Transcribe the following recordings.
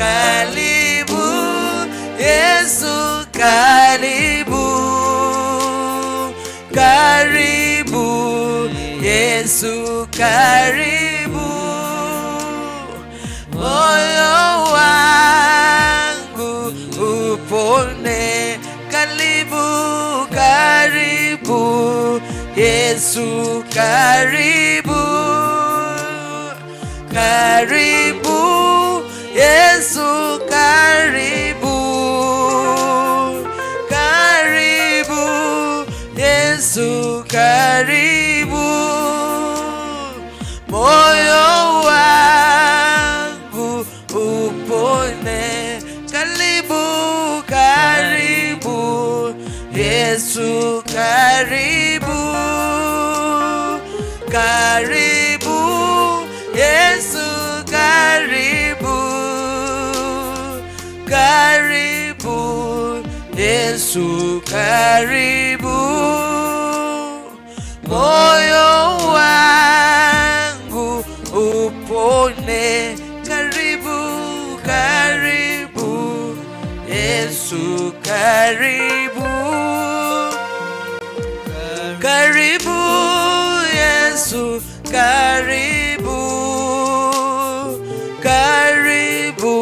Karibu Yesu, karibu, karibu Yesu, karibu, moyo wangu upone. Karibu, karibu Yesu, karibu, karibu Yesu, karibu, karibu Yesu, karibu, moyo wangu upone. Karibu, karibu Yesu, karibu, karibu Yesu, karibu, karibu Yesu, karibu, moyo wangu upone. Karibu, karibu Yesu, karibu, karibu Yesu, karibu, karibu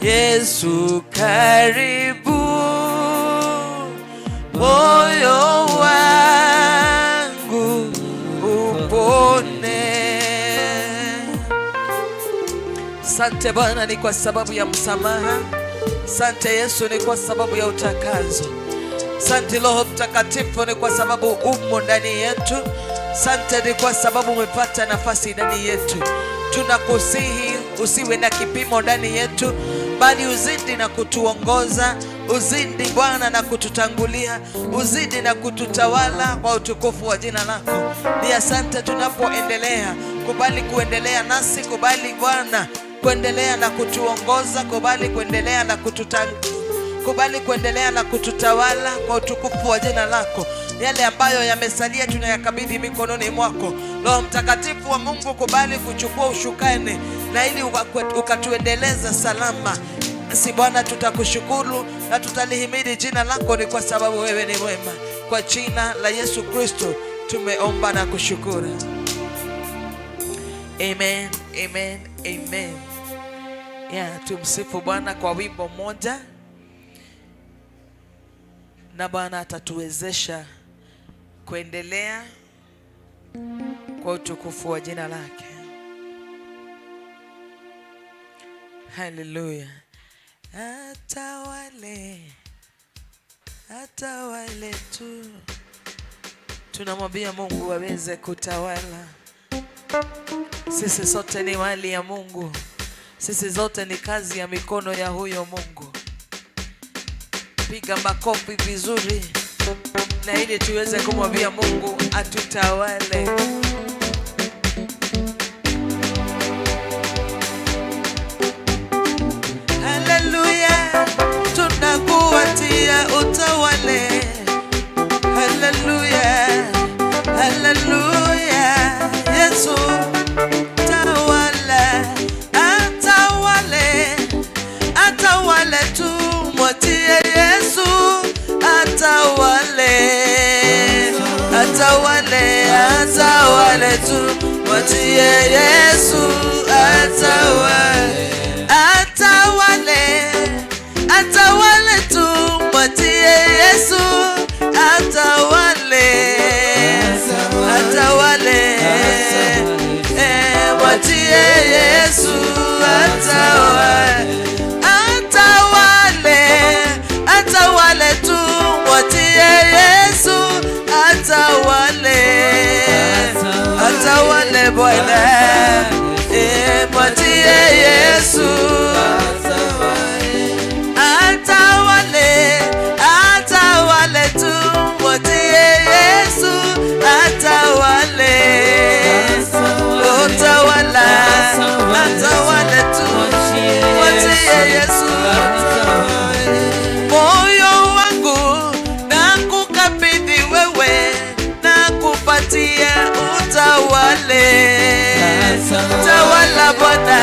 Yesu, karibu, moyo wangu upone. Sante Bwana, ni kwa sababu ya msamaha. Sante Yesu, ni kwa sababu ya utakaso. Sante Roho Mtakatifu, ni kwa sababu umo ndani yetu. Sante ni kwa sababu umepata nafasi ndani yetu. Tunakusihi usiwe na kipimo ndani yetu, bali uzidi na kutuongoza, uzidi Bwana na kututangulia, uzidi na kututawala kwa utukufu wa jina lako. Ni asante tunapoendelea, kubali kuendelea nasi, kubali Bwana kuendelea na kutuongoza, kubali kuendelea na kubali kuendelea na kututawala kwa utukufu wa jina lako. Yale ambayo yamesalia tunayakabidhi mikononi mwako. Roho Mtakatifu wa Mungu, kubali kuchukua ushukani na ili ukatuendeleza salama. Si Bwana, tutakushukuru na tutalihimidi jina lako, ni kwa sababu wewe ni mwema. Kwa jina la Yesu Kristo tumeomba na kushukuru. Amen, amen, amen. Yeah, tumsifu Bwana kwa wimbo mmoja na Bwana atatuwezesha kuendelea kwa utukufu wa jina lake. Haleluya. Atawale, atawale tu. Tunamwambia Mungu aweze kutawala. Sisi sote ni mali ya Mungu. Sisi zote ni kazi ya mikono ya huyo Mungu. Piga makofi vizuri, na ili tuweze kumwambia Mungu atutawale. Haleluya, tunakuatia utawale. Haleluya, haleluya, Yesu tawala, atawale, atawale tu, mwatie Yesu atawale, atawale, atawale tu, mwatie Yesu atawale, atawale, atawale tu, mwatie Yesu atawale, atawale, mwatie Yesu atawale, atawale, atawale tu, mwatie Yesu atawale, atawale Bwana, mwatie Yesu atawale, atawale tu, mwatie Yesu atawale, utawala, atawale tu, mwatie Yesu. Moyo wangu nakukabidhi wewe, nakupatia utawale, tawala Bwana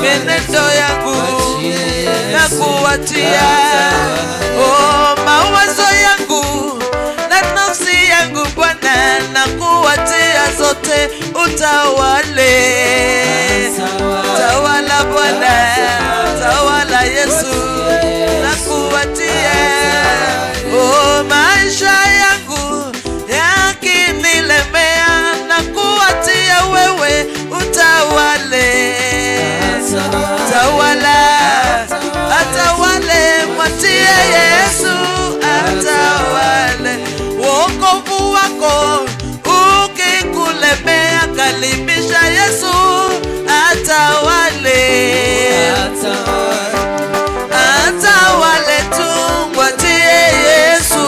mienendo yangu. nakuachia. Oh, mawazo yangu na nafsi yangu Bwana, nakuachia zote, utawale. Tawala Bwana, tawala Yesu, nakuachia. Oh, maisha yangu yakinilemea, nakuachia wewe, utawale. Tawala, atawale, mwatie Yesu atawale. Wokovu wako ukikulemea, karibisha Yesu atawale. Atawale tu, mwatie Yesu.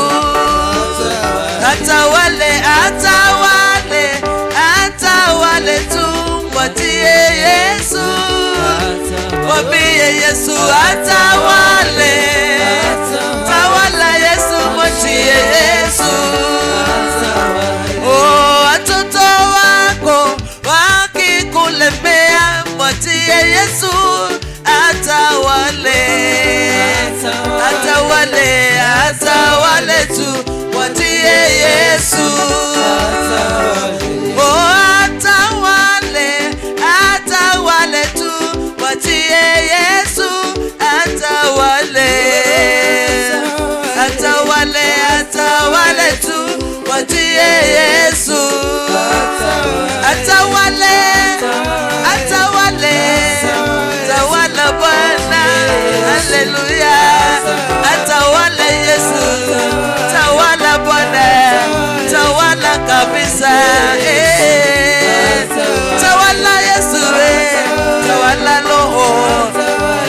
Atawale, atawale, atawale tu, mwatie Yesu. Mwambie Yesu atawale. Tawala Yesu, mwatie Yesu. Oh, watoto wako wakikulemea, mwatie Yesu atawale. Atawale, atawale tu, mwatie Yesu. Oh, atawale, atawale tu, mwatie Yesu atawale. Atawale, atawale tu, mwatie Yesu. Atawale, atawale, tawala Bwana, haleluya. Atawale Yesu, tawala Bwana, tawala kabisa. Eh. Tawala Yesu, eh. Tawala Roho,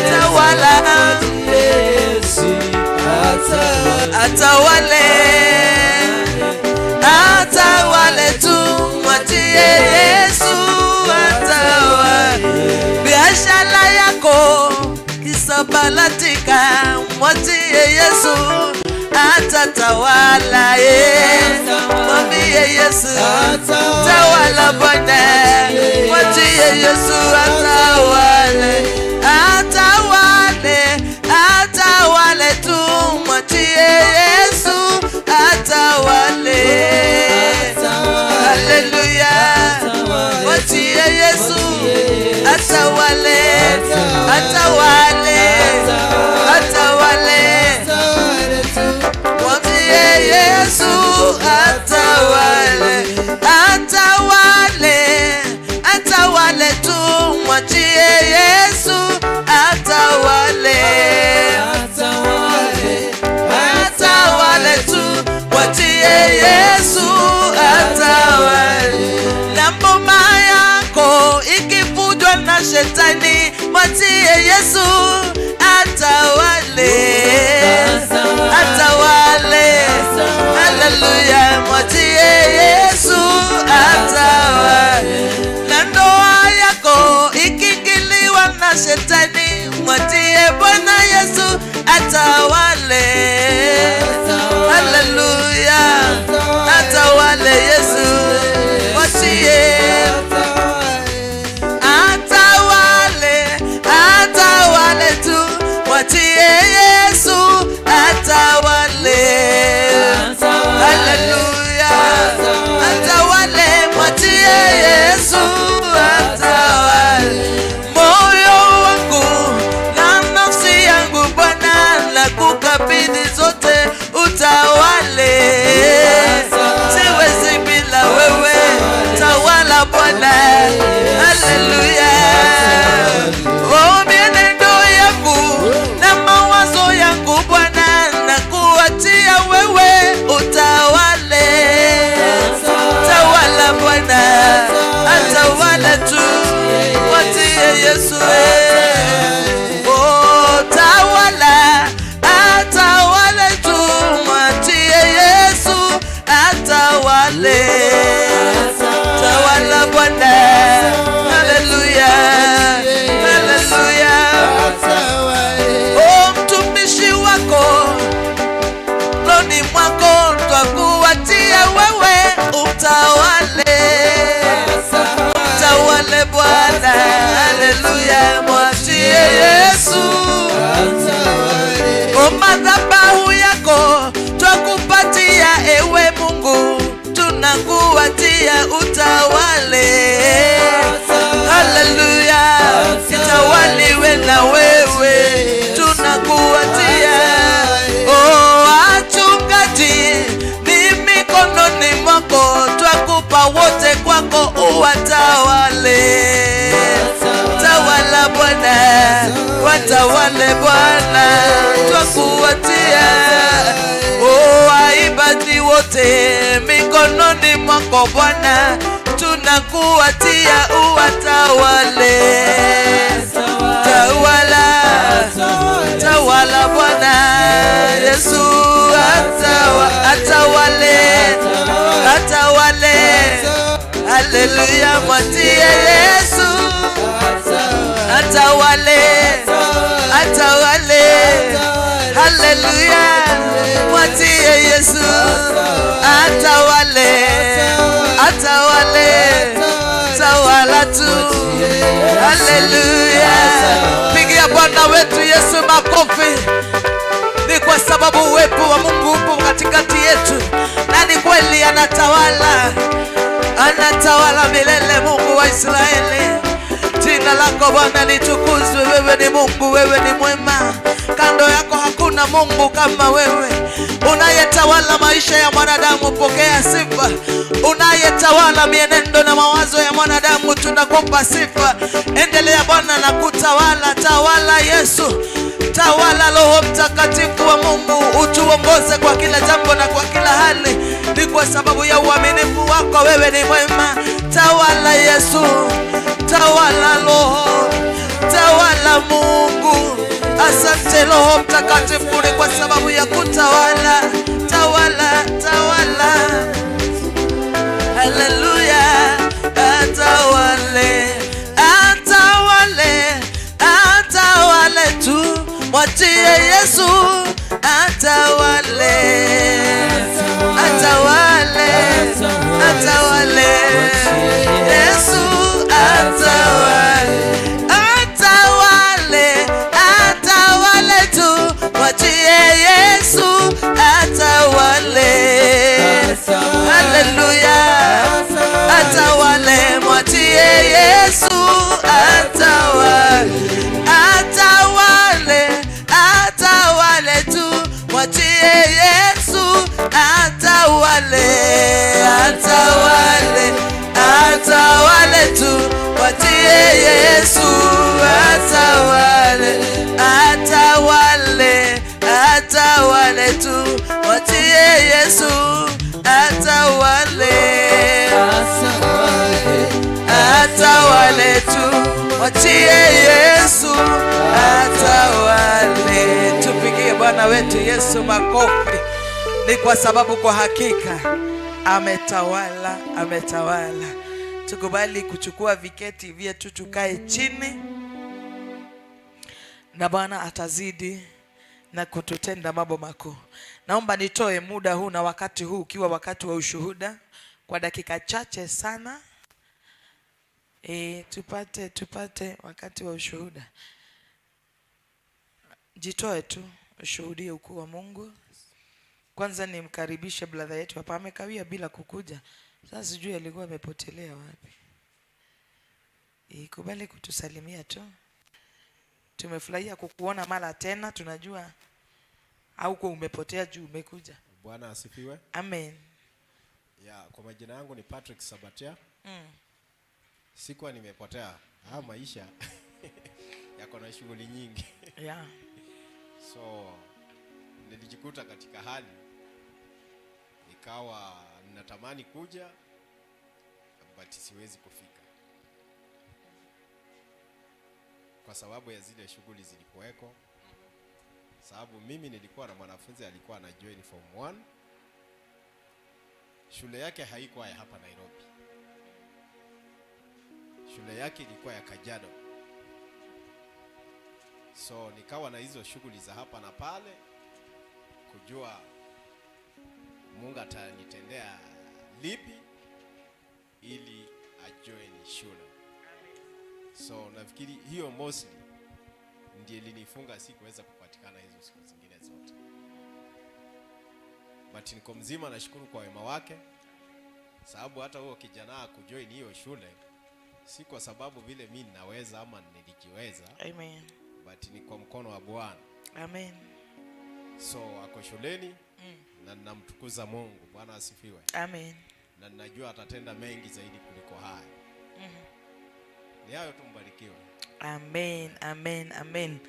tawala, atawale, atawale tu, mwatie Yesu atawale. Biashara yako ikisambaratika, mwatie Yesu atatawala. Eh. Mwambie Yesu tawala Bwana, mwatie Yesu atawale, atawale, atawale tu, mwatie Yesu atawale. Haleluya, mwatie Yesu atawale, atawale, atawale. Mwambie Yesu atawale, atawale, atawale tu, mwachie Yesu atawale. Atawale tu, mwachie Yesu atawale. Na mboma yako ikivunjwa na shetani, mwachie Yesu atawale. Atawale, haleluya, mwachie Yesu atawale. Na ndoa yako ikiingiliwa na shetani, mwachie Bwana Yesu atawale. Haleluya, atawale Yesu, mwachie atawale, atawale tu, mwachie Yesu atawale. Haleluya, atawale, mwachie Yesu atawale. Moyo wangu na nafsi yangu Bwana, nakukabidhi zote, utawale. Siwezi bila wewe, tawala Bwana. Haleluya. Oh, mienendo yangu na mawazo yangu Bwana, nakuachia wewe, utawale. Tawala Bwana, atawala tu, mwachie Yesu. Eh. Oh, tawala, atawale tu, mwachie Yesu atawale. Tawala Bwana, haleluya, haleluya. Oh, mtumishi wako mikononi mwako twakuachia wewe, utawale, utawale Bwana, haleluya, mwachie Yesu. O madhabahu yako twakupatia, ewe Mungu, tunakuatia utawale. Haleluya, itawaliwe na wewe, tunakuatia. Oh, wachungaji ni mikononi mwako, twakupa wote kwako uwatawale. Tawala Bwana, watawale Bwana, twakuatia. Oh, waimbaji wote mikononi mwako Bwana, tunakuatia uwatawale. Tawala, tawala Bwana Yesu, atawale, atawale. Haleluya, mwatie Yesu atawale, atawale. Haleluya, mwatie Yesu atawale, atawale, tawala tu. Haleluya, pigia Bwana wetu Yesu makofi. Ni kwa sababu uwepo wa Mungu upo katikati yetu, na ni kweli anatawala, anatawala milele. Mungu wa Israeli, jina lako Bwana litukuzwe. Wewe ni Mungu, wewe ni mwema, kando yako hakuna Mungu kama wewe, unayetawala maisha ya mwanadamu. Pokea sifa. Unayetawala mienendo na mawazo ya mwanadamu, tunakupa sifa. Endelea Bwana na kutawala. Tawala Yesu, tawala Roho Mtakatifu wa Mungu, utuongoze kwa kila jambo na kwa kila hali. Ni kwa sababu ya uaminifu wako, wewe ni mwema. Tawala Yesu, tawala Roho, tawala Mungu. Asante Roho Mtakatifu, ni kwa sababu ya kutawala. Tawala, tawala. Haleluya, atawale, atawale, atawale tu, mwachie Yesu atawale, atawale, atawale, Yesu atawale, atawale, atawale tu, mwachie Yesu atawale. Haleluya, atawale, mwachie Yesu atawale, atawale, atawale tu, mwachie Yesu atawale, atawale, atawale tu, mwachie Yesu atawale, atawale, atawale tu, mwachie Yesu atawale, atawale tu, mwachie Yesu atawale. Tupigie Bwana wetu Yesu makofi, ni kwa sababu kwa hakika ametawala, ametawala. Tukubali kuchukua viketi vyetu, tukae chini, na Bwana atazidi na kututenda mambo makuu. Naomba nitoe muda huu na wakati huu ukiwa wakati wa ushuhuda kwa dakika chache sana. E, tupate wakati wa ushuhuda. Jitoe tu ushuhudie ukuu wa Mungu. Kwanza nimkaribishe brother yetu hapa, amekawia bila kukuja. Sasa sijui alikuwa amepotelea wapi. Kubali kutusalimia tu. Tumefurahia kukuona mara tena, tunajua hauko umepotea juu umekuja. Bwana asifiwe. Amen. Ya, kwa majina yangu ni Patrick Sabatia. Sikuwa nimepotea. Haya maisha yako na shughuli nyingi. So nilijikuta katika hali ikawa ninatamani kuja but siwezi kufika kwa sababu ya zile shughuli zilikuweko. Sababu mimi nilikuwa na mwanafunzi alikuwa ana join form 1. Shule yake haikuwa ya hapa Nairobi. Shule yake ilikuwa ya Kajiado. So nikawa na hizo shughuli za hapa na pale, kujua Mungu atanitendea lipi ili ajoin shule. So nafikiri hiyo mostly ndio Ndiye ilinifunga sikuweza kupatikana hizo siku zingine zote. But niko mzima, nashukuru kwa wema wake, sababu hata huo kijana kujoin hiyo shule si kwa sababu vile mi ninaweza ama nilijiweza. Amen. But ni kwa mkono wa Bwana. Amen. So ako shuleni na ninamtukuza Mungu. Bwana asifiwe. Amen. Na ninajua atatenda mengi zaidi kuliko haya. Ni hayo tu, mbarikiwe. Amen, amen, amen.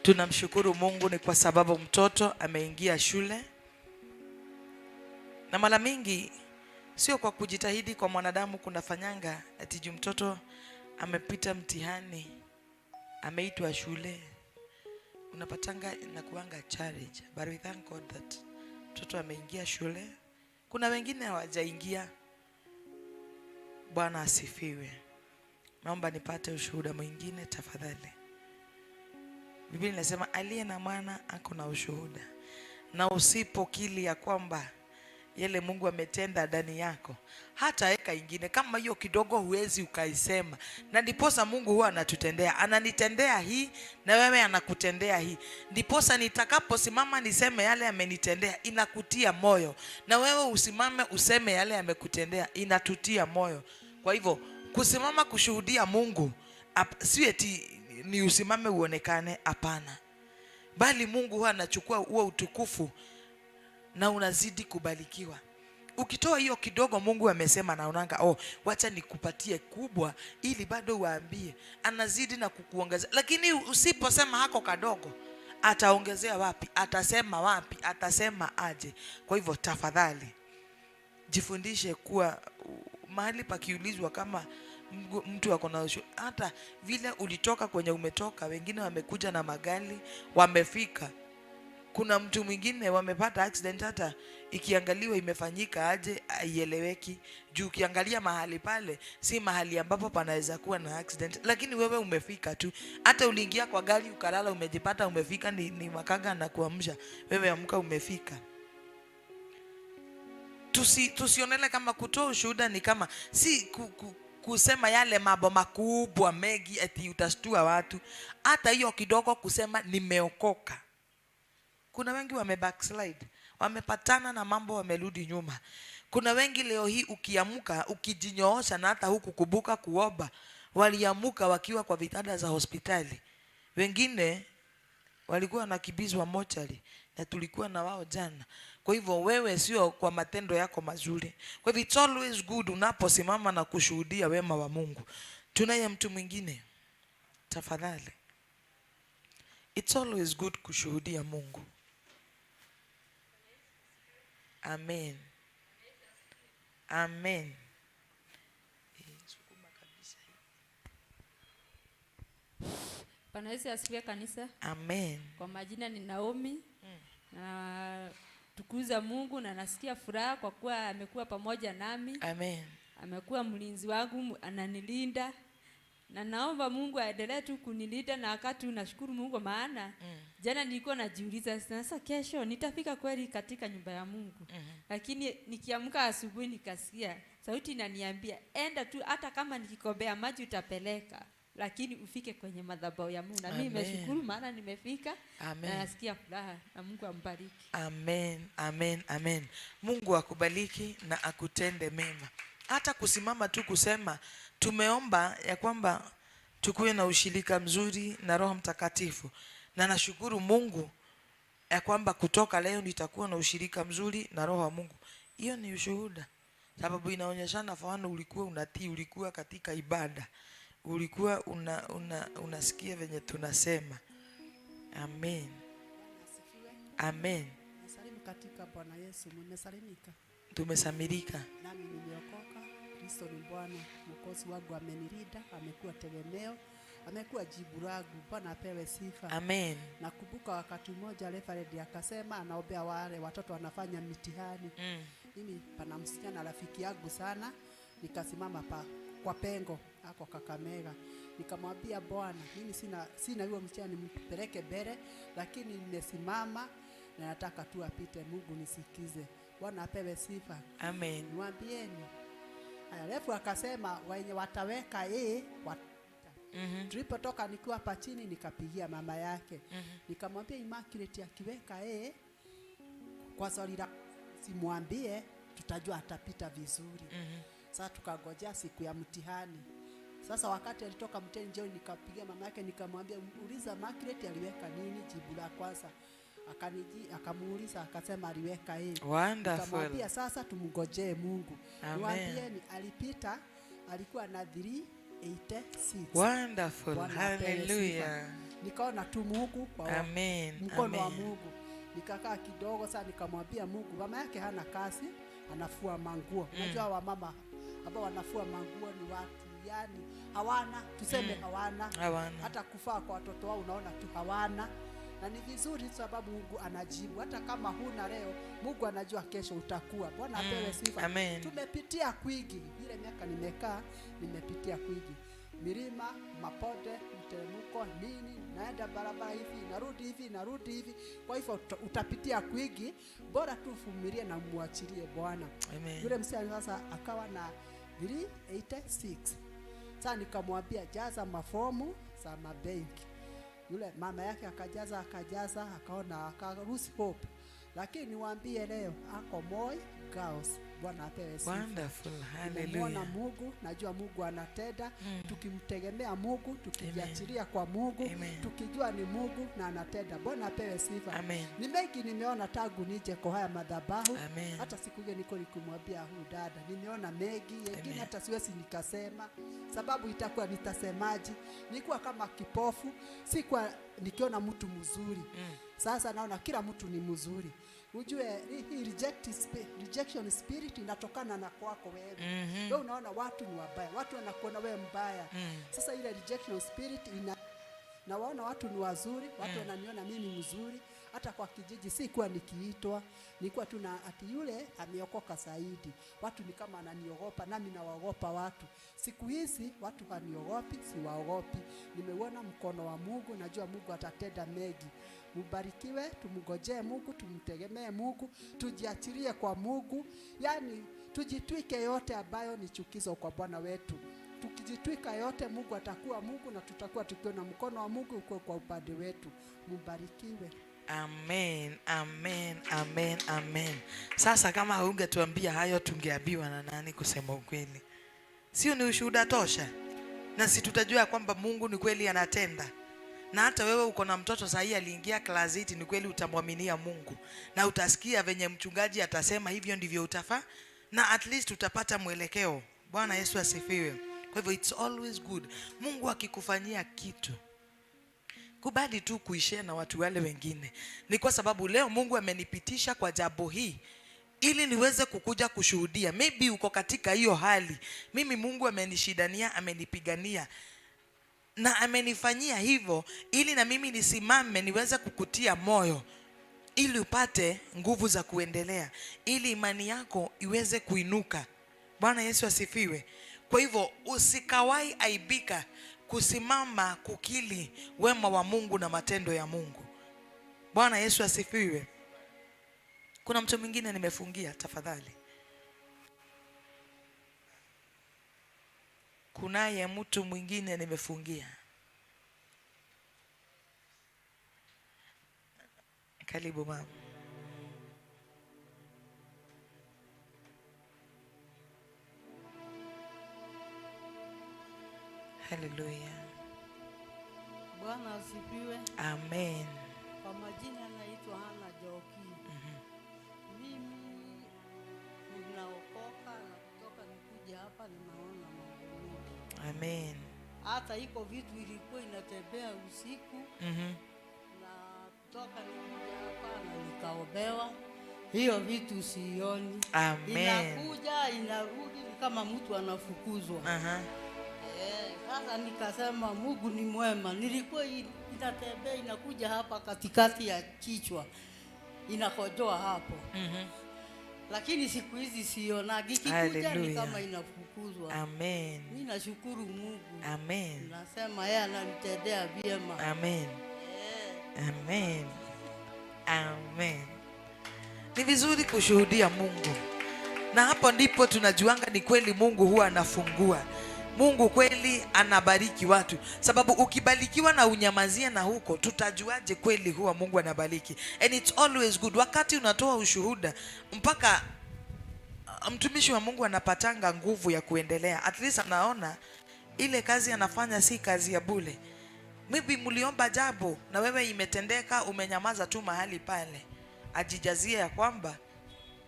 Tunamshukuru Mungu ni kwa sababu mtoto ameingia shule. Na mara mingi sio kwa kujitahidi kwa mwanadamu kunafanyanga ati juu mtoto amepita mtihani, ameitwa shule, unapatanga inakuanga challenge. But we thank God that mtoto ameingia shule. Kuna wengine hawajaingia. Bwana asifiwe. Naomba nipate ushuhuda mwingine tafadhali. Biblia inasema aliye na mwana ako na ushuhuda, na usipokili ya kwamba yale Mungu ametenda ndani yako, hata eka ingine kama hiyo kidogo huwezi ukaisema. Na ndiposa Mungu huwa anatutendea, ananitendea hii na wewe anakutendea hii. Ndiposa nitakaposimama niseme yale amenitendea, inakutia moyo, na wewe usimame useme yale amekutendea, inatutia moyo. Kwa hivyo kusimama kushuhudia Mungu si eti ni usimame uonekane, hapana, bali Mungu huwa anachukua huo utukufu na unazidi kubarikiwa. Ukitoa hiyo kidogo, Mungu amesema, naonanga, oh, wacha nikupatie kubwa ili bado waambie, anazidi na kukuongezea. Lakini usiposema hako kadogo, ataongezea wapi? Atasema wapi? Atasema aje? Kwa hivyo tafadhali jifundishe kuwa mahali pakiulizwa kama mtu ako na hata vile ulitoka kwenye umetoka, wengine wamekuja na magari wamefika. Kuna mtu mwingine wamepata accident, hata ikiangaliwa imefanyika aje haieleweki, juu ukiangalia mahali pale si mahali ambapo panaweza kuwa na accident, lakini wewe umefika tu. Hata uliingia kwa gari ukalala, umejipata umefika, ni makanga na kuamsha wewe, amka, umefika. Tusionele kama kutoa ushuhuda ni kama si kusema yale mambo makubwa mengi eti utashtua watu. Hata hiyo kidogo kusema nimeokoka. Kuna wengi wame backslide, wamepatana na mambo, wamerudi nyuma. Kuna wengi leo hii ukiamka, ukijinyoosha na hata huku kubuka kuomba, waliamuka wakiwa kwa vitanda za hospitali. Wengine walikuwa wanakimbizwa mochari na tulikuwa na wao jana. Kwa hivyo wewe sio kwa matendo yako mazuri. Kwa hivyo it's always good unaposimama na kushuhudia wema wa Mungu. Tunaye mtu mwingine, tafadhali. It's always good kushuhudia Mungu. Amen. Amen. Sukuma kabisa. Bwana Yesu asifiwe kanisa. Amen. Kwa majina ni Naomi. Na tukuza Mungu na nasikia furaha kwa kuwa amekuwa pamoja nami. Amen. Amekuwa mlinzi wangu, ananilinda. Na naomba Mungu aendelee tu kunilinda na wakati nashukuru Mungu maana jana nilikuwa najiuliza sasa kesho nitafika kweli katika nyumba ya Mungu. Lakini nikiamka asubuhi nikasikia sauti inaniambia enda tu, hata kama nikikombea maji utapeleka, lakini ufike kwenye madhabahu ya Mungu. Na mimi nimeshukuru maana nimefika. Amen. Na nasikia furaha na Mungu ambariki. Amen, amen, amen. Mungu akubariki na akutende mema. Hata kusimama tu kusema tumeomba ya kwamba tukuwe na ushirika mzuri na Roho Mtakatifu. Na nashukuru Mungu ya kwamba kutoka leo nitakuwa na ushirika mzuri na Roho wa Mungu. Hiyo ni ushuhuda. Sababu inaonyeshana mfano ulikuwa unatii, ulikuwa katika ibada. Ulikuwa unasikia venye tunasema. Amen. Amen. Nasalimu katika Bwana Yesu, mmesalimika. Tumesamirika. Nami nimeokoka. Kristo ni Bwana, Mwokozi wangu, amenilinda, amekuwa tegemeo, amekuwa jibu langu. Bwana apewe sifa. Amen. Nakumbuka wakati mmoja reverend akasema anaombea wale watoto wanafanya mitihani. Mimi pana msichana rafiki yangu sana, nikasimama kwa pengo ako Kakamega. Nikamwambia Bwana, mimi sina huyo msichana nimpeleke mbele, lakini nimesimama na nataka tu apite. Mungu nisikize. Bwana apewe sifa. Amen. Niwaambieni. Haya, refu akasema wenye wataweka watapita. Tulipotoka nikiwa hapa chini nikapigia mama yake. Nikamwambia Immaculate akiweka A kwa swali la simwambie, tutajua atapita vizuri. Sasa tukangojea siku ya mtihani. Sasa wakati alitoka mtihani jioni, nikapigia mama yake nikamwambia, uliza Immaculate aliweka nini jibu la kwanza. Akamuuliza akasema aliweka A. Wonderful. Nikamwambia sasa tumngojee Mungu. Amen. Niwaambieni alipita, alikuwa na 386. Wonderful. Bwana apewe sifa. Hallelujah. Nikaona tu Mungu kwa Amen. mkono wa Amen. Mungu. Nikakaa kidogo sasa, nikamwambia Mungu, mama yake hana kazi, anafua manguo. Unajua wamama ambao wanafua manguo ni watu yani hawana, tuseme hawana. Hawana. Hata kufaa kwa watoto wao unaona tu hawana. Na ni vizuri sababu Mungu anajibu. Hata kama huna leo, Mungu anajua kesho utakuwa. Bwana apewe sifa. Amen. Tumepitia kwingi. Ile miaka nimekaa, nimepitia kwingi. Milima, mabonde, mteremko, nini, naenda barabara hivi, narudi hivi, narudi hivi. Kwa hivyo utapitia kwingi, bora tu uvumilie na muachilie Bwana. Amen. Yule msichana sasa akawa na 386. Sasa nikamwambia jaza mafomu za mabenki. Yule mama yake akajaza, akajaza, akaona aka lose hope. Lakini niwaambie leo ako Moi Girls. Bwana apewe sifa. Wonderful. Nimemwona Hallelujah. Mungu, najua Mungu anatenda. Tukimtegemea Mungu, tukijiachilia kwa Mungu, Amen. tukijua ni Mungu na anatenda. Bwana apewe sifa. Amen. Ni mengi nimeona tangu nije kwa haya madhabahu. Amen. Hata siku ile niko nikumwambia huyu dada, nimeona mengi, yengine hata siwezi nikasema sababu itakuwa nitasemaje. Nilikuwa kama kipofu, sikuwa nikiona mtu mzuri. Sasa naona kila mtu ni mzuri. Ujue hii rejection spirit inatokana na kwako wewe. Wewe unaona watu ni wabaya, watu wanakuona wewe mbaya. Sasa ile rejection spirit ina na waona watu ni wazuri, watu wananiona mimi mzuri. Hata kwa kijiji sikuwa nikiitwa, nilikuwa tu na ati yule ameokoka zaidi. Watu ni kama ananiogopa, nami nawaogopa watu. Siku hizi watu haniogopi, siwaogopi. Nimeuona mkono wa Mungu, najua Mungu atatenda mengi. Mbarikiwe, tumngojee Mungu, tumtegemee Mungu, tujiachilie kwa Mungu. Yani tujitwike yote ambayo ni chukizo kwa Bwana wetu. Tukijitwika yote, Mungu atakuwa Mungu na tutakuwa tukiona mkono wa Mungu uko kwa upande wetu. Mbarikiwe. Amen, amen, amen, amen. Sasa kama ungetuambia hayo tungeambiwa na nani kusema ukweli? Sio ni ushuhuda tosha? Na si tutajua kwamba Mungu ni kweli anatenda. Na hata wewe uko na mtoto sahi aliingia class 8, ni kweli utamwaminia Mungu. Na utasikia venye mchungaji atasema hivyo ndivyo utafaa, na at least utapata mwelekeo. Bwana Yesu asifiwe. Kwa hivyo it's always good. Mungu akikufanyia kitu, kubali tu kuishare na watu wale wengine. Ni kwa sababu leo Mungu amenipitisha kwa jambo hii ili niweze kukuja kushuhudia. Maybe uko katika hiyo hali. Mimi Mungu amenishidania, amenipigania na amenifanyia hivyo ili na mimi nisimame niweze kukutia moyo ili upate nguvu za kuendelea, ili imani yako iweze kuinuka. Bwana Yesu asifiwe. Kwa hivyo usikawai aibika kusimama kukili wema wa Mungu na matendo ya Mungu. Bwana Yesu asifiwe. Kuna mtu mwingine nimefungia, tafadhali. Kunaye mtu mwingine nimefungia. Karibu mama. Hallelujah. Bwana asifiwe. Amen. Kwa majina naitwa Hana Joki. Mimi ninaokoka na kutoka nikuja hapa nimeona mambo mengi. Amen. Hata iko vitu ilikuwa inatembea usiku. Na kutoka nikuja hapa na nikaombewa. Hiyo vitu sioni. Amen. Inakuja inarudi ni kama mtu anafukuzwa. Sasa nikasema Mungu ni mwema. Nilikuwa inatembea inakuja hapa katikati ya kichwa. Inakojoa hapo. Lakini siku hizi sionagi. Ikikuja ni Hallelujah. kama inafukuzwa. Amen. Mimi nashukuru Mungu. Amen. Nasema yeye ananitendea vyema. Amen. Amen. Amen. Ni vizuri kushuhudia Mungu. Na hapo ndipo tunajuanga ni kweli Mungu huwa anafungua. Mungu kweli anabariki watu, sababu ukibarikiwa na unyamazie na huko, tutajuaje kweli huwa Mungu anabariki? And it's always good wakati unatoa ushuhuda, mpaka mtumishi wa Mungu anapatanga nguvu ya kuendelea. At least anaona ile kazi anafanya si kazi ya bure. Maybe mliomba jambo na wewe imetendeka, umenyamaza tu mahali pale, ajijazie ya kwamba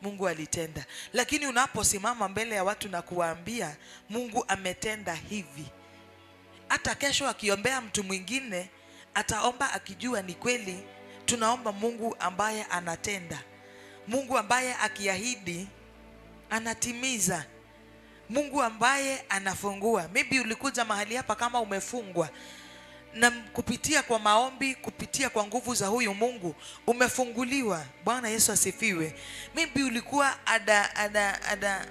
Mungu alitenda. Lakini unaposimama mbele ya watu na kuwaambia Mungu ametenda hivi, hata kesho akiombea mtu mwingine ataomba akijua ni kweli tunaomba Mungu ambaye anatenda, Mungu ambaye akiahidi anatimiza, Mungu ambaye anafungua. Maybe ulikuja mahali hapa kama umefungwa, na kupitia kwa maombi, kupitia kwa nguvu za huyu Mungu umefunguliwa. Bwana Yesu asifiwe. Maybe ulikuwa ada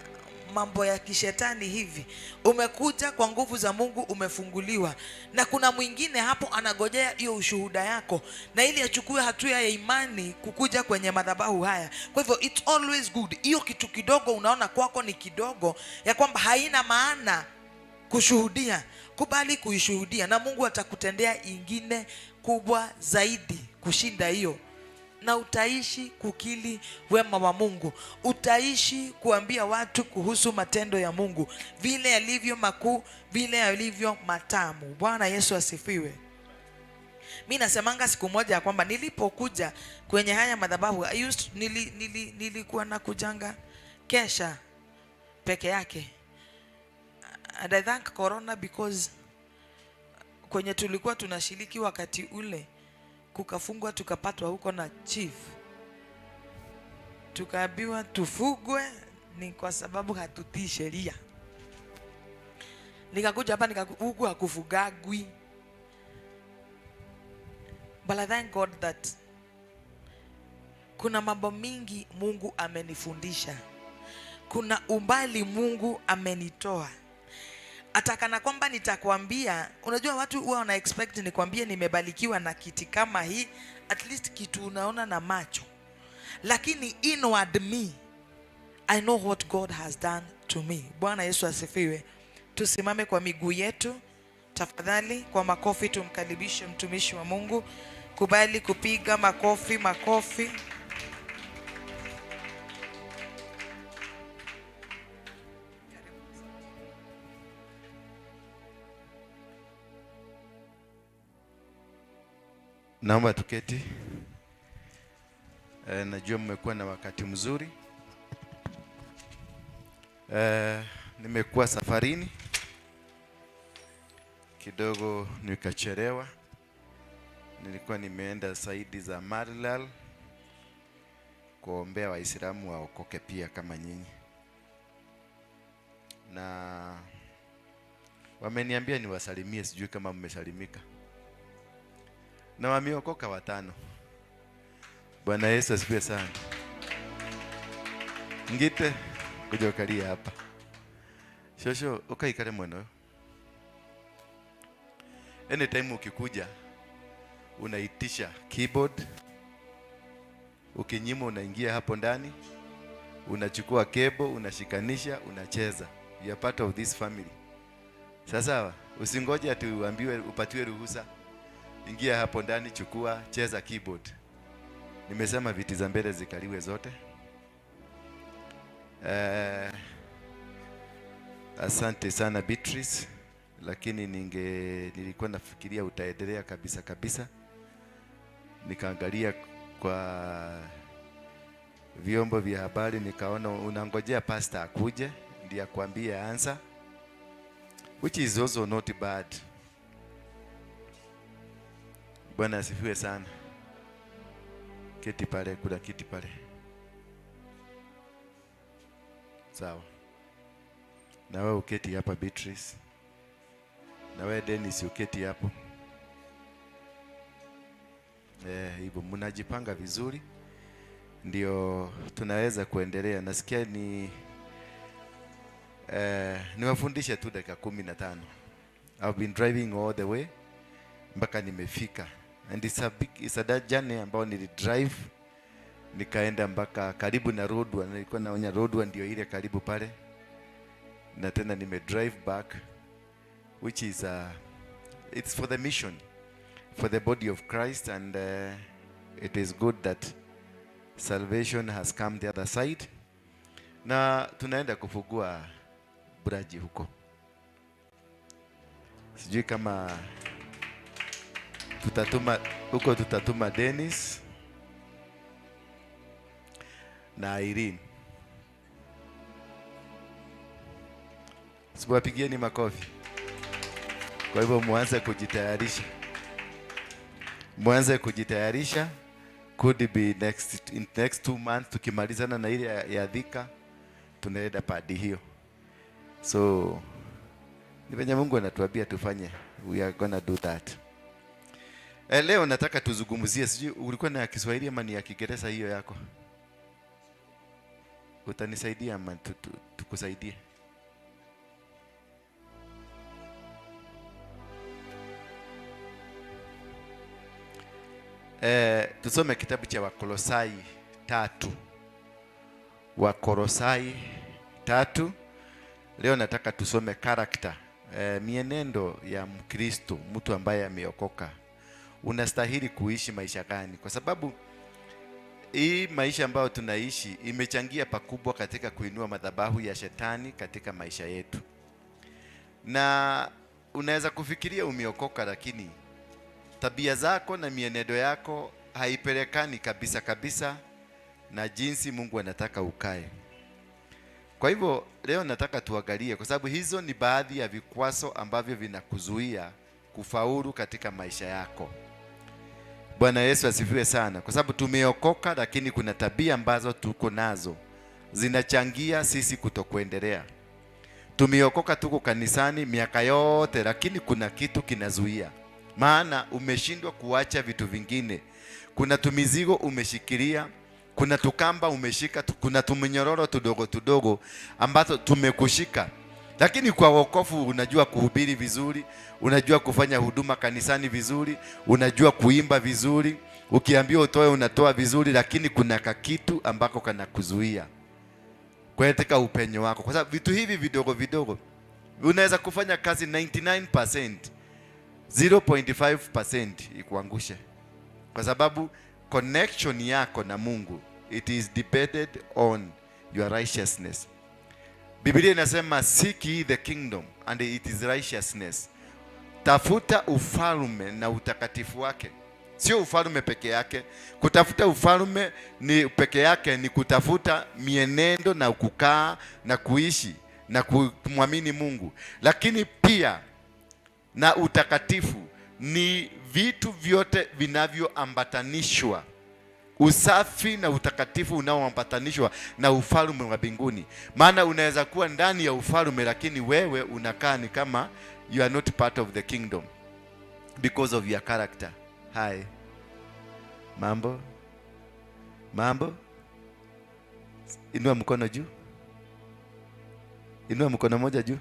mambo ya kishetani hivi, umekuja kwa nguvu za Mungu umefunguliwa, na kuna mwingine hapo anagojea hiyo ushuhuda yako, na ili achukue hatua ya imani kukuja kwenye madhabahu haya. Kwa hivyo it's always good, hiyo kitu kidogo unaona kwako ni kidogo, ya kwamba haina maana kushuhudia, kubali kuishuhudia, na Mungu atakutendea ingine kubwa zaidi kushinda hiyo, na utaishi kukili wema wa Mungu, utaishi kuambia watu kuhusu matendo ya Mungu, vile yalivyo makuu, vile yalivyo matamu. Bwana Yesu asifiwe. Mi nasemanga siku moja ya kwamba nilipokuja kwenye haya madhabahu, I used, nilikuwa na kujanga kesha peke yake, and I thank corona because kwenye tulikuwa tunashiriki wakati ule kukafungwa, tukapatwa huko na chief, tukaambiwa tufugwe ni kwa sababu hatutii sheria. Nikakuja hapa huku hakufugagwi, but I thank God that kuna mambo mingi Mungu amenifundisha, kuna umbali Mungu amenitoa atakana kwamba nitakwambia. Unajua watu huwa wana expect nikwambie nimebarikiwa na kiti kama hii, at least kitu unaona na macho, lakini inward me I know what God has done to me. Bwana Yesu asifiwe. Tusimame kwa miguu yetu tafadhali, kwa makofi tumkaribishe mtumishi wa Mungu. Kubali kupiga makofi, makofi. Naomba tuketi. Najua mmekuwa na wakati mzuri. Nimekuwa safarini kidogo nikachelewa. Nilikuwa nimeenda saidi za Maralal kuombea Waislamu waokoke pia kama nyinyi, na wameniambia niwasalimie, sijui kama mmesalimika, na wameokoka 5. Bwana Yesu asifiwe sana. Ngite kuja ukalie hapa. Shosho ukaikale mweno. Anytime ukikuja unaitisha keyboard, ukinyima unaingia hapo ndani, unachukua cable, unashikanisha, unacheza. You are part of this family. Sasa usingoje ati uambiwe upatiwe ruhusa. Ingia hapo ndani, chukua, cheza keyboard. Nimesema viti za mbele zikaliwe zote. Asante sana Beatrice, lakini nilikuwa nafikiria utaendelea kabisa kabisa. Nikaangalia kwa vyombo vya habari nikaona unangojea pastor akuje ndiye akwambie answer, which is also not bad. Bwana asifiwe sana. Keti pale, kuna kiti pale. Sawa. Na wewe uketi hapa Beatrice. Na wewe Dennis uketi hapo. Hivyo mnajipanga vizuri ndio tunaweza kuendelea. Nasikia ni niwafundishe tu dakika 15. I've been driving all the way mpaka nimefika. And it's a journey ambao nilidrive nikaenda mpaka karibu na Lodwar. Nilikuwa naonya Lodwar ndio ile karibu pale. Na tena nime drive back. which is it's for the mission, for the body of Christ, and it is good that salvation has come the other side. Na tunaenda kufungua branch huko. Sijui kama tutatuma huko, tutatuma Dennis na Irene. Siwapigieni makofi. Kwa hivyo muanze kujitayarisha, muanze kujitayarisha. Could be next, in next 2 months tukimalizana na ile ya Thika, tunaenda padi hiyo. So ni venye Mungu anatuambia tufanye, we are gonna do that. Leo nataka tuzungumzie, sijui ulikuwa na ya Kiswahili ama ni ya Kiingereza hiyo yako? Utanisaidia ama tukusaidie? Tusome kitabu cha Wakolosai 3. Wakolosai 3. Leo nataka tusome character, mienendo ya Mkristo, mtu ambaye ameokoka. Unastahili kuishi maisha gani? Kwa sababu hii maisha ambayo tunaishi imechangia pakubwa katika kuinua madhabahu ya shetani katika maisha yetu. Na unaweza kufikiria umeokoka, lakini tabia zako na mienendo yako haipelekani kabisa kabisa na jinsi Mungu anataka ukae. Kwa hivyo leo nataka tuangalie, kwa sababu hizo ni baadhi ya vikwazo ambavyo vinakuzuia kufaulu katika maisha yako. Bwana Yesu asifiwe sana. Kwa sababu tumeokoka, lakini kuna tabia ambazo tuko nazo zinachangia sisi kutokuendelea. Tumeokoka, tuko kanisani miaka yote, lakini kuna kitu kinazuia. Maana umeshindwa kuacha vitu vingine. Kuna tumizigo umeshikilia, kuna tukamba umeshika, kuna tuminyororo tudogo tudogo ambazo tumekushika. Lakini kwa wokovu unajua kuhubiri vizuri, unajua kufanya huduma kanisani vizuri, unajua kuimba vizuri, ukiambiwa utoe unatoa vizuri, lakini kuna kakitu ambako kanakuzuia katika upenyo wako. Kwa sababu vitu hivi vidogo vidogo unaweza kufanya kazi 99%, 0.5% ikuangushe. Kwa sababu connection yako na Mungu, it is depended on your righteousness. Biblia inasema seek ye the kingdom and it is righteousness. Tafuta ufalme na utakatifu wake. Sio ufalme peke yake. Kutafuta ufalme ni peke yake ni kutafuta mienendo na kukaa na kuishi na kumwamini Mungu. Lakini pia na utakatifu ni vitu vyote vinavyoambatanishwa. Usafi na utakatifu unaoambatanishwa na ufalme wa mbinguni. Maana unaweza kuwa ndani ya ufalme lakini wewe unakaa ni kama you are not part of the kingdom because of your character. Hi. Mambo? Mambo? Inua mkono juu. Inua mkono moja juu.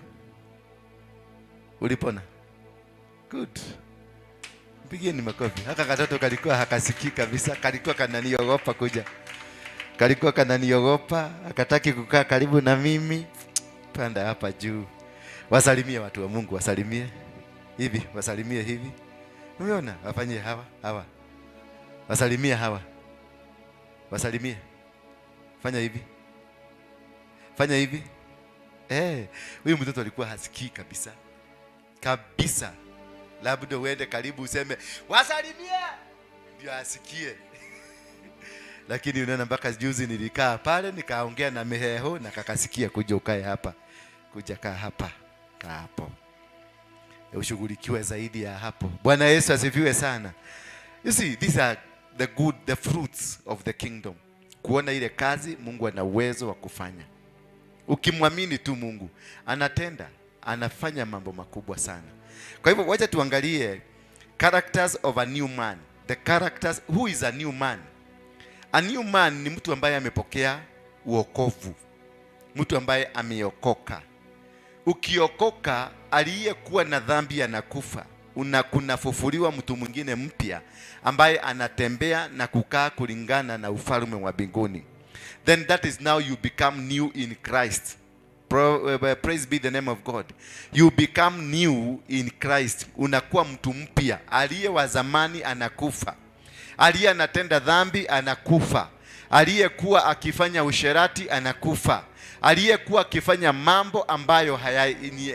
Ulipona? Good. Mpigieni makofi. Haka katoto kalikuwa hakasikii kabisa, kalikuwa kananiogopa kuja. Kalikuwa kananiogopa, hakataki kukaa karibu na mimi. Panda hapa juu. Wasalimie watu wa Mungu, wasalimie. Hivi, wasalimie hivi. Umeona? Wafanyie hawa, hawa. Wasalimie hawa. Wasalimie. Fanya hivi. Fanya hivi. Huyu mtoto alikuwa hasikii kabisa. Kabisa. Labda uende karibu useme wasalimie ndio asikie. Lakini unaona mpaka juzi nilikaa pale nikaongea na Miheho na kakasikia, kuja ukae hapa. Kuja kaa hapa. Kaa hapo. Ushughulikiwe zaidi ya hapo. Bwana Yesu asifiwe sana. You see, these are the good, the fruits of the kingdom. Kuona ile kazi Mungu ana uwezo wa kufanya. Ukimwamini tu Mungu anatenda, anafanya mambo makubwa sana. Kwa hivyo wacha tuangalie characters of a new man. The characters, who is a new man? A new man ni mtu ambaye amepokea wokovu. Mtu ambaye ameokoka. Ukiokoka, aliyekuwa na dhambi anakufa. Kunafufuliwa mtu mwingine mpya ambaye anatembea na kukaa kulingana na ufalme wa mbinguni. Then that is now you become new in Christ. Praise be the name of God. You become new in Christ. Unakuwa mtu mpya. Aliye wa zamani anakufa, aliye anatenda dhambi anakufa, aliyekuwa akifanya usherati anakufa, aliyekuwa akifanya mambo ambayo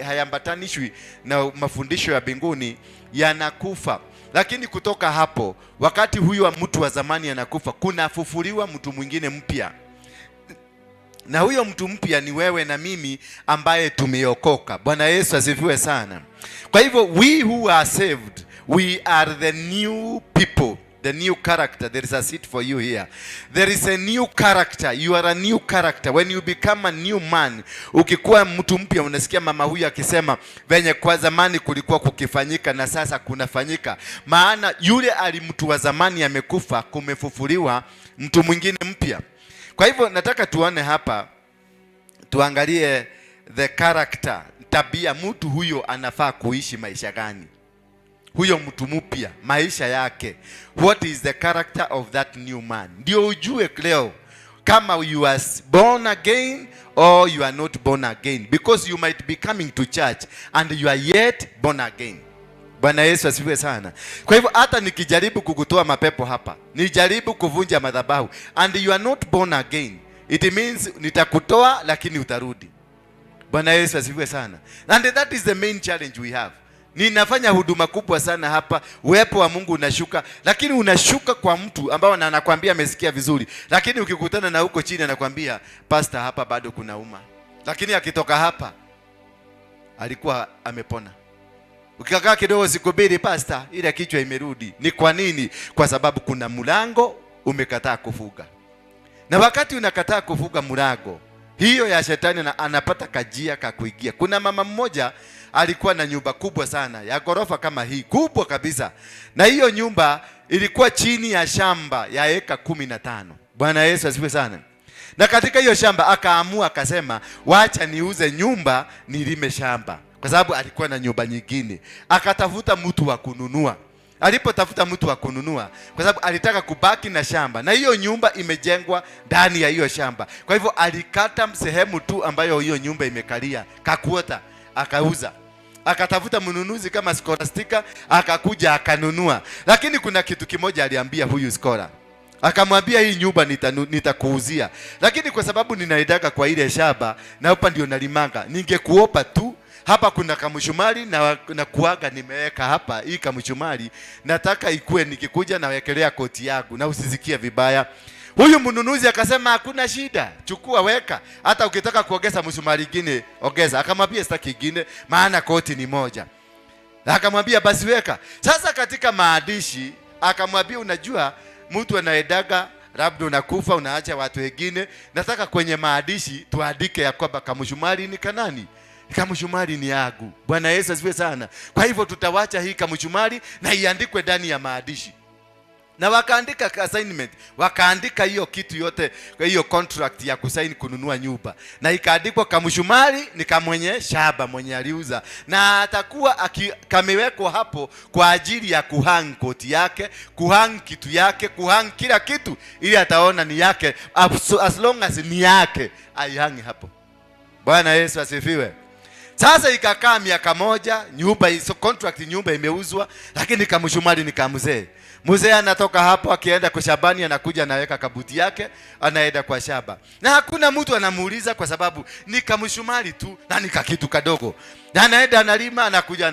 hayambatanishwi na mafundisho ya mbinguni yanakufa. Lakini kutoka hapo, wakati huyu wa mtu wa zamani anakufa, kunafufuliwa mtu mwingine mpya na huyo mtu mpya ni wewe na mimi ambaye tumeokoka. Bwana Yesu asifiwe sana. Kwa hivyo we who are saved, we are the new people, the new character. There is a seat for you here. There is a new character. You are a new character. When you become a new man, ukikuwa mtu mpya, unasikia mama huyu akisema venye kwa zamani kulikuwa kukifanyika na sasa kunafanyika. Maana yule ali mtu wa zamani amekufa, kumefufuliwa mtu mwingine mpya. Kwa hivyo nataka tuone hapa, tuangalie the character, tabia, mtu huyo anafaa kuishi maisha gani? Huyo mtu mpya, maisha yake. What is the character of that new man? Ndio ujue leo kama you are born again or you are not born again, because you might be coming to church and you are yet born again. Bwana Yesu asifiwe sana. Kwa hivyo hata nikijaribu kukutoa mapepo hapa, nijaribu kuvunja madhabahu and you are not born again, it means nitakutoa lakini utarudi. Bwana Yesu asifiwe sana. And that is the main challenge we have. Ninafanya huduma kubwa sana hapa, uwepo wa Mungu unashuka, lakini unashuka kwa mtu ambao na anakwambia amesikia vizuri, lakini ukikutana na huko chini anakwambia, pastor, hapa bado kuna uma, lakini akitoka hapa alikuwa amepona. Ukikaa kidogo siku mbili, pastor, ile kichwa imerudi. Ni kwa nini? Kwa sababu kuna mlango umekataa kufunga, na wakati unakataa kufunga mlango hiyo ya shetani, na anapata kajia ka kuingia. Kuna mama mmoja alikuwa na nyumba kubwa sana ya ghorofa kama hii, kubwa kabisa, na hiyo nyumba ilikuwa chini ya shamba ya eka 15. Bwana Yesu asifiwe sana. Na katika hiyo shamba akaamua akasema, wacha niuze nyumba nilime shamba, kwa sababu alikuwa na nyumba nyingine. Akatafuta mtu wa kununua. Alipotafuta mtu wa kununua, kwa sababu alitaka kubaki na shamba, na hiyo nyumba imejengwa ndani ya hiyo shamba. Kwa hivyo alikata sehemu tu ambayo hiyo nyumba imekalia, kakuota, akauza. Akatafuta mnunuzi kama Scholastica, akakuja akanunua. Lakini kuna kitu kimoja aliambia huyu Scholar. Akamwambia, hii nyumba nitakuuzia, lakini kwa sababu ninaendaka kwa ile shamba na hapa ndio nalimanga, ningekuopa tu hapa kuna kamshumari na kuaga nimeweka hapa hii kamshumari, nataka ikue, nikikuja nawekelea koti yangu na usisikie vibaya. Huyu mnunuzi akasema hakuna shida, chukua weka, hata ukitaka kuongeza msumari ingine ongeza. Akamwambia sitaki ingine, maana koti ni moja. Akamwambia basi weka. Sasa katika maandishi akamwambia, unajua mtu anaendaga labda unakufa unaacha watu wengine, nataka kwenye maandishi tuandike ya kwamba kamshumari ni kanani, kamshumari ni yangu. Bwana Yesu asifiwe sana. Kwa hivyo tutawacha hii kamshumari na iandikwe ndani ya maandishi. Na wakaandika assignment, wakaandika hiyo kitu yote, hiyo contract ya kusaini kununua nyumba, na ikaandikwa kamshumari ni kamwenye shamba mwenye aliuza, na atakuwa kamewekwa hapo kwa ajili ya kuhang koti yake, kuhang kitu yake, kuhang kila kitu, ili ataona ni yake, as long as ni yake aihangi hapo. Bwana Yesu asifiwe. Sasa ikakaa miaka moja, nyumba hizo contract, nyumba imeuzwa, lakini kamshumari ni kamzee. Mzee anatoka hapo akienda kwa shambani, anakuja anaweka kabuti yake, anaenda kwa shamba. Na hakuna mtu anamuuliza kwa sababu ni kamshumari tu na ni kakitu kadogo. Na anaenda analima, anakuja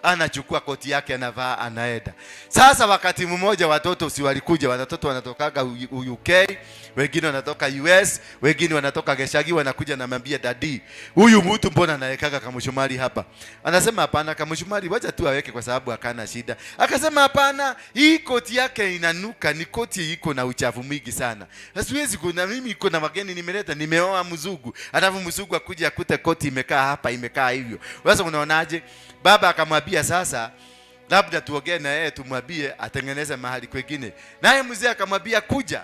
anachukua koti yake anavaa, anaenda. Sasa wakati mmoja watoto si walikuja, watoto wanatokaga UK, wengine wanatoka US, wengine wanatoka Geshagi, wanakuja na mwambia daddy, huyu mtu mbona anawekaga kamshumari hapa? Anasema hapana, kamshumari wacha tu aweke kwa sababu hakana shida. Akasema hapana, hii koti yake inanuka, ni koti iko na uchafu mwingi sana. Siwezi kuna mimi iko na wageni nimeleta, nimeoa mzungu. Alafu mzungu akuja akute koti imekaa hapa, imekaa hivyo. Sasa unaonaje? Baba akamwambia sasa labda tuongee na yeye tumwambie atengeneze mahali kwingine. Naye mzee akamwambia kuja.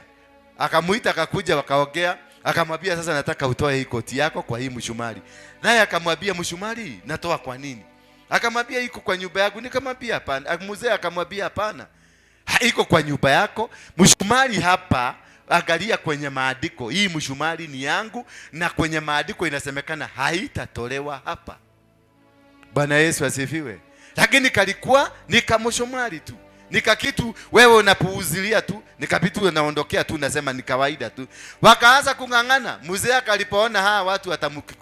Akamuita akakuja wakaongea. Akamwambia sasa nataka utoe hii koti yako kwa hii mshumari. Naye akamwambia mshumari natoa kwa nini? Akamwambia iko kwa nyumba yangu. Nikamwambia hapana. Mzee akamwambia hapana. Iko kwa nyumba yako. Mshumari hapa Angalia kwenye maandiko, hii mshumari ni yangu, na kwenye maandiko inasemekana haitatolewa hapa. Bwana Yesu asifiwe. Lakini kalikuwa ni kamshumari tu, nika kitu wewe unapuuzilia tu, nikapitu unaondokea tu, unasema ni kawaida tu. Wakaanza kung'ang'ana. Mzee akalipoona hawa watu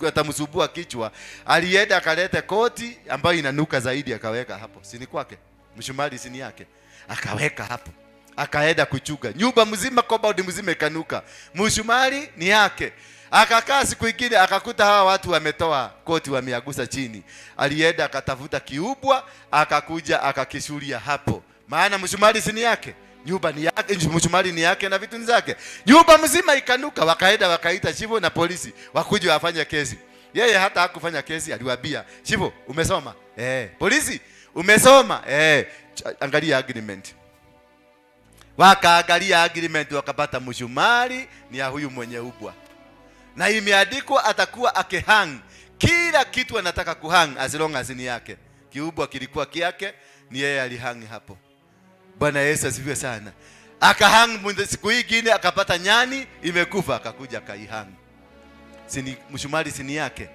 watamsubua kichwa, alienda akaleta koti ambayo inanuka zaidi, akaweka hapo, si ni kwake, mshumari si ni yake, akaweka hapo, akaenda kuchuga nyumba mzima, compound mzima ikanuka, mshumari ni yake. Akakaa siku ingine akakuta hawa watu wametoa koti wameagusa chini. Alienda akatafuta kiubwa, akakuja akakishulia hapo, maana mshumari si ni yake, nyumba ni yake, mshumari ni yake na vitu ni zake. Nyumba mzima ikanuka. Wakaenda wakaita chifu na polisi wakuje wafanye kesi. Yeye hata hakufanya kesi, aliwaambia chifu, umesoma? Polisi, umesoma? Angalia agreement. Wakaangalia agreement, wakapata mshumari ni ya huyu mwenye ubwa, na imeandikwa atakuwa akihang kila kitu anataka kuhang as long as ni yake. Kiubwa kilikuwa kiake, ni yeye alihang hapo. Bwana Yesu asifiwe sana. Akahang siku ingine akapata nyani imekufa, akakuja akaihang. Sini mshumari sini yake.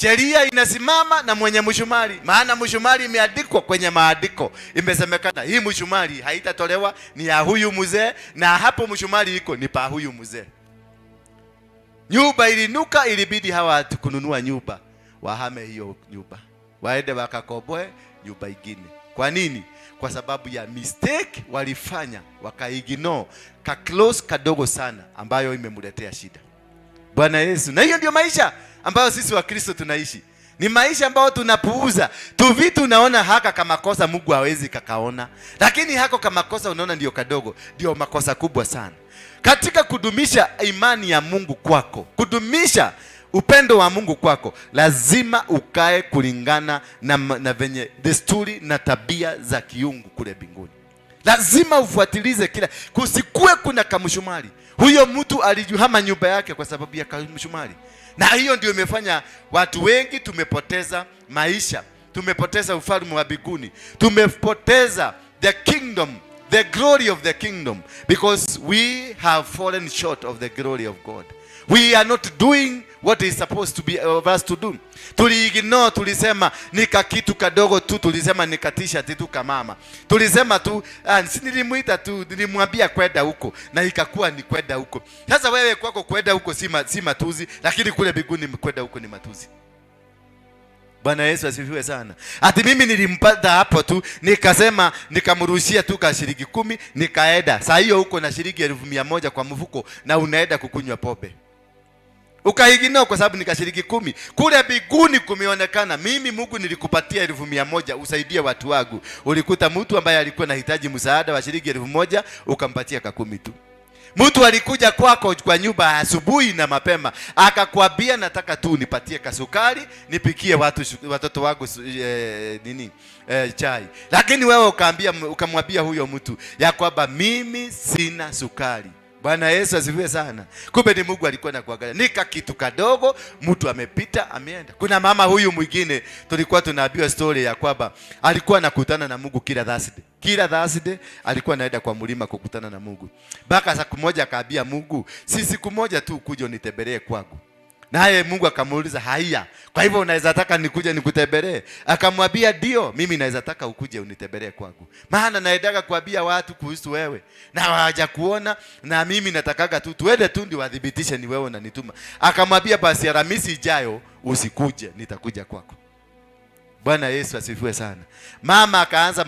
Sheria inasimama na mwenye mshumari, maana mshumari imeandikwa kwenye maandiko, imesemekana hii mshumari haitatolewa, ni ya huyu mzee, na hapo mshumari iko ni pa huyu mzee. Nyumba ilinuka, ilibidi hawa watu kununua nyumba, wahame hiyo nyumba, waende wakakoboe nyumba ingine. Kwa nini? Kwa sababu ya mistake walifanya, wakaignore ka clause kadogo sana ambayo imemletea shida. Bwana Yesu. Na hiyo ndio maisha ambayo sisi Wakristo tunaishi. Ni maisha ambayo tunapuuza tu vitu, unaona haka kama kosa Mungu hawezi kakaona, lakini hako kama kosa unaona ndio kadogo, ndio makosa kubwa sana. Katika kudumisha imani ya Mungu kwako, kudumisha upendo wa Mungu kwako, lazima ukae kulingana na venye desturi na tabia za kiungu kule mbinguni. Lazima ufuatilize kila, kusikue kuna kamshumari. Huyo mtu alijuhama nyumba yake kwa sababu ya kamshumari. Na hiyo ndio imefanya watu wengi tumepoteza maisha, tumepoteza ufalme wa mbinguni, tumepoteza the kingdom, the glory of the kingdom, because we have fallen short of the glory of God. We are not doing what is supposed to be of us to do. Tuliignore, tulisema nika kitu kadogo tu, tulisema nika t-shirt tu kamama. Tulisema tu, si nilimuita tu, nilimwambia kwenda huko na ikakuwa ni kwenda huko. Sasa wewe kwako kwenda huko si matuzi, lakini kule mbinguni kwenda huko ni matuzi. Bwana Yesu asifiwe sana. Ati mimi nilimpata hapo tu, nikasema nikamrushia tu ka shilingi 10, nikaenda. Saa hiyo huko na shilingi 1,100 kwa mfuko na unaenda kukunywa pombe. Ukaignore kwa sababu nika shilingi 10. Kule mbinguni kumeonekana mimi Mungu nilikupatia 1,100 usaidie watu wangu. Ulikuta mtu ambaye alikuwa anahitaji msaada wa shilingi 1,000 ukampatia ka 10 tu. Mtu alikuja kwako kwa nyumba asubuhi na mapema akakwambia nataka tu nipatie kasukari nipikie watoto wangu chai. Lakini wewe ukamwambia huyo mtu ya kwamba mimi sina sukari. Bwana Yesu asifiwe sana. Kumbe ni Mungu alikuwa anakuangalia. Nika kitu kadogo, mtu amepita, ameenda. Kuna mama huyu mwingine tulikuwa tunaambiwa story ya kwamba alikuwa anakutana na Mungu kila Thursday. Kila Thursday alikuwa anaenda kwa mlima kukutana na Mungu. Mpaka siku moja akaambia Mungu, si siku moja tu ukuje unitembelee kwangu. Naye Mungu akamuuliza, haya, kwa hivyo unaweza taka nikuje nikutembelee? Akamwambia ndio, mimi naweza taka ukuje unitembelee kwangu. Maana naendaga kuambia watu kuhusu wewe na hawajakuona, na mimi natakaga tu tuende tu ndio wadhibitishe ni wewe unanituma. Akamwambia basi Alhamisi ijayo usikuje, nitakuja kwako. Bwana Yesu asifiwe sana. Mama akaanza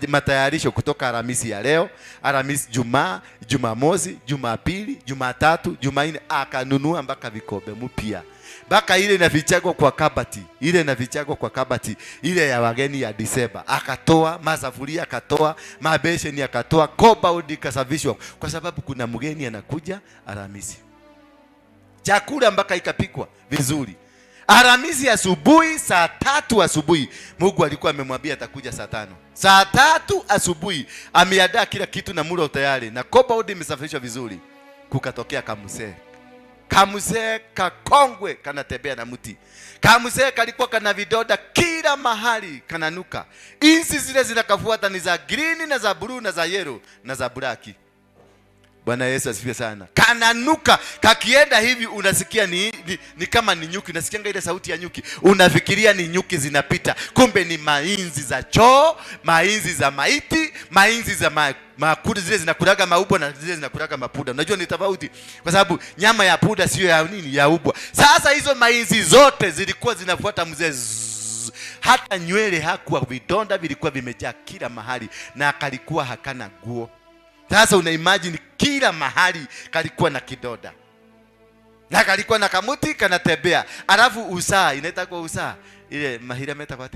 matayarisho kutoka Alhamisi ya leo, Alhamisi, Jumaa, Jumamosi, Jumapili, Jumatatu, Jumanne, akanunua mpaka vikombe mpya. Mpaka ile na vichago kwa kabati, ile na vichago kwa kabati, ile ya wageni ya Disemba. Akatoa masafuria, akatoa mabesheni, akatoa compound ikasafishwa kwa sababu kuna mgeni anakuja Alhamisi. Chakula mpaka ikapikwa vizuri. Alhamisi asubuhi saa 3 asubuhi, Mungu alikuwa amemwambia atakuja saa 5. Saa 3 asubuhi ameandaa kila kitu na mlo tayari na compound imesafishwa vizuri. Kukatokea kamzee. Kamzee kakongwe kanatembea na mti. Kamzee kalikuwa kana vidoda kila mahali, kananuka. Inzi zile zinakafuata ni za green na za blue na za yellow na za black. Bwana Yesu asifiwe sana. Kananuka, kakienda hivi unasikia ni kama ni nyuki, unasikianga ile sauti ya nyuki, unafikiria ni nyuki zinapita, kumbe ni mainzi za choo, mainzi za maiti, mainzi za makuli zile zinakulaga maubwa na zile zinakulaga mapuda. Unajua ni tofauti, kwa sababu nyama ya puda sio ya nini, ya ubwa. Sasa hizo mainzi zote zilikuwa zinafuata mzee, hata nywele hakuwa, vidonda vilikuwa vimejaa kila mahali, na kalikuwa hakana guo. Sasa una imagine kila mahali kalikuwa na kidoda na kalikuwa na kamuti kanatembea, alafu usaa inaita kwa usaa ile mahira meta kwa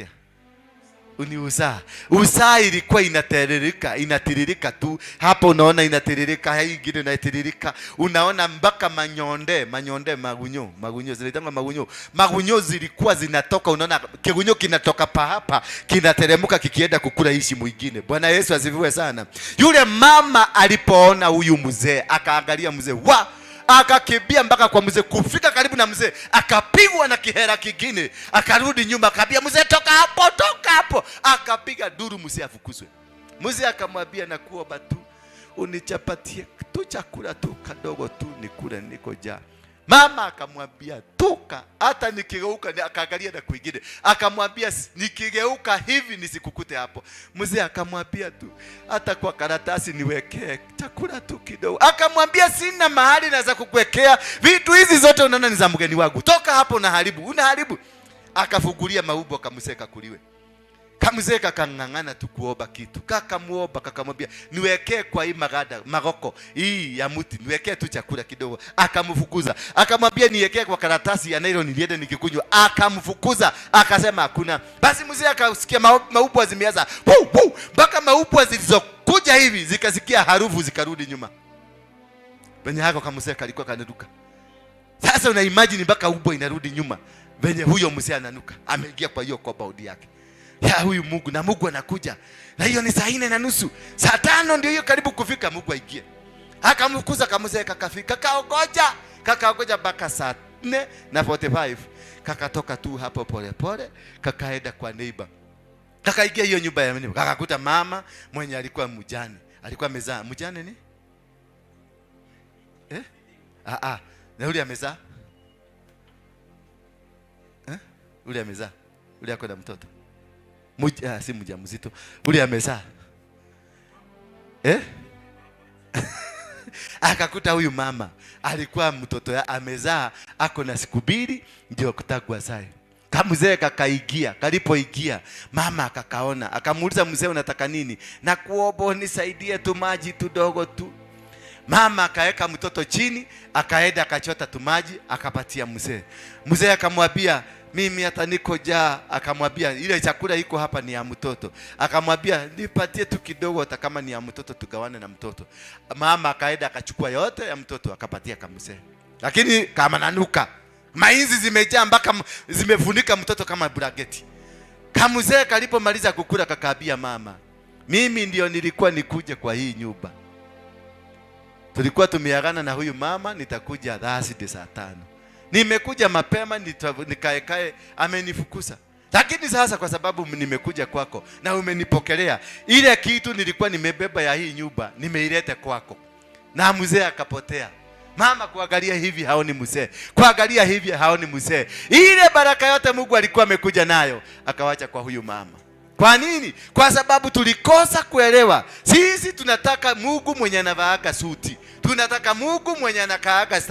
ni usaa. Usaa ilikuwa inatiririka, inatiririka tu hapo, unaona inatiririka, hii ingine inatiririka, unaona mpaka manyonde, manyonde, magunyo, magunyo zinaitangwa magunyo, magunyo zilikuwa zinatoka, unaona kigunyo kinatoka pa hapa kinateremka kikienda kukula ishi mwingine. Bwana Yesu asifiwe sana. Yule mama alipoona huyu mzee, akaangalia mzee wa akakimbia mpaka kwa mzee. Kufika karibu na mzee akapigwa na kihera kingine, akarudi nyuma, akaambia mzee, toka hapo, toka hapo. Akapiga duru mzee afukuzwe. Mzee akamwambia, nakuomba tu unichapatie tu chakula tu kadogo tu nikule, niko njaa. Mama akamwambia toka, hata nikigeuka. Akaangalia na kwingine, akamwambia nikigeuka hivi nisikukute hapo. Mzee akamwambia tu hata kwa karatasi niwekee chakula tu kidogo. Akamwambia sina mahali naweza kukuwekea vitu hizi zote, unaona ni za mgeni wangu, toka hapo, unaharibu, unaharibu. Akafungulia maumbo akamseka kakuliwe. Kamzee kakang'ang'ana tu kuomba kitu, kakamuomba, kakamwambia niwekee kwa hii magada magoko hii ya mti, niwekee tu chakula kidogo. Akamfukuza, akamwambia niwekee kwa karatasi ya nylon niende nikikunywa. Akamfukuza, akasema hakuna. Basi mzee akasikia maubwa zimeanza mpaka maubwa zilizokuja hivi zikasikia harufu zikarudi nyuma. Penye hako kamzee kalikuwa kanaruka. Sasa una imagine mpaka ubwa inarudi nyuma venye huyo mzee ananuka, ameingia kwa hiyo compound yake ya huyu Mungu, na Mungu anakuja, na hiyo ni saa 4:30, saa 5 ndio hiyo karibu kufika, Mungu aingie. Akamfukuza kamzee, kakafika, kakaogoja mpaka saa 4:45, kakatoka tu hapo pole pole, kakaenda kwa neighbor, kakaingia hiyo nyumba ya neighbor, kakakuta mama mwenye alikuwa mjane, alikuwa amezaa. Mjane ni eh? Na yule amezaa eh? Yule amezaa, yule ako na mtoto si mjamzito, ule amezaa eh? Akakuta huyu mama alikuwa mtoto ya amezaa, ako na siku 2 ndio kutagwa zae. Kamzee kakaingia, kalipoingia mama akakaona, akamuuliza mzee, unataka nini? Na kuomba nisaidie tu maji tudogo tu. Mama akaweka mtoto chini, akaenda akachota tu maji akapatia mzee. Mzee akamwambia mimi hata niko njaa. Akamwambia ile chakula iko hapa ni ya mtoto. Akamwambia nipatie tu kidogo, hata kama ni ya mtoto tugawane na mtoto. Mama akaenda akachukua yote ya mtoto akapatia kamzee, lakini kama nanuka mainzi zimejaa mpaka zimefunika mtoto kama blanketi. Kamzee kalipomaliza kukula kakaambia mama, mimi ndio nilikuwa nikuje kwa hii nyumba, tulikuwa tumeagana na huyu mama nitakuja Thursday saa 5. Nimekuja mapema nikaekae, amenifukuza. Lakini sasa kwa sababu nimekuja kwako na umenipokelea, ile kitu nilikuwa nimebeba ya hii nyumba nimeileta kwako. Na mzee akapotea. Mama kuangalia hivi haoni mzee, kuangalia hivi haoni mzee. Ile baraka yote Mungu alikuwa amekuja nayo akawacha kwa huyu mama. Kwa nini? Kwa sababu tulikosa kuelewa. Sisi tunataka Mungu mwenye anavaaka suti, tunataka Mungu mwenye anakaaga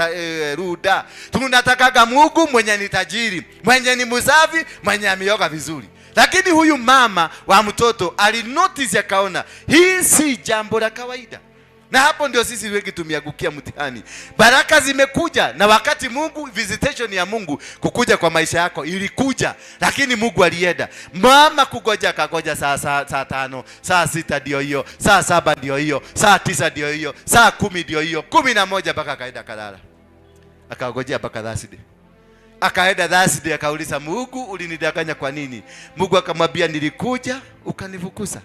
ruda, tunatakaga Mungu mwenye ni tajiri, mwenye ni msafi, mwenye ameoga vizuri. Lakini huyu mama wa mtoto alinotice, akaona hii si jambo la kawaida. Na hapo ndio sisi wengi tumeangukia mtihani. Baraka zimekuja, na wakati Mungu, visitation ya Mungu kukuja kwa maisha yako ilikuja, lakini Mungu alienda. Mama kugoja akagoja saa 5, saa 6 ndio hiyo, saa 7 ndio hiyo, saa 9 ndio hiyo, saa 10 ndio hiyo, 11 mpaka akaenda kalala. Akagojea mpaka Thursday. Akaenda Thursday akauliza, Mungu ulinidanganya kwa nini? Mungu akamwambia nilikuja ukanifukuza.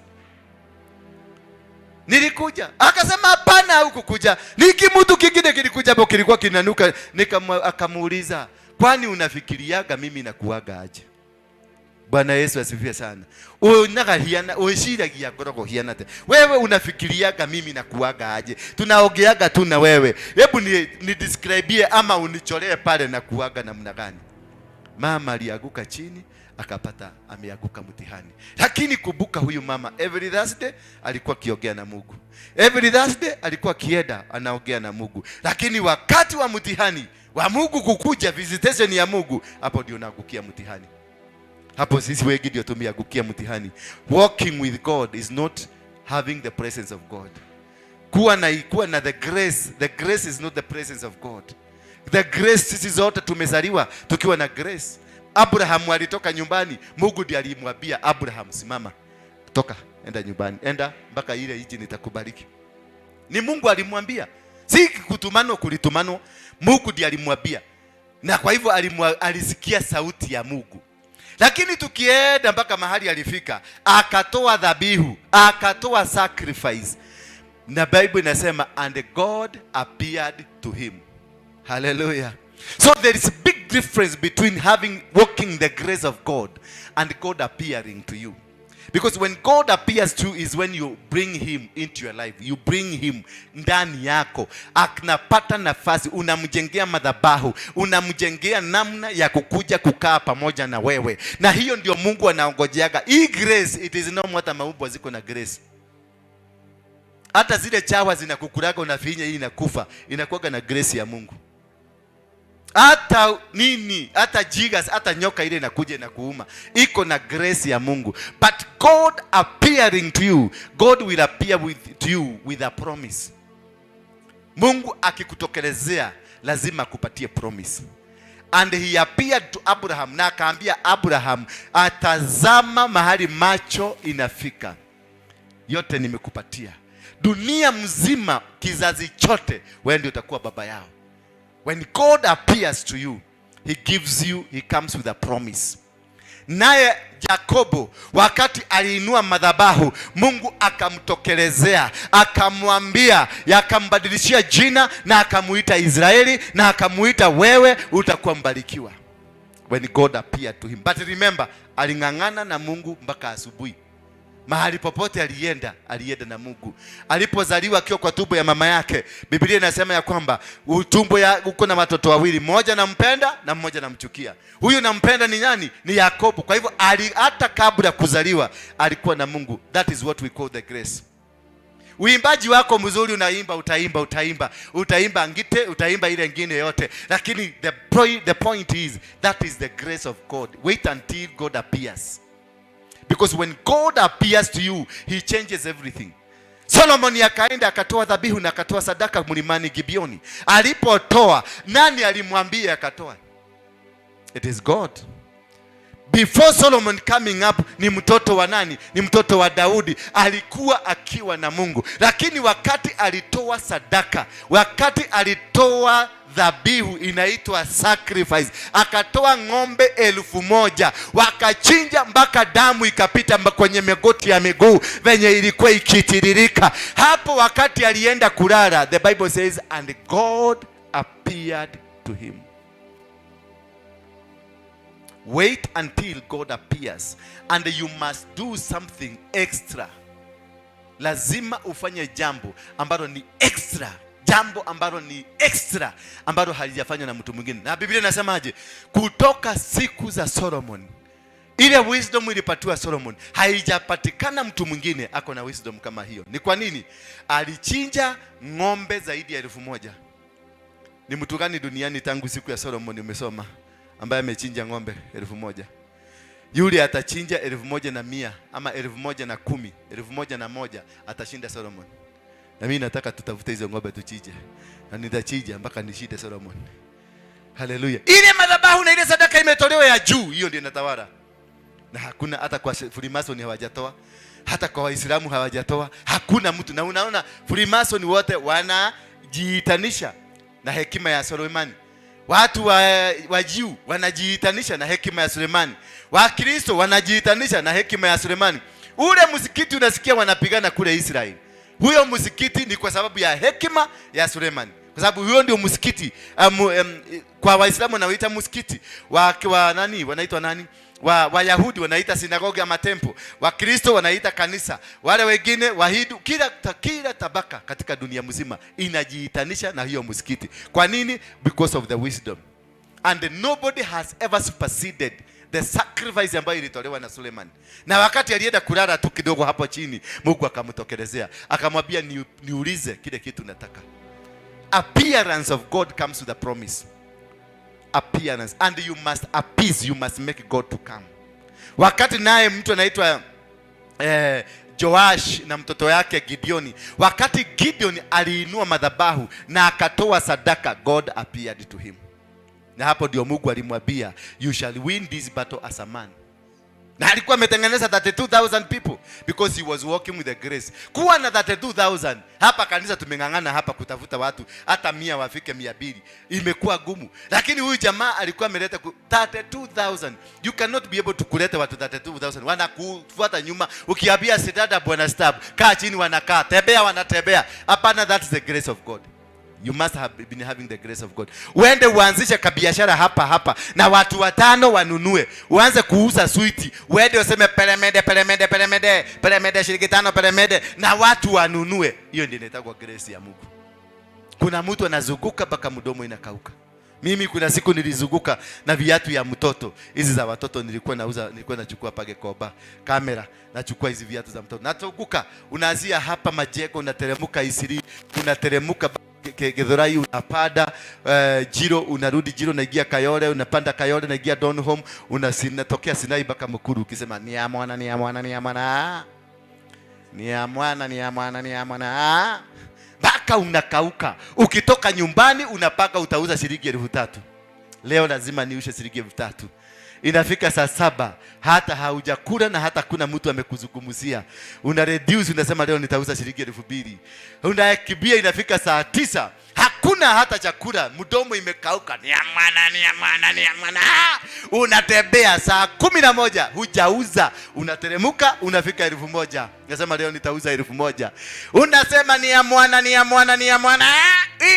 Nilikuja. Akasema hapana, hukukuja. Ni kimutu kingine kilikuja hapo kilikuwa kinanuka. Akamuuliza, kwani unafikiriaga mimi nakuaga aje? Bwana Yesu asifiwe sana. Unaga uishiragia ngoragwo hiana atia? Wewe unafikiriaga mimi nakuaga aje? Tunaongeaga tu na wewe. Hebu ni describe ama unichoree pale na kuaga namna gani? Mama alianguka chini akapata ameanguka mtihani. Lakini kumbuka huyu mama every Thursday alikuwa akiongea na Mungu. Every Thursday alikuwa akienda anaongea na Mungu. Lakini wakati wa mtihani wa Mungu kukuja, visitation ya Mungu, hapo ndio naangukia mtihani. Hapo sisi wengi ndio tumeangukia mtihani. Walking with God is not having the presence of God. Kuwa na the grace, the grace is not the presence of God. The grace, sisi zote tumezaliwa tukiwa na grace. Abraham alitoka nyumbani, Mungu ndiye alimwambia Abraham, simama, toka, enda nyumbani, enda mpaka ile nchi nitakubariki. Ni Mungu alimwambia, si kutumanwa kulitumanwa, Mungu ndiye alimwambia, na kwa hivyo alisikia sauti ya Mungu. Lakini tukienda mpaka mahali alifika, akatoa dhabihu, akatoa sacrifice, na Bible inasema and God appeared to him. Hallelujah. So there is a big difference between having walking the grace of God and God appearing to you. Because when God appears to you is when you bring him into your life. You bring him ndani yako. Anapata nafasi, unamjengea madhabahu, unamjengea namna ya kukuja kukaa pamoja na wewe. Na hiyo ndio Mungu anaongojeaga. Hii grace, it is not hata maumbwa ziko na grace. Hata zile chawa zinakukulaga unafinya hii inakufa, inakuwaga na grace ya Mungu. Hata nini, hata jigas, hata nyoka ile inakuja na kuuma, iko na grace ya Mungu. But God appearing to you, God will appear to you with a promise. Mungu akikutokelezea lazima akupatie promise. And he appeared to Abraham na akaambia Abraham, atazama mahali macho inafika, yote nimekupatia. Dunia mzima, kizazi chote, wewe ndio utakuwa baba yao. When God appears to you, he gives you, he comes with a promise. Naye Yakobo wakati aliinua madhabahu, Mungu akamtokelezea, akamwambia, akambadilishia jina na akamuita Israeli na akamuita wewe utakuwa mbarikiwa. When God appeared to him. But remember, aling'ang'ana na Mungu mpaka asubuhi. Mahali popote alienda, alienda na Mungu. Alipozaliwa akiwa kwa tumbo ya mama yake, Biblia inasema ya kwamba utumbo ya uko na watoto wawili, mmoja nampenda na mmoja namchukia. Huyu nampenda ni nani? Ni Yakobo. Kwa hivyo hata kabla ya kuzaliwa alikuwa na Mungu. That is what we call the grace. Uimbaji wako mzuri, unaimba, utaimba, utaimba, utaimba ngite, utaimba ile ingine yote, lakini the point is that is the grace of God. Wait until God appears. Because when God appears to you, he changes everything. Solomon akaenda akatoa dhabihu na akatoa sadaka mlimani Gibeoni. Alipotoa, nani alimwambia akatoa? It is God. Before Solomon coming up, ni mtoto wa nani? Ni mtoto wa Daudi. Alikuwa akiwa na Mungu, lakini wakati alitoa sadaka, wakati alitoa dhabihu inaitwa sacrifice, akatoa ng'ombe 1000 wakachinja mpaka damu ikapita kwenye magoti ya miguu venye ilikuwa ikitiririka. Hapo wakati alienda kulala, the Bible says and God appeared to him. Wait until God appears and you must do something extra. Lazima ufanye jambo ambalo ni extra, jambo ambalo ni extra, ambalo halijafanywa na mtu mwingine. Na Biblia inasemaje? Kutoka siku za Solomon, ile wisdom ilipatiwa Solomon, haijapatikana mtu mwingine ako na wisdom kama hiyo. Ni kwa nini? Alichinja ng'ombe zaidi ya 1000. Ni mtu gani duniani tangu siku ya Solomon umesoma ambaye amechinja ng'ombe 1000? Yule atachinja 1100 ama 1010, 1001 atashinda Solomon. Na mimi nataka tutafute hizo ng'ombe tuchinje, na nitachinja mpaka nishinde Solomon. Haleluya! Ile madhabahu na ile sadaka imetolewa ya juu, hiyo ndio inatawala, na hakuna hata kwa Freemason hawajatoa, hata kwa Waislamu hawajatoa, hakuna mtu. Na unaona Freemason wote wanajiitanisha na hekima ya Sulemani. Watu wa Jew wanajiitanisha na hekima ya Sulemani. Wakristo wanajiitanisha na hekima ya Sulemani. Ule msikiti unasikia wanapigana kule Israeli, huyo msikiti ni kwa sababu ya hekima ya Sulemani, kwa sababu huyo ndio msikiti kwa Waislamu wanaoita msikiti wa nani, wanaitwa nani? Wa Wayahudi wanaita sinagogi ama temple, Wakristo wanaita kanisa, wale wengine Wahindu, kila tabaka katika dunia mzima inajiitanisha na hiyo msikiti. Kwa nini? Because of the wisdom. And nobody has ever superseded the sacrifice ambayo ilitolewa na Suleiman. Na wakati alienda kulala tu kidogo hapo chini, Mungu akamtokelezea akamwambia, niulize kile kitu nataka. Appearance of God comes with a promise. Appearance, and you must appease, you must make God to come. Wakati naye mtu anaitwa Joash na mtoto yake Gideoni, wakati Gideon aliinua madhabahu na akatoa sadaka, God appeared to him. Na hapo ndio Mungu alimwambia, "You shall win this battle as a man." Na alikuwa ametengeneza 32,000 people because he was walking with the grace. Kuwa na 32,000 hapa kanisa, tumeng'ang'ana hapa kutafuta watu hata 100 wafike 200, imekuwa gumu, lakini huyu jamaa alikuwa ameleta 32,000. You cannot be able to kuleta watu 32,000 wanakufuata nyuma. Ukiambia sidada bwana stab, kaa chini, wanakaa, tembea, wanatembea. Hapana, that's the grace of God. You must have been having the grace of God. Uende uanzishe kabiashara hapa hapa na watu watano wanunue, uanze kuuza switi, uende useme peremende, peremende, peremende, peremende, shilingi 5 peremende, na watu wanunue. Hiyo ndio inaitwa grace ya Mungu. Kuna mtu anazunguka mpaka mdomo inakauka. Mimi kuna siku nilizunguka na viatu ya mtoto, hizi za watoto nilikuwa nauza, nilikuwa nachukua page koba kamera, nachukua hizi viatu za mtoto, nazunguka, unaanzia hapa Majengo, unateremka Isiri, unateremka Githurai, unapanda Jiro, unarudi Jiro, unaingia Kayole, unapanda Kayole, unaingia Donholm, unatokea Sinai mpaka Mukuru, ukisema ni ya mwana, ni ya mwana, ni ya mwana, ni ya mwana, ni ya mwana, ni ya mwana, mpaka unakauka. Ukitoka nyumbani unapaka utauza shilingi 3,000. Leo lazima niushe shilingi 3,000. Inafika saa 7 hata haujakula na hata kuna mtu amekuzungumzia, una reduce, unasema leo nitauza shilingi 2,000. Unakimbia, inafika saa 9 hakuna hata chakula, mdomo imekauka, ni ya mwana, ni ya mwana, ni ya mwana. Unatembea saa 11 hujauza, unateremuka, unafika 1,000, unasema leo nitauza 1,000, unasema ni ya mwana, ni ya mwana, ni ya mwana.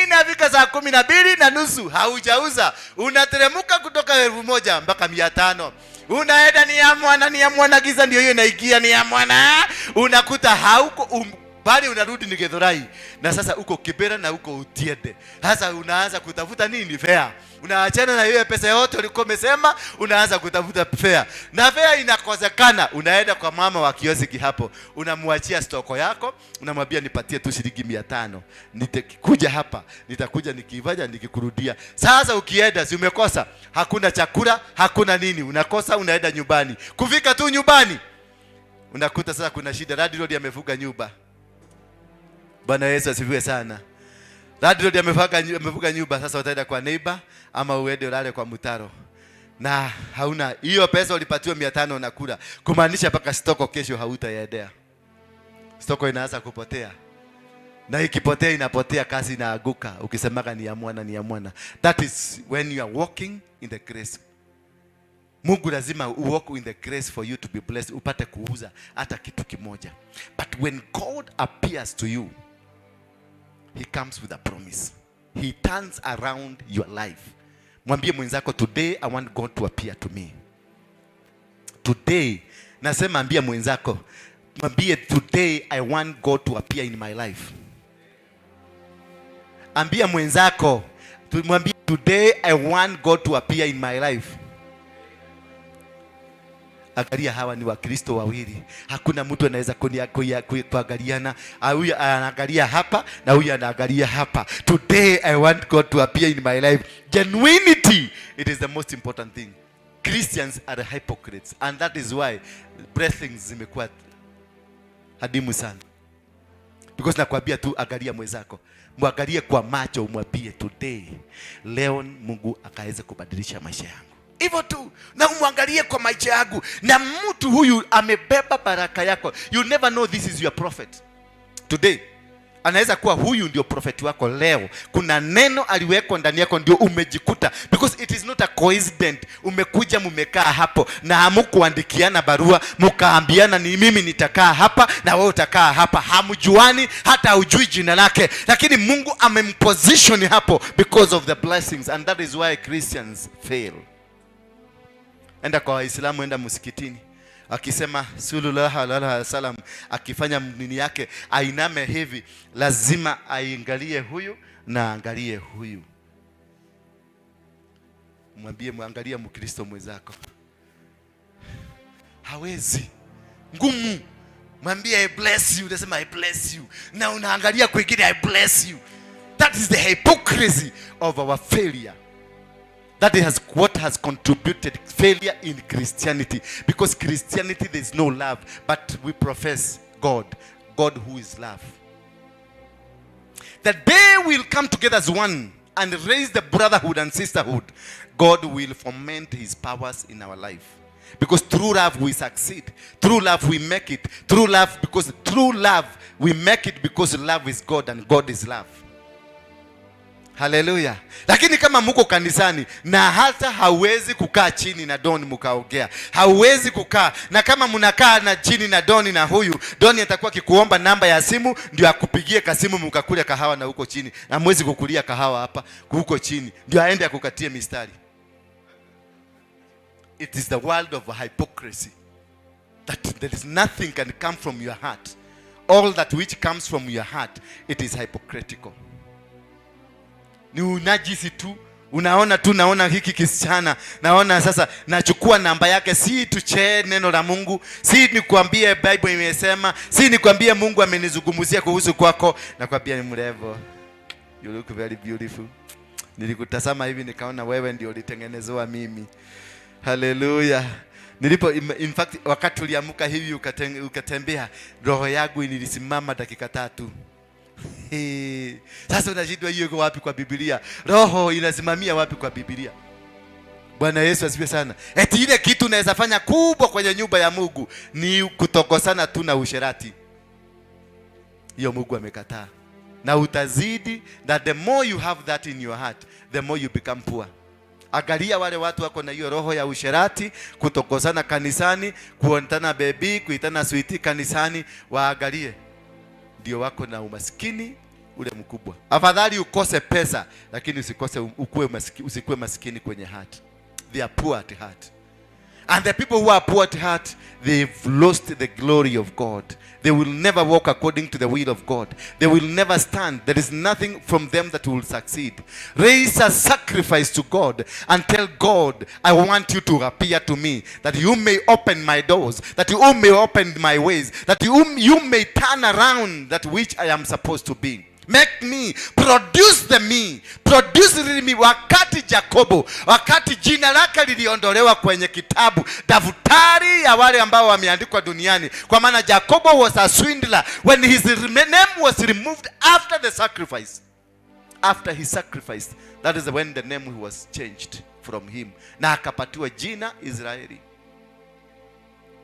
Inafika saa 12:30 haujauza, unateremuka kutoka 1,000 mpaka 500, unaenda ni ya mwana, ni ya mwana, giza ndio hiyo inaingia, ni ya mwana, unakuta hauko bali unarudi ni Githurai na sasa uko Kibera na uko Utiende. Sasa unaanza kutafuta nini? Fare. Unaachana na hiyo pesa yote ulikuwa umesema, unaanza kutafuta fare. Na fare inakosekana, unaenda kwa mama wa kioski hapo, unamwachia stoko yako, unamwambia nipatie tu shilingi 500. Nitakuja hapa, nitakuja nikivaja nikikurudia. Sasa ukienda si umekosa, hakuna chakula, hakuna nini, unakosa, unaenda nyumbani. Kufika tu nyumbani unakuta sasa kuna shida, landlord amefunga nyumba. Bwana Yesu asifiwe sana. Landlord amefunga nyumba, sasa utaenda kwa neighbor ama uende ulale kwa mtaro. Na hauna hiyo pesa ulipatiwa 500 unakula. Kumaanisha mpaka stoko kesho hautaendea. Stoko inaanza kupotea. Na ikipotea inapotea, kazi inaanguka. Ukisemaga ni ya mwana, ni ya mwana. That is when you are walking in the grace. Mungu lazima walk in the grace for you to be blessed, upate kuuza hata kitu kimoja. But when God appears to you, he comes with a promise. He turns around your life. Mwambie mwenzako, today I want God to appear to me. Today, nasema ambia mwenzako, mwambie today I want God to appear in my life. Ambia mwenzako, mwambie today I want God to appear in my life. Angalia, hawa ni Wakristo wawili, hakuna mtu anaweza kuangaliana. Huyu anaangalia hapa na huyu anaangalia hapa. Today I want God to appear in my life. Genuinity, it is the most important thing. Christians are hypocrites and that is why blessings zimekuwa hadimu sana. Because nakwambia tu, angalia mwenzako, mwangalie kwa macho, umwambie today, leo Mungu akaweza kubadilisha maisha yangu. Hivyo tu, na umwangalie kwa maisha yangu, na mtu huyu amebeba baraka yako. You never know this is your prophet today. Anaweza kuwa huyu ndio prophet wako leo. Kuna neno aliwekwa ndani yako, ndio umejikuta, because it is not a coincidence. Umekuja mumekaa hapo na hamukuandikiana barua mkaambiana ni mimi nitakaa hapa na wewe utakaa hapa. Hamjuani, hata hujui jina lake, lakini Mungu amemposition hapo because of the blessings, and that is why Christians fail. Enda kwa Waislamu, enda msikitini, akisema sallallahu alaihi wasallam, akifanya nini yake, ainame hivi, lazima aingalie huyu na angalie huyu. Mwambie, mwangalia Mkristo mwenzako, hawezi, ngumu. Mwambie, "I bless you," unasema, "I bless you," na unaangalia kwingine, "I bless you." That is the hypocrisy of our failure. That is what has contributed failure in Christianity. Because Christianity, there is no love, but we profess God, God who is love. The day we'll come together as one and raise the brotherhood and sisterhood, God will foment his powers in our life. Because through love we succeed. Through love we make it. Through love, because through love we make it, because love is God and God is love. Haleluya. Lakini kama muko kanisani na hata hauwezi kukaa chini na Doni mkaongea, hauwezi kukaa, na kama mnakaa na chini na Doni na huyu Doni atakuwa akikuomba namba ya simu ndio akupigie kasimu mkakule kahawa na huko chini, na mwezi kukulia kahawa hapa huko chini ndio aende akukatie mistari. It is the world of hypocrisy, that there is nothing can come from your heart. All that which comes from your heart, it is hypocritical. Ni unajisi tu. Unaona tu, naona hiki kisichana, naona sasa nachukua namba yake, si tuchee neno la Mungu, si nikwambie Bible imesema, si nikwambie Mungu amenizungumzia kuhusu kwako. Nakwambia ni mrembo, you look very beautiful. Nilikutazama hivi nikaona wewe ndio ulitengenezewa mimi. Haleluya. Nilipo, in fact, wakati uliamka hivi ukatembea, roho yangu ilisimama dakika 3. Hey. Sasa unashindwa hiyo iko wapi kwa Biblia? Roho inasimamia wapi kwa Biblia? Bwana Yesu asifiwe sana. Eti ile kitu unaweza fanya kubwa kwenye nyumba ya Mungu ni kutokosana tu na usherati. Hiyo Mungu amekataa. Na utazidi, that the more you have that in your heart, the more you become poor. Angalia wale watu wako na hiyo roho ya usherati, kutokosana kanisani, kuitana baby, kuitana sweetie kanisani, waangalie. Ndio wako na umaskini ule mkubwa. Afadhali ukose pesa lakini usikose ukue maskini, usikue maskini kwenye heart. They are poor at heart. And the people who are poor at heart, they've lost the glory of God. They will never walk according to the will of God. They will never stand. There is nothing from them that will succeed. Raise a sacrifice to God and tell God, "I want you to appear to me, that you may open my doors, that you may open my ways, that you may turn around that which I am supposed to be. Make me, produce the me, produce really me." Wakati Jacobo, wakati jina lake liliondolewa kwenye kitabu, daftari ya wale ambao wameandikwa duniani, kwa maana Jacobo was a swindler. When his name was removed after the sacrifice, after he sacrificed, that is when the name was changed from him, na akapatiwa jina Israeli,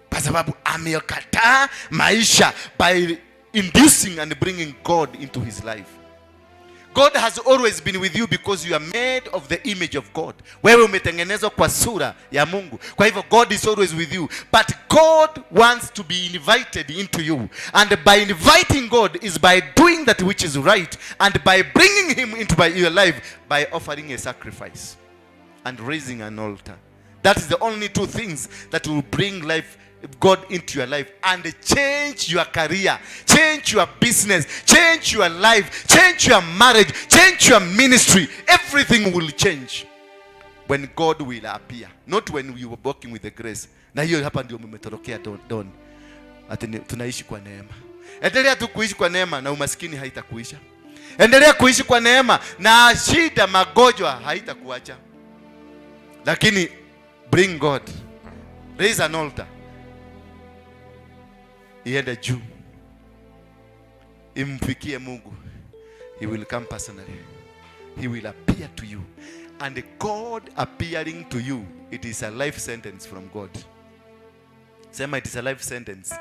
kwa sababu amekataa maisha by inducing and bringing God into his life. God has always been with you because you are made of the image of God. Wewe umetengenezwa kwa sura ya Mungu. Kwa hivyo God is always with you. But God wants to be invited into you. And by inviting God is by doing that which is right and by bringing him into your life by offering a sacrifice and raising an altar. That is the only two things that will bring life God into your life and change your career, change your business, change your life, change your marriage, change your ministry. Everything will change when God will appear, not when we were walking with the grace. Na hiyo hapa ndio mmetorokea don. Ati tunaishi kwa neema. Endelea tu kuishi kwa neema na umaskini haitakuisha. Endelea kuishi kwa neema na shida, magonjwa haitakuacha. Lakini bring God, raise an altar, iende juu, imfikie Mungu. He will come personally. He will appear to you. And God appearing to you, it is a life sentence from God. Sema, "It is a life sentence."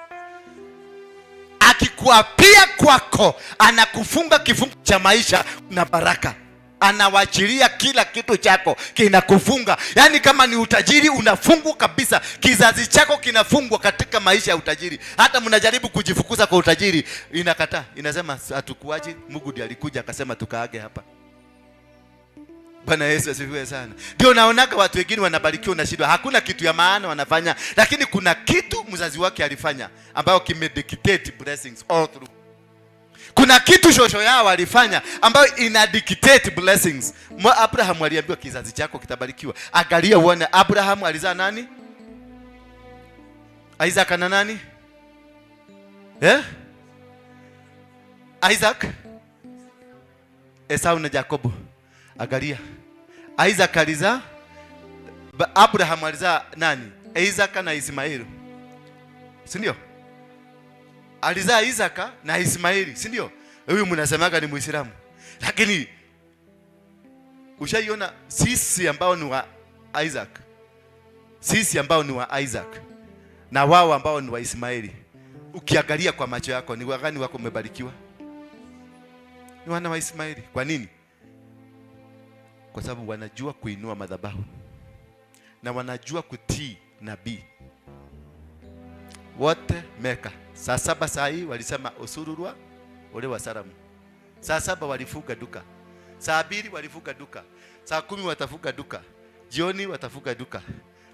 Akikuapia kwako, anakufunga kifungo cha maisha na baraka. Anawachilia kila kitu chako kinakufunga. Yaani kama ni utajiri unafungwa kabisa, kizazi chako kinafungwa katika maisha ya utajiri. Hata mnajaribu kujifukuza kwa utajiri, inakataa, inasema hatukuachi. Mungu ndiye alikuja akasema tukaage hapa. Bwana Yesu asifiwe sana. Ndio naonaga watu wengine wanabarikiwa, unashindwa. Hakuna kitu ya maana wanafanya, lakini kuna kitu mzazi wake alifanya ambayo kimedictate blessings all through. Kuna kitu shosho yao alifanya ambayo ina dictate blessings. Abraham aliambiwa kizazi chako kitabarikiwa. Angalia uone Abraham alizaa nani? Isaac na nani? Eh? Isaac, Esau na Jacobo. Angalia. Isaac alizaa, Abraham alizaa nani? Isaac na Ismaili. Si ndio? Alizaa Isaac na Ismaili, si ndio? Huyu mnasemaga ni Muislamu. Lakini ushaiona sisi ambao ni wa Isaac, sisi ambao ni wa Isaac na wao ambao ni wa Ismaili, ukiangalia kwa macho yako ni wagani wako umebarikiwa? Ni wana wa Ismaili. Kwa nini? Kwa sababu wanajua kuinua madhabahu na wanajua kutii nabii. Wote Meka saa 7 saa hii walisema usururwa ule wa Salamu. Saa 7 walifunga duka, saa 2 walifunga duka, saa 10 watafunga duka, jioni watafunga duka,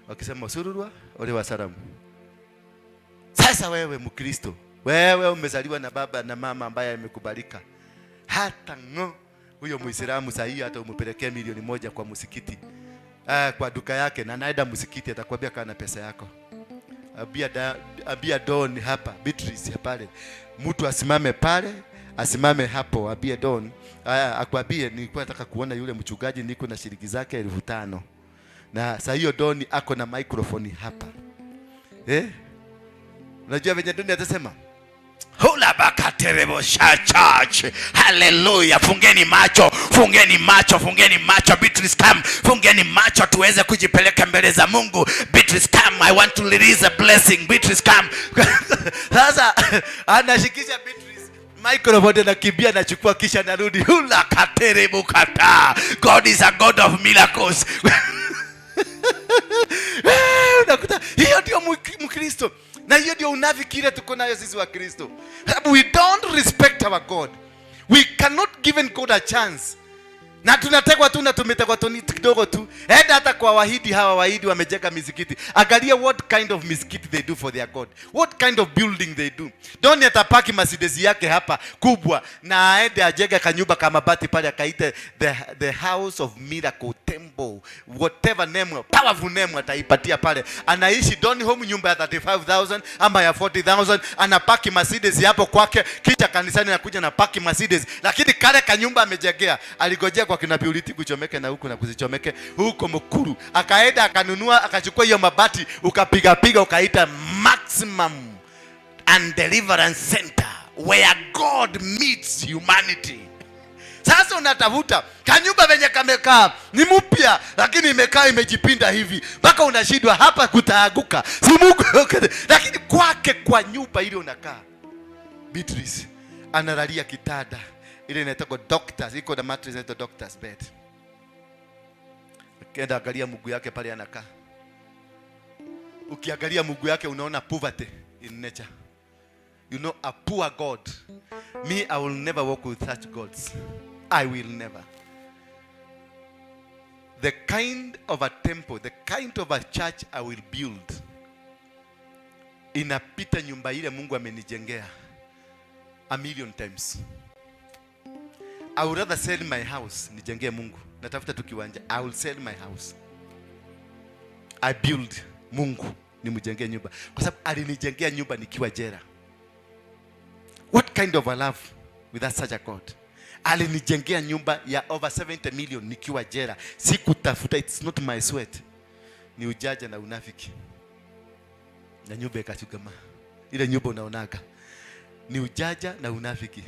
wakisema usururwa ule wa Salamu. Sasa wewe Mkristo, wewe umezaliwa na baba na mama ambaye amekubalika, hata ngo huyo Muislamu saa hii hata umpelekee 1 milioni kwa msikiti, kwa duka yake, na naenda msikiti, atakwambia kana pesa yako. Ambia Don hapa, Beatrice pale, mtu asimame pale, asimame hapo, ambie Don, akwambie nilikuwa nataka kuona yule mchungaji, niko na shilingi zake 5,000. Na saa hiyo Don ako na microphone hapa. Eh? Unajua venye Don atasema? Hula bakaterebo church. Hallelujah. Fungeni macho, fungeni macho, fungeni macho. Beatrice come. Fungeni macho tuweze kujipeleka mbele za Mungu. Beatrice come. I want to release a blessing. Beatrice come. Sasa anashikisha Beatrice microphone, anakimbia, anachukua, kisha anarudi. Hula katerebo kata. God is a God of miracles. Unakuta hiyo ndio Mkristo na hiyo ndio unafiki ile tuko nayo sisi wa Kristo. Sababu we don't respect our God. We cannot give God a chance. Na tunategwa tu na tumetegwa tu ni kidogo tu. Enda hata kwa Wahindi, hawa Wahindi wamejenga misikiti. Angalia what kind of misikiti they do for their God. What kind of building they do. Doni atapaki Mercedes yake hapa kubwa na aende ajenge kanyumba kama bati pale akaite the house of miracle temple, whatever name, powerful name ataipatia pale. Anaishi Don Home, nyumba ya 35,000 ama ya 40,000, anapaki Mercedes hapo kwake, kisha kanisani anakuja na paki Mercedes, lakini kale kanyumba amejengea aligojea kwa kina Purity kuchomeke na huku na kuzichomeke huko Mukuru, akaenda akanunua, akachukua hiyo mabati, ukapiga piga, ukaita maximum and deliverance center where God meets humanity. Sasa unatafuta kanyumba venye kamekaa ni mpya, lakini imekaa imejipinda hivi mpaka unashindwa hapa kutaaguka, si Mungu. Lakini kwake kwa nyumba ile unakaa, Beatrice analalia kitanda ile inaitwa doctors, iko na mattress inaitwa doctor's bed. Ukienda angalia mguu yake pale anakaa, ukiangalia mguu yake unaona poverty in nature. You know a poor God. Me, I will never walk with such gods. I will never. The kind of a temple, the kind of a church I will build inapita nyumba ile Mungu amenijengea a million times. I would rather sell my house nijengee Mungu. Natafuta tu kiwanja. I will sell my house. I build Mungu nimjengee nyumba, kwa sababu alinijengea nyumba nikiwa jela. What kind of a love with that such a God? Alinijengea nyumba ya over 70 million nikiwa jela. Sikutafuta, it's not my sweat. Ni ujanja na unafiki. Na nyumba ikachugama. Ile nyumba unaonaga ni ujanja na unafiki.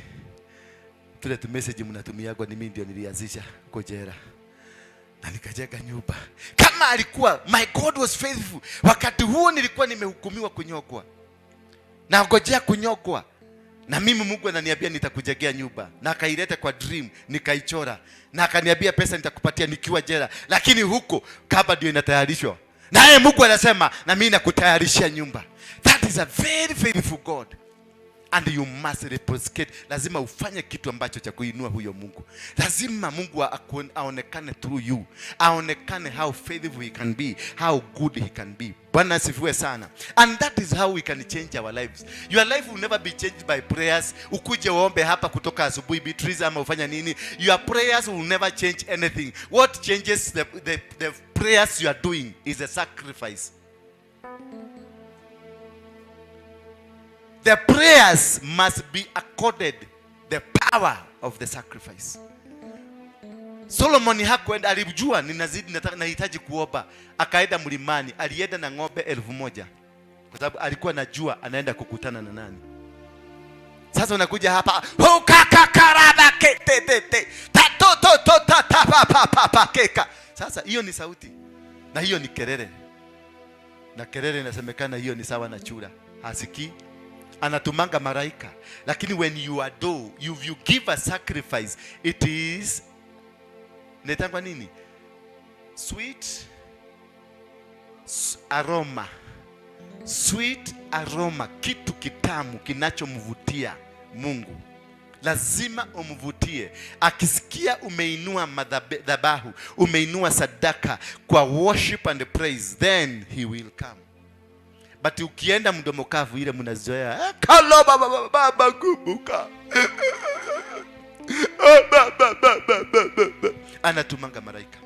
Tule tu message mnatumiagwa ni mimi ndio nilianzisha huko jela. Na nikajenga nyumba. Kama alikuwa, my God was faithful. Wakati huo nilikuwa nimehukumiwa kunyongwa. Na ngojea kunyongwa. Na mimi Mungu ananiambia nitakujengea nyumba. Na akaileta kwa dream, nikaichora. Na akaniambia pesa nitakupatia nikiwa jela. Lakini huko kaba ndio inatayarishwa. Naye Mungu anasema na mimi nakutayarishia nyumba. That is a very faithful God. And you must reciprocate. Lazima ufanye kitu ambacho cha kuinua huyo Mungu. Lazima Mungu aonekane through you, aonekane how faithful he can be, how good he can be. Bwana asifiwe sana. And that is how we can change our lives. Your life will never be changed by prayers. Ukuje uombe hapa kutoka asubuhi, Beatrice, ama ufanya nini, your prayers will never change anything. What changes the prayers you are doing is a sacrifice. The prayers must be accorded the power of the sacrifice. Solomon hakwenda, alijua ninazidi nahitaji kuomba, akaenda mlimani, alienda na ng'ombe 1000 kwa sababu alikuwa anajua anaenda kukutana na nani. Sasa unakuja hapa, hukakakaraba ketete, ta to to to ta ta pa pa pa pa keka. Sasa hiyo ni sauti na hiyo ni kelele, na kelele inasemekana hiyo ni sawa na chura, hasikii, anatumanga malaika. Lakini when you adore, if you give a sacrifice, it is inaitangwa nini? Sweet aroma. Sweet aroma, kitu kitamu kinachomvutia Mungu. Lazima umvutie. Akisikia umeinua madhabahu, umeinua sadaka kwa worship and praise, then he will come. But ukienda mdomo kavu ile mnazoea, kalo baba, baba, baba, kumbuka. Ba, ba, ba, ba, ba, ba, ba. Anatumanga malaika.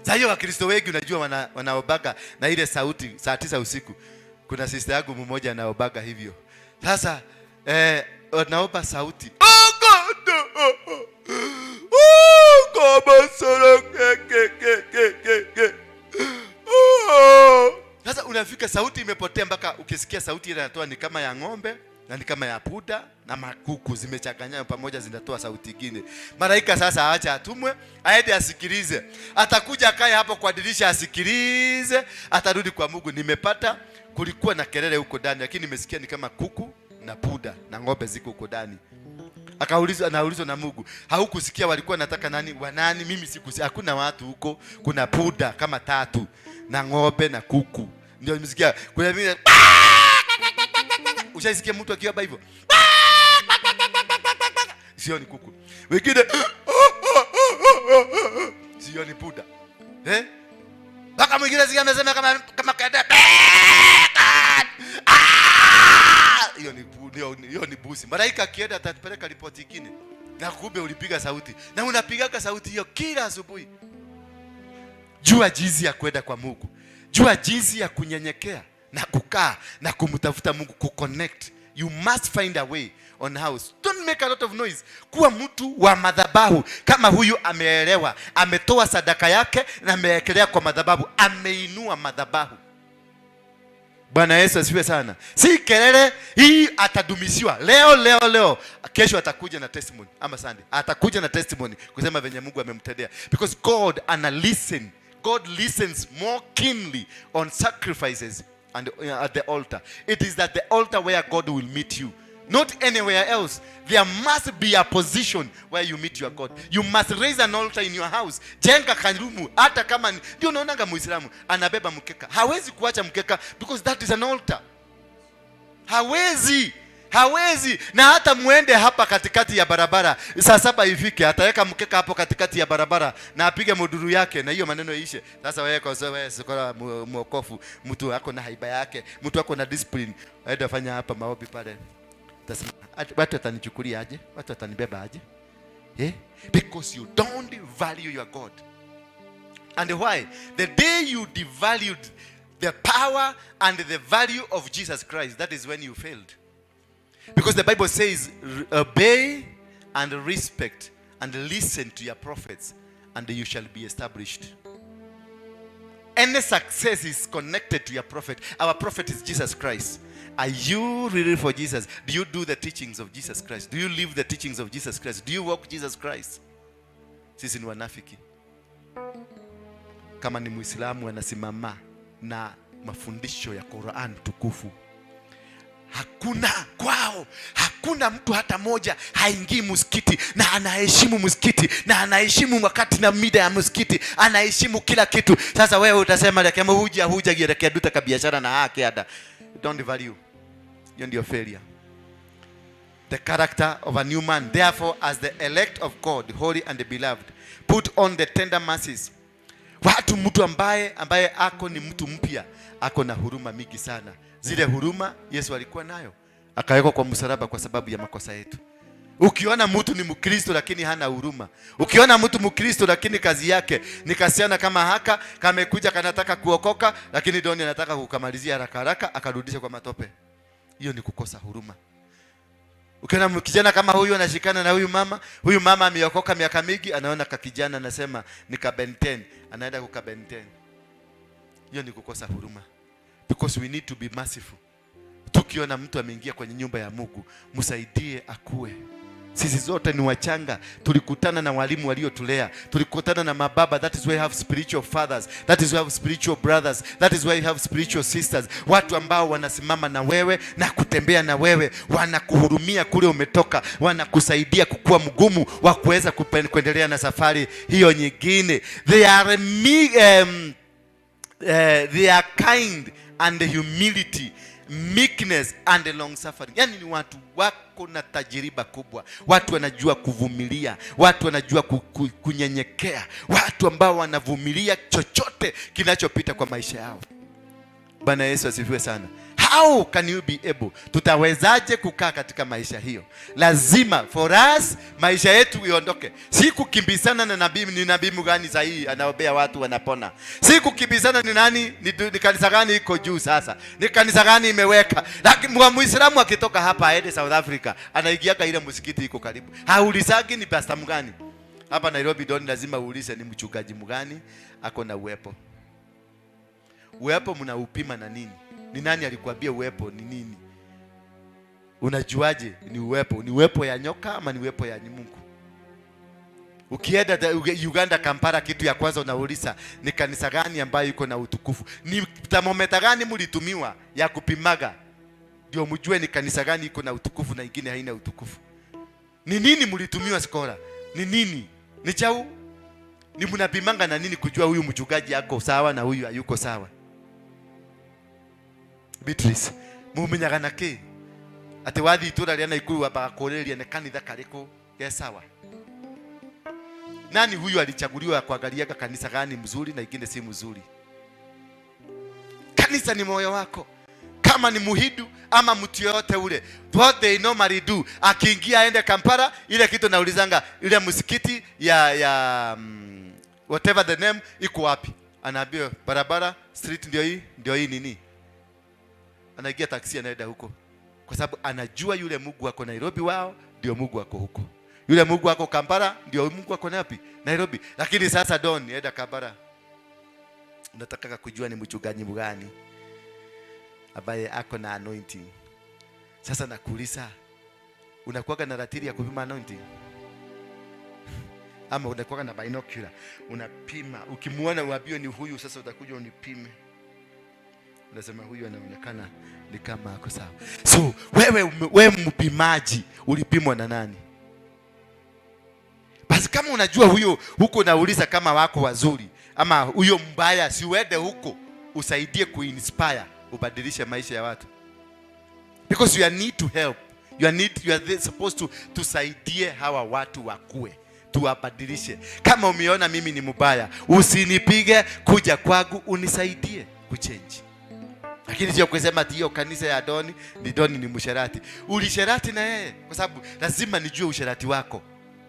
Sasa hiyo Wakristo wengi unajua wanaobaga na ile sauti saa 9 usiku. Kuna sister yangu mmoja anaobaga hivyo. Sasa anaomba sauti. Oh God! Oh, oh. Oh, God, solo, ke, ke, ke, ke, ke, ke. Oh. Sasa unafika sauti imepotea, mpaka ukisikia sauti ile inatoa ni kama ya ng'ombe na ni kama ya puda na makuku zimechanganywa pamoja zinatoa sauti nyingine. Malaika sasa aacha atumwe aende asikilize. Atakuja akae hapo kwa dirisha asikilize, atarudi kwa Mungu. Nimepata kulikuwa na kelele huko ndani, lakini nimesikia ni kama kuku na puda na ng'ombe ziko huko ndani. Akaulizwa, anaulizwa na Mungu, haukusikia walikuwa nataka nani? Wa nani? Mimi sikusikia. Hakuna watu huko, kuna puda kama 3 na ng'ombe na kuku. Ndio nimesikia. Kuna vile ushaisikia mtu akiomba hivyo? Sio ni kuku. Wengine sio ni puda. Mpaka mwingine sikia amesema kama kaenda. Hiyo ni busi. Malaika akienda atapeleka ripoti nyingine. Na kumbe ulipiga sauti. Na unapigaga sauti hiyo kila asubuhi. Jua jinsi ya kwenda kwa Mungu. Jua jinsi ya kunyenyekea na kukaa na kumtafuta Mungu, kuconnect. You must find a way on house. Don't make a lot of noise. Kuwa mtu wa madhabahu. Kama huyu ameelewa, ametoa sadaka yake na amewekelea kwa madhabahu, ameinua madhabahu. Bwana Yesu asifiwe sana. Si kelele hii, atadumishiwa leo leo leo. Kesho atakuja na testimony, ama Sunday atakuja na testimony kusema venye Mungu amemtendea. Because God ana listen. God listens more keenly on sacrifices and at the altar. It is at the altar where God will meet you, not anywhere else. There must be a position where you meet your God. You must raise an altar in your house. Jenga karumu, hata kama ndio unaonanga Muislamu anabeba mkeka. Hawezi kuacha mkeka because that is an altar. Hawezi. Hawezi. Na hata muende hapa katikati ya barabara saa 7 ifike, ataweka mkeka hapo katikati ya barabara na apige muduru yake na hiyo maneno iishe. Sasa wewe kwa sababu wewe sio muokofu, mtu ako na haiba yake, mtu ako na discipline, aende afanya hapa maombi pale. Utasema, watu watanichukulia aje? Watu watanibeba aje? Because you don't value your God. And why? The day you devalued the power and the value of Jesus Christ, that is when you failed. Because the Bible says, obey and respect and listen to your prophets, and you shall be established. Any success is connected to your prophet. Our prophet is Jesus Christ. Are you really for Jesus? Do you do the teachings of Jesus Christ? Do you live the teachings of Jesus Christ? Do you walk Jesus Christ? Sisi ni wanafiki. Kama ni Muislamu anasimama na mafundisho ya Quran tukufu. Hakuna kwao, hakuna mtu hata moja haingii msikiti, na anaheshimu msikiti, na anaheshimu wakati na mida ya msikiti, anaheshimu kila kitu. Sasa wewe utasema kama huja huja gielekea duta ka biashara na haki ada. Don't value. Hiyo ndio failure. The character of a new man. Therefore, as the elect of God, holy and beloved, put on the tender mercies. Watu, mtu ambaye ako ni mtu mpya, ako na huruma mingi sana. Zile huruma Yesu alikuwa nayo, akawekwa kwa msalaba kwa sababu ya makosa yetu. Ukiona mtu ni Mkristo lakini hana huruma, ukiona mtu Mkristo lakini kazi yake ni kasiana kama haka kamekuja kanataka kuokoka, lakini doni anataka kukamalizia haraka haraka akarudisha kwa matope, hiyo ni kukosa huruma. Ukiona kijana kama huyu anashikana na huyu mama ameokoka miaka mingi, anaona kakijana anasema ni ka Ben 10, anaenda kuka Ben 10. Hiyo ni kukosa huruma. Because we need to be merciful. Tukiona mtu ameingia kwenye nyumba ya Mungu, msaidie akue. Sisi zote ni wachanga, tulikutana na walimu waliotulea, tulikutana na mababa. That is why you have spiritual fathers, that is why you have spiritual brothers, that is why you have spiritual sisters, watu ambao wanasimama na wewe na kutembea na wewe, wanakuhurumia kule umetoka, wanakusaidia kukua mgumu wa kuweza kuendelea na safari hiyo nyingine. They are kind and humility, meekness and long suffering. Yani ni watu wako na tajiriba kubwa, watu wanajua kuvumilia, watu wanajua kunyenyekea, watu ambao wanavumilia chochote kinachopita kwa maisha yao. Bwana Yesu asifiwe sana. How can you be able? Tutawezaje kukaa katika maisha hiyo? Lazima for us maisha yetu iondoke. Si kukimbizana na nabii, ni nabii mgani sahihi anaombea watu wanapona. Si kukimbizana ni nani, ni kanisa gani iko juu sasa, ni kanisa gani imeweka. Lakini Muislamu akitoka hapa aende South Africa, anaingiaga ile msikiti iko karibu. Haulizagi ni pastor mgani. Hapa Nairobi don lazima uulize ni mchungaji mgani ako na uwepo. Uwepo mnaupima na nini? Ni nani alikwambia uwepo ni nini? Unajuaje ni uwepo? Ni uwepo ya nyoka ama ni uwepo ya Mungu? Ukienda Uganda, Kampala, kitu ya kwanza unauliza ni kanisa gani ambayo iko na utukufu? Ni thermometer gani mlitumiwa ya kupimaga ndio mjue ni kanisa gani iko na utukufu na ingine haina utukufu? Ni nini mlitumiwa skora? Ni nini? Ni chau? Ni mnapimanga na nini kujua huyu mchungaji ako sawa na huyu hayuko sawa? Beatrice, mumenyaga na kĩ? Atĩ wathiĩ itũra rĩa Naikuru wambaga kũrĩrĩria nĩ kanitha karĩkũ ge sawa? Nani huyu alichaguliwa kuangaliaga kanisa gani mzuri na ingine si mzuri? Kanisa ni moyo wako. Kama ni Muhindu ama mtu yoyote ule, what they normally do, akiingia aende Kampala, ile kitu naulizanga, ile msikiti ya whatever the name iko wapi? Anaambiwa barabara street ndio hii, ndio hii nini. Anaingia taksi anaenda huko, kwa sababu anajua yule Mungu ako Nairobi wao ndio Mungu ako huko, yule Mungu ako Kampala ndio Mungu ako wapi? Nairobi. Lakini sasa don enda Kampala, unataka kujua ni mchungaji mgani ambaye ako na anointing. Sasa nakuuliza, unakuwaga na ratili ya kupima anointing ama unakuwaga na binocular unapima? Ukimuona uambiwe ni huyu, sasa utakuja unipime, unasema huyu anaonekana ni kama ako sawa. So wewe mpimaji ulipimwa na nani? Basi kama unajua huyo huko, unauliza kama wako wazuri ama huyo mbaya, si uende huko usaidie kuinspire, ubadilishe maisha ya watu, because you are need to help, you are supposed to tusaidie hawa watu wakue, tuwabadilishe. Kama umeona mimi ni mbaya, usinipige, kuja kwangu unisaidie kuchange, lakini sio kusema ati hiyo kanisa ya Doni ni Doni ni msherati. Ulisherati na yeye, kwa sababu lazima nijue usherati wako,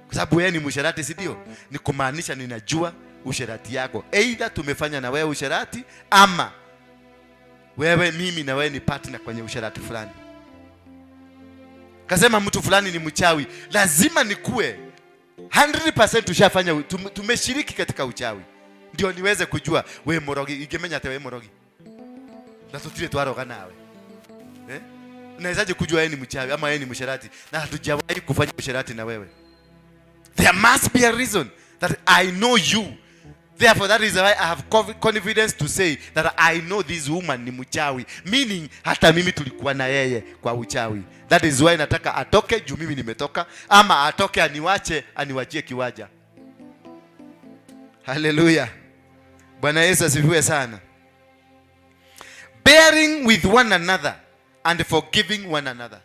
kwa sababu yeye ni msherati, si ndio? Ni kumaanisha ninajua usherati yako, either tumefanya na wewe usherati ama wewe, mimi na wewe ni partner kwenye usherati fulani. Kasema mtu fulani ni mchawi, lazima nikue 100% tushafanya, tumeshiriki katika uchawi, ndio niweze kujua we morogi. Ingemenya ate we morogi na tutire twaroga nawe, eh? Unawezaje kujua yeye ni mchawi ama yeye ni msherati na hatujawahi kufanya usherati na wewe? There must be a reason that I know you. Therefore, that is why I have confidence to say that I know this woman ni mchawi. Meaning, hata mimi tulikuwa na yeye kwa uchawi. That is why nataka atoke juu mimi nimetoka, ama atoke aniwache, aniwachie kiwaja. Haleluya. Bwana Yesu asifiwe sana. Bearing with one another and forgiving one another.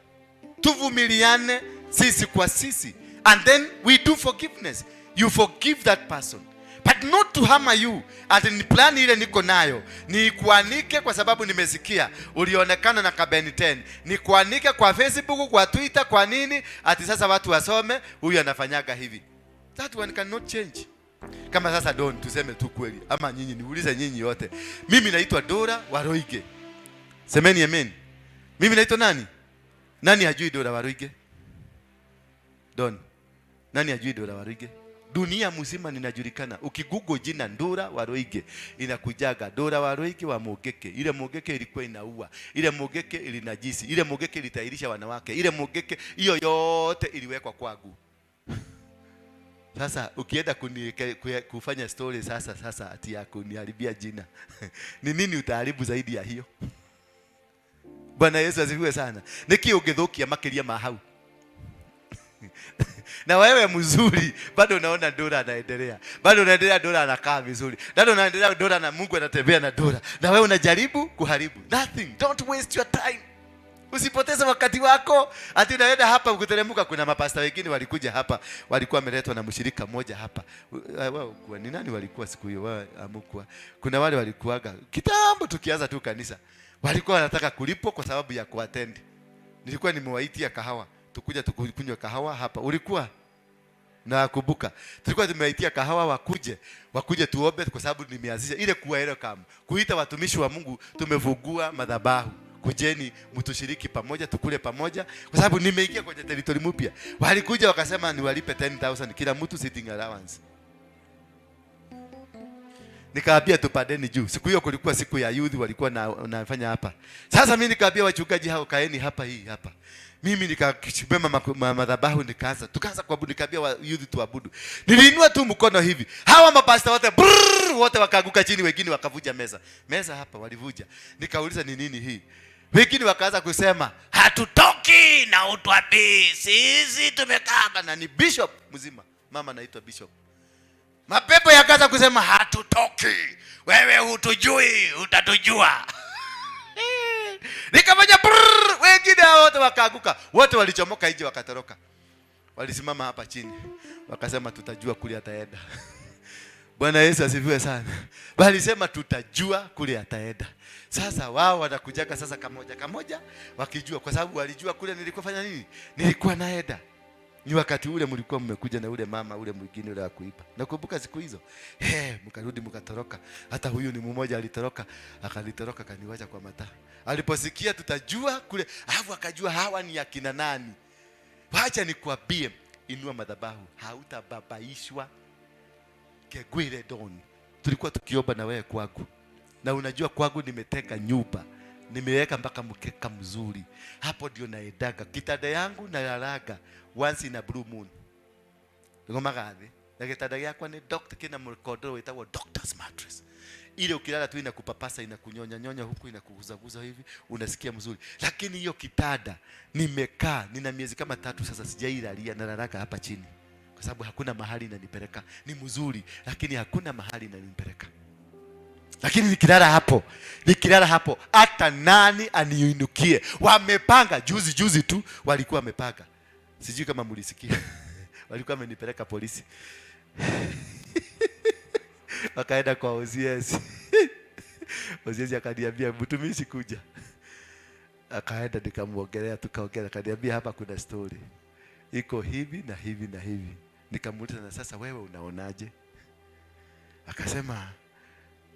Tuvumiliane sisi kwa sisi, and then we do forgiveness. You forgive that person, but not to hammer you. Ati ni plan ile niko nayo ni kuanike kwa sababu nimesikia ulionekana na kabeni 10, ni kuanike kwa Facebook, kwa Twitter, kwa nini, ati sasa watu wasome huyu anafanyaga hivi. That one cannot change. Kama sasa Don, tuseme tu kweli, ama nyinyi, niulize nyinyi yote, mimi naitwa Dora Waruinge. Semeni amen. Mimi naitwa nani? Nani hajui Dora Waruinge? Don, nani hajui Dora Waruinge? Dunia mzima ninajulikana. Ukigugo jina Ndura Waruinge inakujaga Dora Waruinge wa Mugeke. Ile Mugeke ilikuwa inaua, ile Mugeke ilinajisi, ile Mugeke ilitairisha wanawake, ile Mugeke hiyo yote iliwekwa kwangu. Sasa ukienda kufanya story sasa ati ya kuniharibia jina, ni nini utaharibu zaidi ya hiyo? Bwana Yesu asifiwe sana. Niki ũngĩthũkia makĩria ma hau? Na wewe mzuri bado unaona Dora anaendelea, bado unaendelea, Dora anakaa vizuri, bado unaendelea Dora na Mungu anatembea na Dora, na wewe unajaribu kuharibu. Nothing. Don't waste your time. Usipoteze wakati wako ati unaenda hapa kuteremka. Kuna mapasta wengine walikuja hapa, walikuwa wameletwa na mshirika mmoja hapa. Wao kwa ni nani walikuwa siku hiyo? Wao amukwa. Kuna wale walikuwaga kitambo tukianza tu kanisa, walikuwa wanataka kulipwa kwa sababu ya kuattend. Nilikuwa nimewaitia kahawa, tukuja tukunywa kahawa hapa. Ulikuwa nakumbuka tulikuwa tumewaitia kahawa wakuje tuombe, kwa sababu nimeanzisha ile kuwa welcome, kuita watumishi wa Mungu, tumefungua madhabahu, kujeni mtushiriki pamoja, tukule pamoja, kwa sababu nimeingia kwenye territory mpya. Walikuja wakasema niwalipe 10,000 kila mtu sitting allowance. Nikaambia tupandeni juu. Siku hiyo kulikuwa siku ya youth walikuwa nafanya hapa. Sasa mimi nikaambia wachungaji hao, kaeni hapa, hii hapa. Mimi nikachibema madhabahu, nikaanza. Tukaanza kuabudu, nikaambia wa youth tuabudu. Niliinua tu mkono hivi. Hawa mapasta wote brrr, wote wakaanguka chini, wengine wakavuja meza. Meza hapa walivuja. Nikauliza ni nini hii? Wengine wakaanza kusema hatutoki na utwabii, sisi tumekaa hapa, na ni bishop mzima. Mama anaitwa bishop. Mapepo yakaanza kusema hatutoki, wewe hutujui, utatujua. Nikafanya brrr, wengine hao wote wakaanguka, wote walichomoka nje wakatoroka. Walisimama hapa chini wakasema tutajua kule ataenda. Bwana Yesu asifiwe sana. Walisema tutajua kule ataenda. Sasa wao wanakujaga sasa kamoja kamoja wakijua, kwa sababu walijua kule nilikuwa fanya nini? Nilikuwa naenda. Ni wakati ule mlikuwa mmekuja na ule mama ule mwingine ule wa kuiba. Nakumbuka siku hizo. Mkarudi mkatoroka. Hata huyu ni mmoja alitoroka, akalitoroka kaniwacha kwa mataa. Aliposikia tutajua kule, alafu akajua hawa ni akina nani. Wacha nikwambie, inua madhabahu, hautababaishwa. Kegwire Don. Tulikuwa tukiomba na wewe kwangu. Na unajua kwangu nimeteka nyumba. Nimeweka mpaka mkeka mzuri. Hapo ndio naendaga. Kitanda yangu nalalaga once in a blue moon. Ngomaga thĩ. Na gĩtanda gĩakwa nĩ doctor, kina mũkondoro wĩtagwo doctor's mattress. Ile ukilala tu inakupapasa, inakunyonya nyonya huku, inakuguzaguza hivi, unasikia mzuri. Lakini hiyo kitanda nimekaa, nina miezi kama 3 sasa sijailalia, nalalaka hapa chini. Kwa sababu hakuna mahali inanipeleka. Ni mzuri, lakini hakuna mahali inanipeleka. Lakini nikilala hapo, hata nani aniinukie. Wamepanga juzi juzi tu walikuwa wamepanga. Sijui kama mlisikia. Walikuwa wamenipeleka polisi. Wakaenda kwa OCS. OCS akaniambia mtumishi kuja. Akaenda nikamuongelea, tukaongea, akaniambia hapa kuna story. Iko hivi na hivi na hivi. Nikamuuliza na sasa wewe unaonaje? Akasema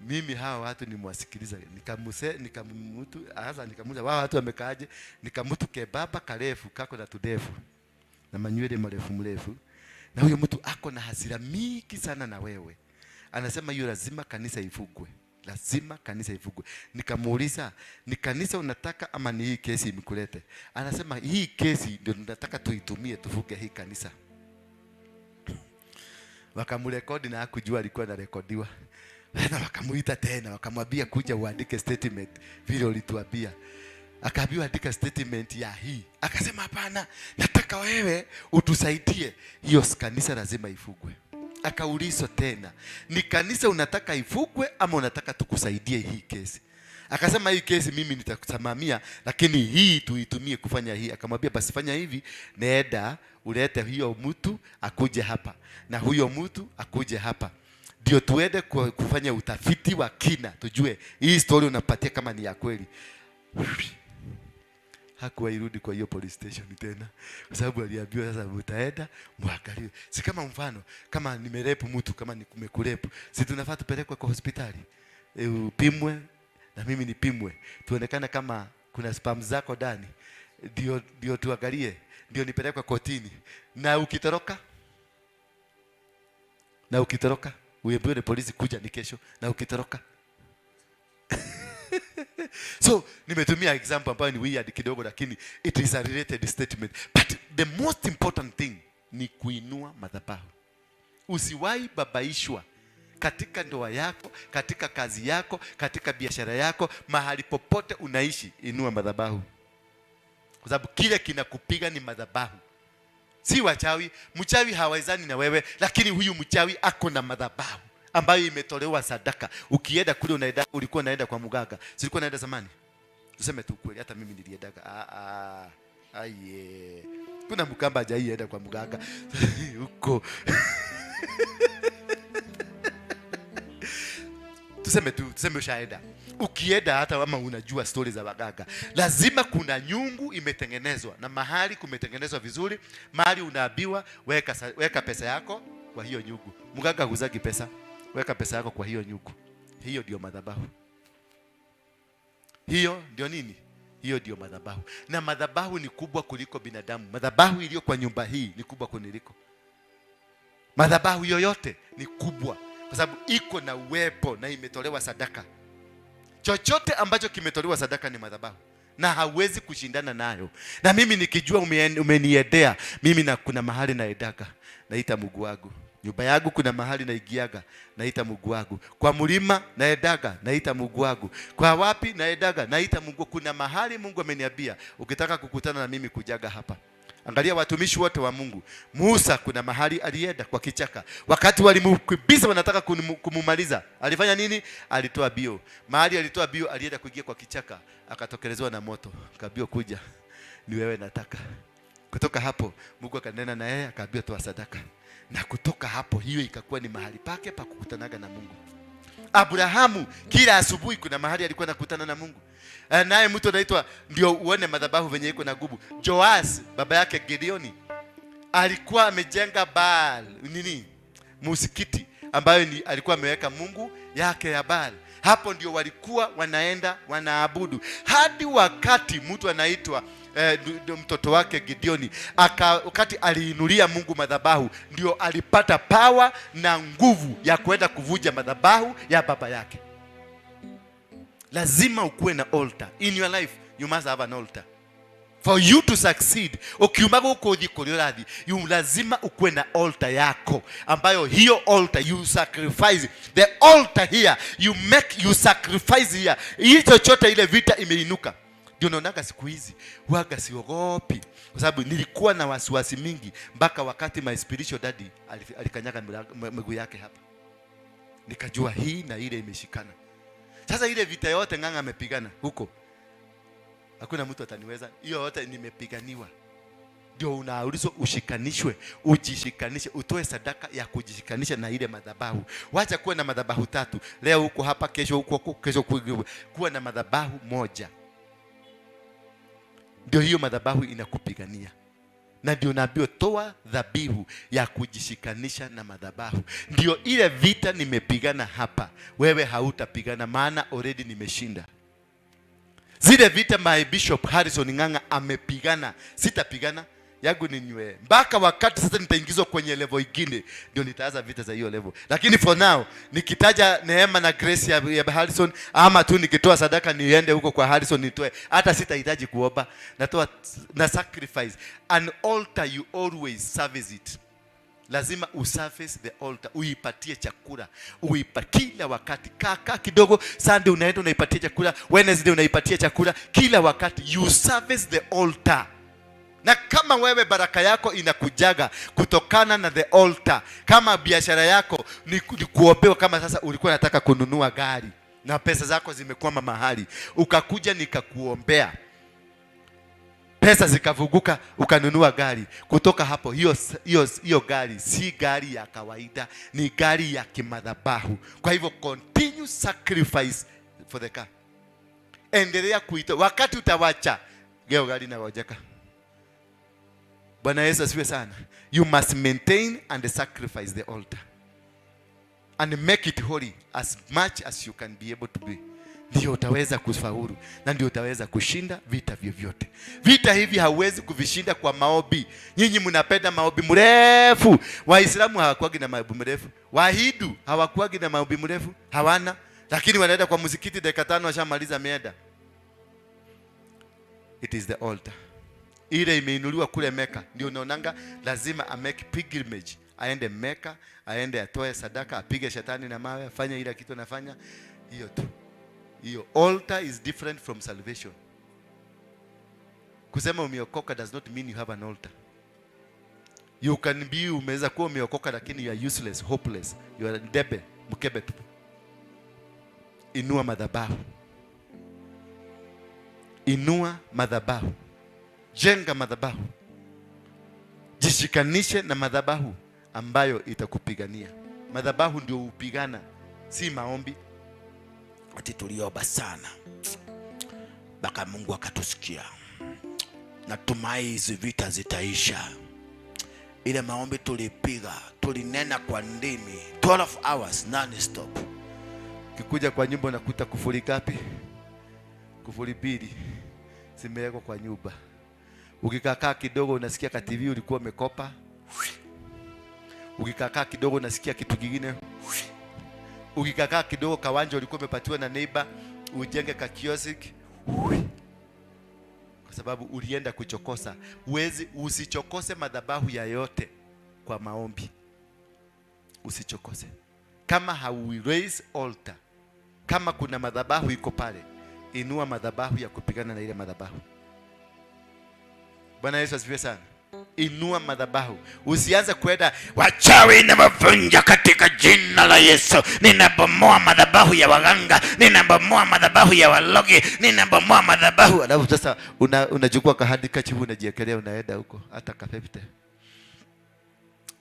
mimi hawa watu nimwasikiliza. Nikamuse, nikamutu, sasa nikamuuliza wao watu wamekaaje? Nikamutu kebaba karefu kako na tudefu na manywele marefu mrefu. Na huyo mtu ako na hasira mingi sana na wewe. Anasema hiyo lazima kanisa ifugwe. Lazima kanisa ifugwe. Nikamuuliza, ni kanisa unataka ama ni hii kesi imkulete? Anasema hii kesi ndio tunataka tuitumie tufuge hii kanisa. Wakamrekodi na hakujua alikuwa anarekodiwa. Na wakamuita tena, wakamwambia kuja uandike statement vile ulituambia. Akaambiwa andika statement ya hii. Akasema hapana, nataka wewe utusaidie. Hiyo kanisa lazima ifugwe. Akaulizwa tena, ni kanisa unataka ifugwe ama unataka tukusaidie hii kesi? Akasema hii kesi mimi nitakusimamia, lakini hii tuitumie kufanya hii. Akamwambia basi fanya hivi, nenda ulete hiyo mtu akuje hapa na huyo mtu akuje hapa, ndio tuende kufanya utafiti wa kina, tujue hii story unapatia kama ni ya kweli. Hakuwahi rudi kwa hiyo police station tena, kwa sababu aliambiwa sasa mtaenda muangaliwe. Si kama mfano, kama nimerape mtu, kama nimekurape, si tunafaa tupelekwe kwa hospitali, upimwe na mimi nipimwe, tuonekane kama kuna sperm zako ndani, ndio tuangalie, ndio nipelekwe kotini. Na ukitoroka uambiwe ni polisi, kuja ni kesho, na ukitoroka. So nimetumia example ambayo ni weird kidogo, lakini it is a related statement. But the most important thing ni kuinua madhabahu. Usiwahi babaishwa katika ndoa yako, katika kazi yako, katika biashara yako, mahali popote unaishi, inua madhabahu, kwa sababu kile kinakupiga ni madhabahu, si wachawi. Mchawi hawezani na wewe, lakini huyu mchawi ako na madhabahu ambayo imetolewa sadaka. Ukienda kule unaenda, ulikuwa unaenda kwa mganga, si ulikuwa unaenda zamani? Tuseme tu kweli, hata mimi niliendaga. Ah, ah, aye, kuna mkamba hajaienda kwa mganga huko. Tuseme tu, tuseme ushaenda. Ukienda hata kama unajua stori za waganga, lazima kuna nyungu imetengenezwa na mahali kumetengenezwa vizuri, mahali unaambiwa weka pesa yako kwa hiyo nyungu. Mganga huzagi pesa, weka pesa yako kwa hiyo nyungu. Hiyo ndio madhabahu. Hiyo ndio nini? Hiyo ndio madhabahu. Na madhabahu ni kubwa kuliko binadamu. Madhabahu iliyo kwa nyumba hii ni kubwa kuniliko. Madhabahu yoyote ni kubwa kwa sababu iko na uwepo na imetolewa sadaka. Chochote ambacho kimetolewa sadaka ni madhabahu na hauwezi kushindana nayo. Na mimi nikijua umeniendea, mimi na kuna mahali naendaga, naita Mungu wangu. Nyumba yangu kuna mahali naigiaga, naita Mungu wangu. Kwa mlima naendaga, naita Mungu wangu. Kwa wapi naendaga, naita Mungu. Kuna mahali Mungu ameniambia, ukitaka kukutana na mimi kujaga hapa. Angalia watumishi wote wa Mungu. Musa kuna mahali alienda kwa kichaka. Wakati walimkimbiza wanataka kumumaliza, alifanya nini? Alitoa bio. Mahali alitoa bio, alienda kuingia kwa kichaka, akatokelezewa na moto. Akaambiwa kuja, ni wewe nataka. Kutoka hapo Mungu akanena na yeye, akaambiwa toa sadaka. Na kutoka hapo hiyo ikakuwa ni mahali pake pa kukutanaga na Mungu. Abrahamu kila asubuhi kuna mahali alikuwa anakutana na Mungu. Naye mtu anaitwa, ndio uone madhabahu venye iko na nguvu. Joas baba yake Gideoni alikuwa amejenga Baal nini, msikiti ambayo ni, alikuwa ameweka mungu yake ya Baal. Hapo ndio walikuwa wanaenda wanaabudu hadi wakati mtu anaitwa mtoto wake Gideoni wakati aliinulia Mungu madhabahu, ndio alipata power na nguvu ya kwenda kuvunja madhabahu ya baba yake. Lazima ukuwe na altar in your life. You must have an altar for you to succeed. Ukiuma gũkũ ũthiĩ kũrĩa ũrathiĩ, you lazima ukuwe na altar yako, ambayo hiyo altar you sacrifice. The altar here you make, you sacrifice here, ili chochote ile vita imeinuka. Ndio naonaga siku hizi waga siogopi, kwa sababu nilikuwa na wasiwasi mingi mpaka wakati my spiritual daddy alikanyaga miguu yake hapa, nikajua hii na ile imeshikana. Sasa ile vita yote Ng'ang'a amepigana huko, hakuna mtu ataniweza. Hiyo yote nimepiganiwa. Ndio unaulizwa ushikanishwe, ujishikanishe, utoe sadaka ya kujishikanisha na ile madhabahu. Wacha kuwa na madhabahu tatu, leo huko hapa, kesho huko huko, kesho huko. Kuwa na madhabahu moja, ndio hiyo madhabahu inakupigania. Na ndio naambiwa toa dhabihu ya kujishikanisha na madhabahu. Ndio ile vita nimepigana hapa, wewe hautapigana, maana already nimeshinda. Zile vita my Bishop Harrison Ng'ang'a amepigana, sitapigana, yangu ni nywe mpaka wakati sasa nitaingizwa kwenye level ingine, ndio nitaanza vita za hiyo level. Lakini for now nikitaja neema na grace ya Harrison, ama tu nikitoa sadaka niende huko kwa Harrison nitoe, hata sitahitaji kuomba, natoa na sacrifice. An altar you always service it. Lazima usurface the altar, uipatie chakula, uipa kila wakati. Kaa kidogo, Sunday unaenda unaipatia chakula, Wednesday unaipatia chakula, kila wakati you service the altar. Na kama wewe baraka yako inakujaga kutokana na the altar, kama biashara yako ni kuombewa, kama sasa ulikuwa unataka kununua gari na pesa zako zimekwama mahali, ukakuja nikakuombea, pesa zikavuguka, ukanunua gari. Kutoka hapo, hiyo hiyo hiyo gari si gari ya kawaida, ni gari ya kimadhabahu. Kwa hivyo continue sacrifice for the car, endelea kuitoa. Wakati utawacha geo gari inagojeka. Bwana Yesu asifiwe sana. You must maintain and sacrifice the altar and make it holy as much as you can be able to be. Ndio utaweza kufaulu na ndio utaweza kushinda vita vyovyote. Vita hivi hauwezi kuvishinda kwa maombi. Nyinyi mnapenda maombi mrefu. Waislamu hawakuwagi na maombi mrefu, Wahindu hawakuwagi na maombi mrefu, hawana, lakini wanaenda kwa msikiti dakika 5 washamaliza mienda. It is the altar ile imeinuliwa kule Meka, ndio unaonanga lazima a make pilgrimage, aende Meka, aende atoe sadaka, apige shetani na mawe, afanye ile kitu anafanya. Hiyo tu. Hiyo altar is different from salvation. Kusema umeokoka does not mean you have an altar. You can be, umeweza kuwa umeokoka lakini you are useless, hopeless. You are debe, mkebe tu. Inua madhabahu. Inua madhabahu. Jenga madhabahu, jishikanishe na madhabahu ambayo itakupigania. Madhabahu ndio upigana, si maombi. Ati tuliomba sana mpaka Mungu akatusikia. Natumai hizi vita zitaisha. Ile maombi tulipiga, tulinena kwa ndimi 12 hours non stop. Ukikuja kwa nyumba unakuta kufuli ngapi? Kufuli mbili zimewekwa kwa nyumba. Ukikakaa kidogo unasikia ka TV ulikuwa umekopa. Ukikakaa kidogo unasikia kitu kingine. Ukikakaa kidogo kawanja ulikuwa umepatiwa na neighbor ujenge ka kiosk. Kwa sababu ulienda kuchokosa. Uwezi, usichokose madhabahu ya yote kwa maombi. Usichokose. Kama hau raise altar, kama kuna madhabahu iko pale, inua madhabahu ya kupigana na ile madhabahu. Bwana Yesu asifiwe sana. Inua madhabahu, usianze kwenda Wachawi ninawavunja katika jina la Yesu. Ninabomoa madhabahu ya waganga, ninabomoa madhabahu ya walogi, ninabomoa madhabahu. Alafu sasa unachukua kahandkerchief unajiekelea, unaenda huko hata kafefte,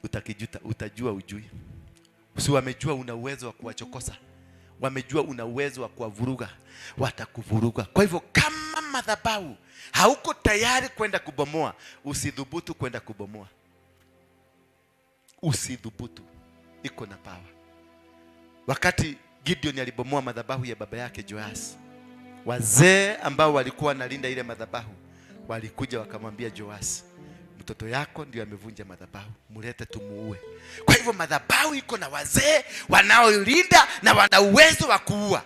utakijuta, utajua ujui. Si wamejua una uwezo wa kuwachokosa, wamejua una uwezo wa kuwavuruga, watakuvuruga. Kwa hivyo kama madhabahu hauko tayari kwenda kubomoa, usidhubutu kwenda kubomoa, usidhubutu. Iko na power. Wakati Gideon alibomoa madhabahu ya baba yake Joas, wazee ambao walikuwa wanalinda ile madhabahu walikuja wakamwambia Joas, mtoto yako ndio amevunja madhabahu, mlete tumuue. Kwa hivyo madhabahu iko na wazee wanaolinda na wana uwezo wa kuua.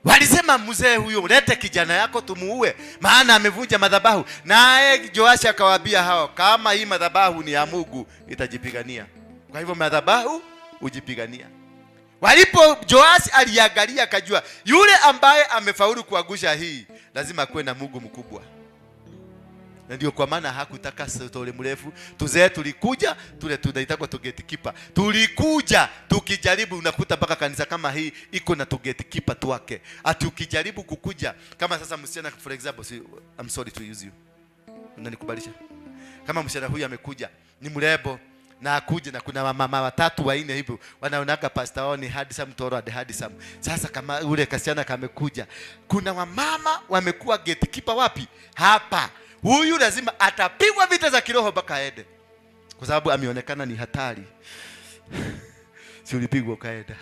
Walisema mzee huyo, lete kijana yako tumuue, maana amevunja madhabahu. Naye Joashi akawaambia hao, kama hii madhabahu ni ya Mungu itajipigania. Kwa hivyo madhabahu hujipigania. Walipo Joashi aliangalia akajua yule ambaye amefaulu kuangusha hii lazima kuwe na Mungu mkubwa. Na ndio kwa maana hakutaka story mrefu. Tuzee tulikuja tule tunaitwa tu gatekeeper. Tulikuja tukijaribu, unakuta mpaka kanisa kama hii iko na tu gatekeeper twake. Ati ukijaribu kukuja kama sasa msichana for example, si, I'm sorry to use you. Unanikubalisha? Kama msichana huyu amekuja ni mrembo na akuje na kuna mama watatu wanne hivyo wanaonaga pastor wao ni handsome, toro and handsome. Sasa kama ule kasichana kamekuja, kuna wamama wamekuwa gatekeeper wapi? Hapa. Huyu lazima atapigwa vita za kiroho mpaka aende, kwa sababu ameonekana ni hatari. Si ulipigwa ukaenda?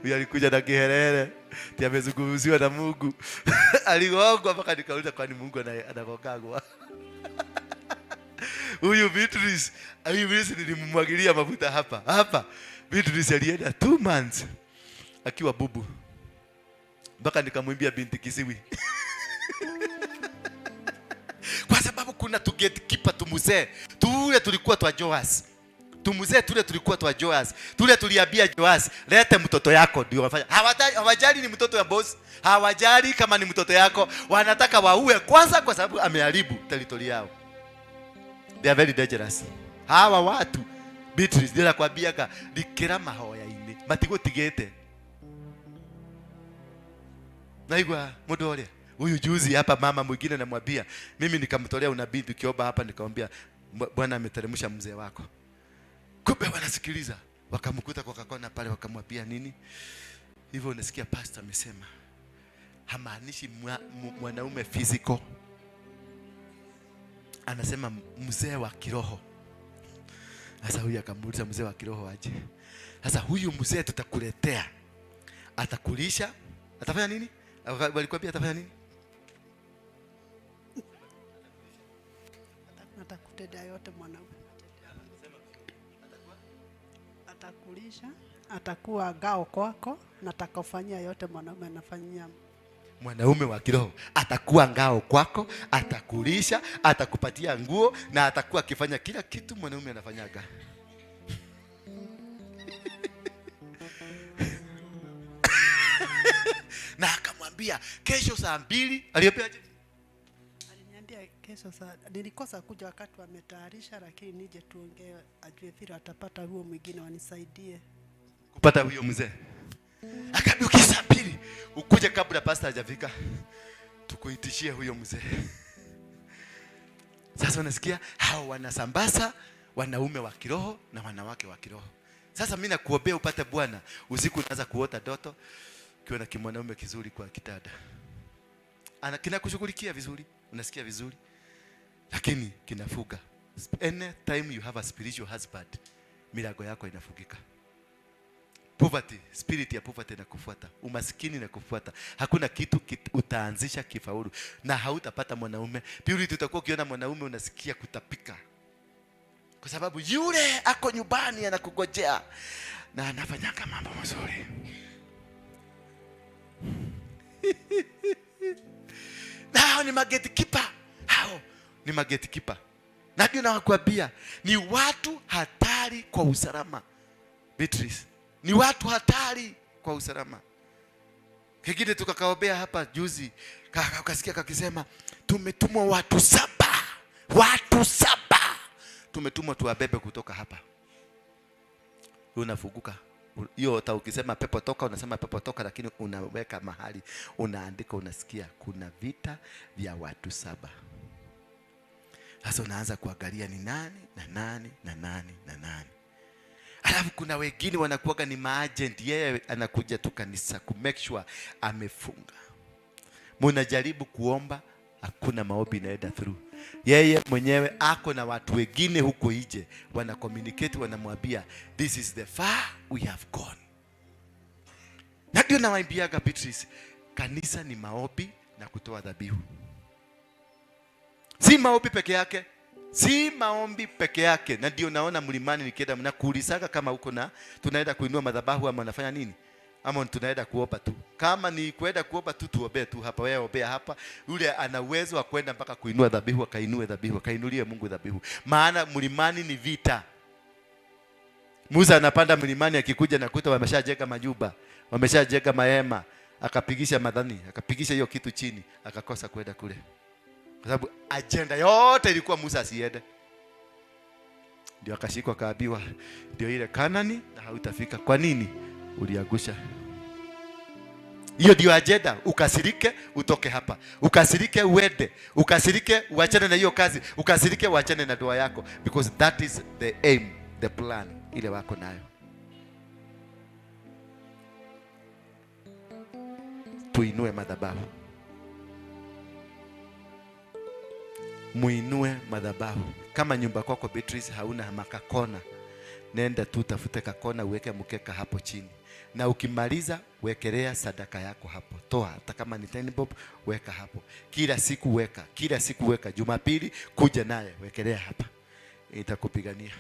Huyu alikuja na kiherehere, ti amezungumziwa na Mungu aligongwa mpaka nikauliza, kwani Mungu anagongagwa? Huyu Beatrice, huyu Beatrice nilimwagilia mafuta hapa hapa. Beatrice alienda 2 months akiwa bubu, mpaka nikamwimbia binti kisiwi kwa sababu kuna tu gatekeeper tumuzee tule tulikuwa twa Joas, tumuzee tule tulikuwa twa Joas, tule tuliambia Joas, lete mtoto yako, ndio wafanya. Hawajali ni mtoto ya boss, hawajali kama ni mtoto yako, wanataka waue kwanza, kwa sababu ameharibu territory yao. They are very dangerous. Hawa watu Beatrice, ndio nakwambiaga likira mahoya-inĩ. Matigũtigĩte. Naigua mũndũ ũrĩa huyu juzi hapa, mama mwingine namwambia, mimi nikamtolea unabii tukiomba hapa, nikamwambia Bwana ameteremsha mzee wako. Kumbe wanasikiliza, wakamkuta kwa kakona pale, wakamwambia nini? Hivyo unasikia pastor amesema hamaanishi mwanaume physical, anasema mzee wa kiroho. Sasa huyu akamuuliza mzee wa kiroho aje? Sasa huyu mzee tutakuletea, atakulisha, atafanya nini? Walikwambia atafanya nini? Atakutendea yote mwanaume. Atakulisha, atakuwa ngao kwako na atakufanyia yote mwanaume anafanyia. Mwanaume wa kiroho atakuwa ngao kwako, atakulisha, atakupatia nguo na atakuwa akifanya kila kitu mwanaume anafanyaga. Na akamwambia kesho saa 2, aliambia aje? Aliniambia kesho saa, nilikosa kuja wakati wametayarisha, lakini nije tuongee, ajue vile atapata huo mwingine wanisaidie kupata huyo mzee. Akaambia ukisha 2 ukuje kabla pastor hajafika, tukuitishie huyo mzee. Sasa unasikia hao wanasambaza wanaume wa kiroho na wanawake wa kiroho. Sasa mimi nakuombea upate Bwana. Usiku unaanza kuota ndoto ukiwa na kimwanaume kizuri kwa kitanda, ana kinakushughulikia vizuri, unasikia vizuri, lakini kinafuga. Any time you have a spiritual husband, milango yako inafugika. Poverty, spirit ya poverty inakufuata, umaskini inakufuata. Hakuna kitu utaanzisha kifaulu na hautapata mwanaume. Purity, utakuwa ukiona mwanaume unasikia kutapika, kwa sababu yule ako nyumbani anakugojea na anafanyanga mambo mazuri. Na hao ni gatekeeper, hao ni gatekeeper. Na ndio nawakwambia ni watu hatari kwa usalama. Beatrice, ni watu hatari kwa usalama. Kingine tukakaombea hapa juzi, ukasikia kakisema tumetumwa watu 7, watu 7 tumetumwa tuwabebe kutoka hapa. Unafuguka hiyo, hata ukisema pepo toka, unasema pepo toka, lakini unaweka mahali, unaandika, unasikia kuna vita vya watu 7. Sasa unaanza kuangalia ni nani na nani na nani na nani. Alafu kuna wengine wanakuwaga ni maagent, yeye anakuja tu kanisa ku make sure amefunga. Mnajaribu kuomba, hakuna maombi inaenda through. Yeye mwenyewe ako na watu wengine huko nje wana communicate, wanamwambia this is the far we have gone. Na ndio nawaambiaga Beatrice, kanisa ni maombi na kutoa dhabihu. Si maombi peke yake. Si maombi peke yake. Na ndio naona mlimani nikienda mnakuulizaga kama uko na tunaenda kuinua madhabahu ama unafanya nini? Ama tunaenda kuomba tu. Kama ni kwenda kuomba tu, tuombee tu hapa, wewe ombea hapa. Yule ana uwezo wa kwenda mpaka kuinua dhabihu, akainue dhabihu, akainulie Mungu dhabihu. Maana mlimani ni vita. Musa anapanda mlimani, akikuja nakuta wameshajenga majumba, wameshajenga mahema, akapigisha madhani, akapigisha hiyo kitu chini, akakosa kwenda kule. Kwa sababu agenda yote ilikuwa Musa asiende. Ndio akashikwa akaambiwa ndio ile Kanani na hautafika. Kwa nini? Uliangusha. Hiyo ndio agenda. Ukasirike utoke hapa, ukasirike uende, ukasirike uachane na hiyo kazi, ukasirike uachane na ndoa yako, because that is the aim, the plan ile wako nayo. Tuinue madhabahu, muinue madhabahu. Kama nyumba kwako Beatrice hauna makakona, nenda tu tafute kakona uweke mkeka hapo chini, na ukimaliza wekelea sadaka yako hapo, toa hata kama ni 10 bob, weka hapo kila siku, weka kila siku, weka Jumapili kuja naye wekelea hapa, itakupigania,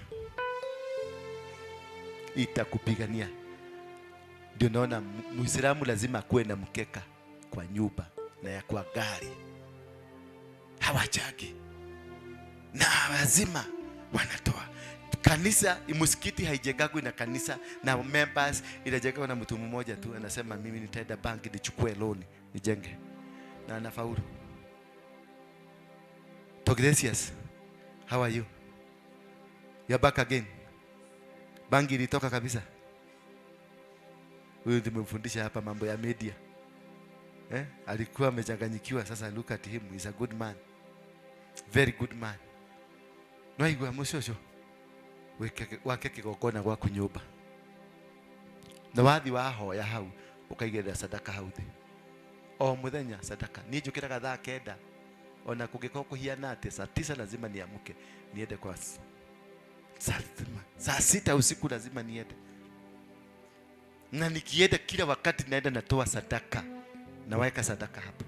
itakupigania. Ndio naona Muislamu lazima kuwe na mkeka kwa nyumba na ya kwa gari, hawachagi na lazima wanatoa. Kanisa, msikiti haijengagwi na kanisa na members, inajengwa na mtu mmoja tu, anasema mimi nitaenda banki nichukue loan nijenge, na anafaulu. Tognesius, how are you? You're back again. Bangi ilitoka kabisa. Huyu tumemfundisha hapa mambo ya media. Alikuwa amechanganyikiwa, sasa look at him, he's a good man. Very good man. Nwaigua mucoco wake kigongona gwaku nyumba. Na wathi wahoya hau ukaigĩrĩra sadaka hau thĩ. O muthenya sadaka. Niĩ njũkĩraga thaa 9 ona kũngĩkorwo kũhiana atĩa, saa 9 lazima niamke niende kwa saa 6 usiku lazima niende. Na nikienda kila wakati naenda natoa sadaka. Naweka sadaka hapo.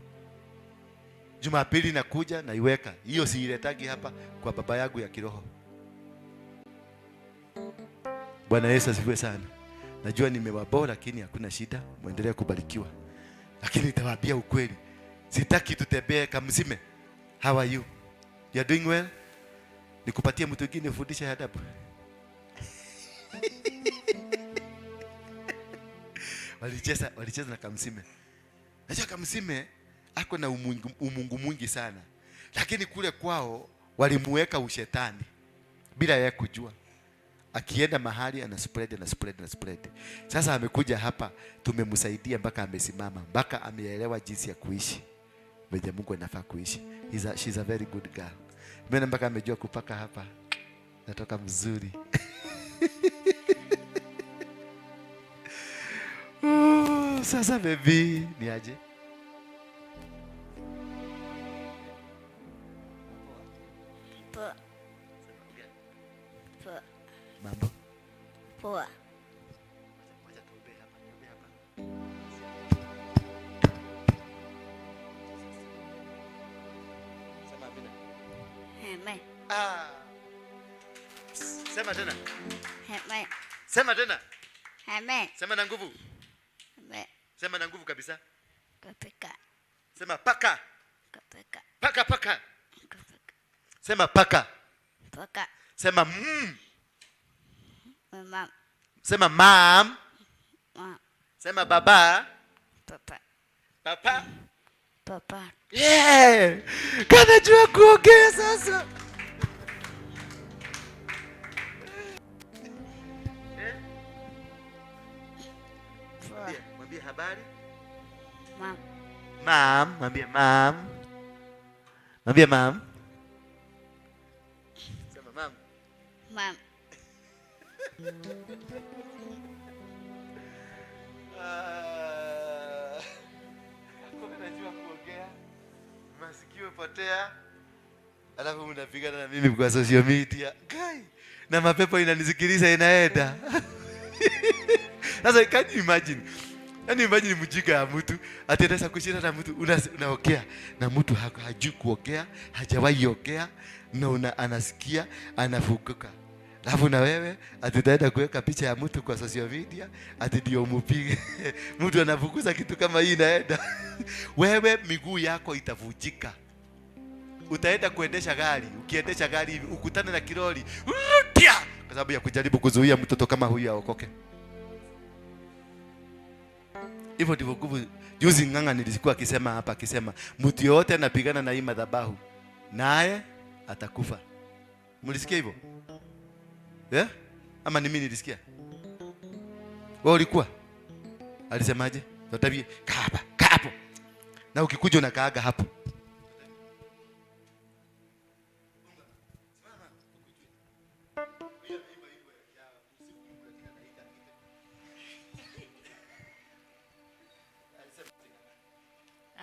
Jumapili nakuja naiweka. Hiyo siiletagi hapa kwa baba yangu ya kiroho. Bwana Yesu asifiwe sana. Najua nimewabora lakini hakuna shida, muendelee kubarikiwa. Lakini nitawaambia ukweli. Sitaki tutembee kamzime. How are you? You are doing well? Nikupatie mtu mwingine ufundishe adabu. Walicheza na Kamsime. Najua Kamsime ako na umungu mwingi sana. Lakini kule kwao walimuweka ushetani bila yeye kujua. Akienda mahali ana spread, ana spread, ana spread. Sasa amekuja hapa, tumemsaidia mpaka amesimama, mpaka ameelewa jinsi ya kuishi venye Mungu anafaa kuishi. She's a very good girl. Mimi mpaka amejua kupaka hapa. Natoka mzuri. Oh, sasa baby, ni aje? Poa. Poa. Mambo? Poa. Wacha tuombe hapa, niombe hapa. Sema amina. Amen. Sema tena. Amen. Sema tena. Amen. Sema na nguvu. Amen. Sema na nguvu kabisa. Kapika. Sema paka. Kapika. Paka paka. Kapika. Sema paka. Paka. Sema Mama. Sema mam. Mama. Sema baba. Papa. Papa. Papa. Yeah. Kanajua kuongea sasa. Mwambie habari. Mam. Mam, mwambie mam. Mwambie mam. Sema mam. Mam. Hakuna najua kuongea. Masikio potea. Alafu mnapigana na mimi kwa social media. Guy, na mapepo inanisikiliza inaenda. Sasa can you imagine? Yaani imagine mjinga ya mtu ati anaweza kushinda na mtu unaongea na mtu hajui kuongea, hajawahi ongea na anasikia anafukuka. Alafu na wewe ati utaenda kuweka picha ya mtu kwa social media ati ndio umupige. Mtu anafukuza kitu kama hii inaenda. Wewe miguu yako itavunjika. Utaenda kuendesha gari, ukiendesha gari hivi ukutane na kiroli. Tia! Kwa sababu ya kujaribu kuzuia mtoto kama huyu aokoke. Hivyo ndivyo nguvu. Juzi Ng'ang'a nilikuwa akisema hapa, akisema mtu yote anapigana na hii madhabahu naye atakufa. Mlisikia hivyo? Yeah? Ama ni mimi nilisikia? Wewe ulikuwa? Alisemaje? Tutabie kaa hapa, kaa hapo. Na ukikuja unakaaga hapo.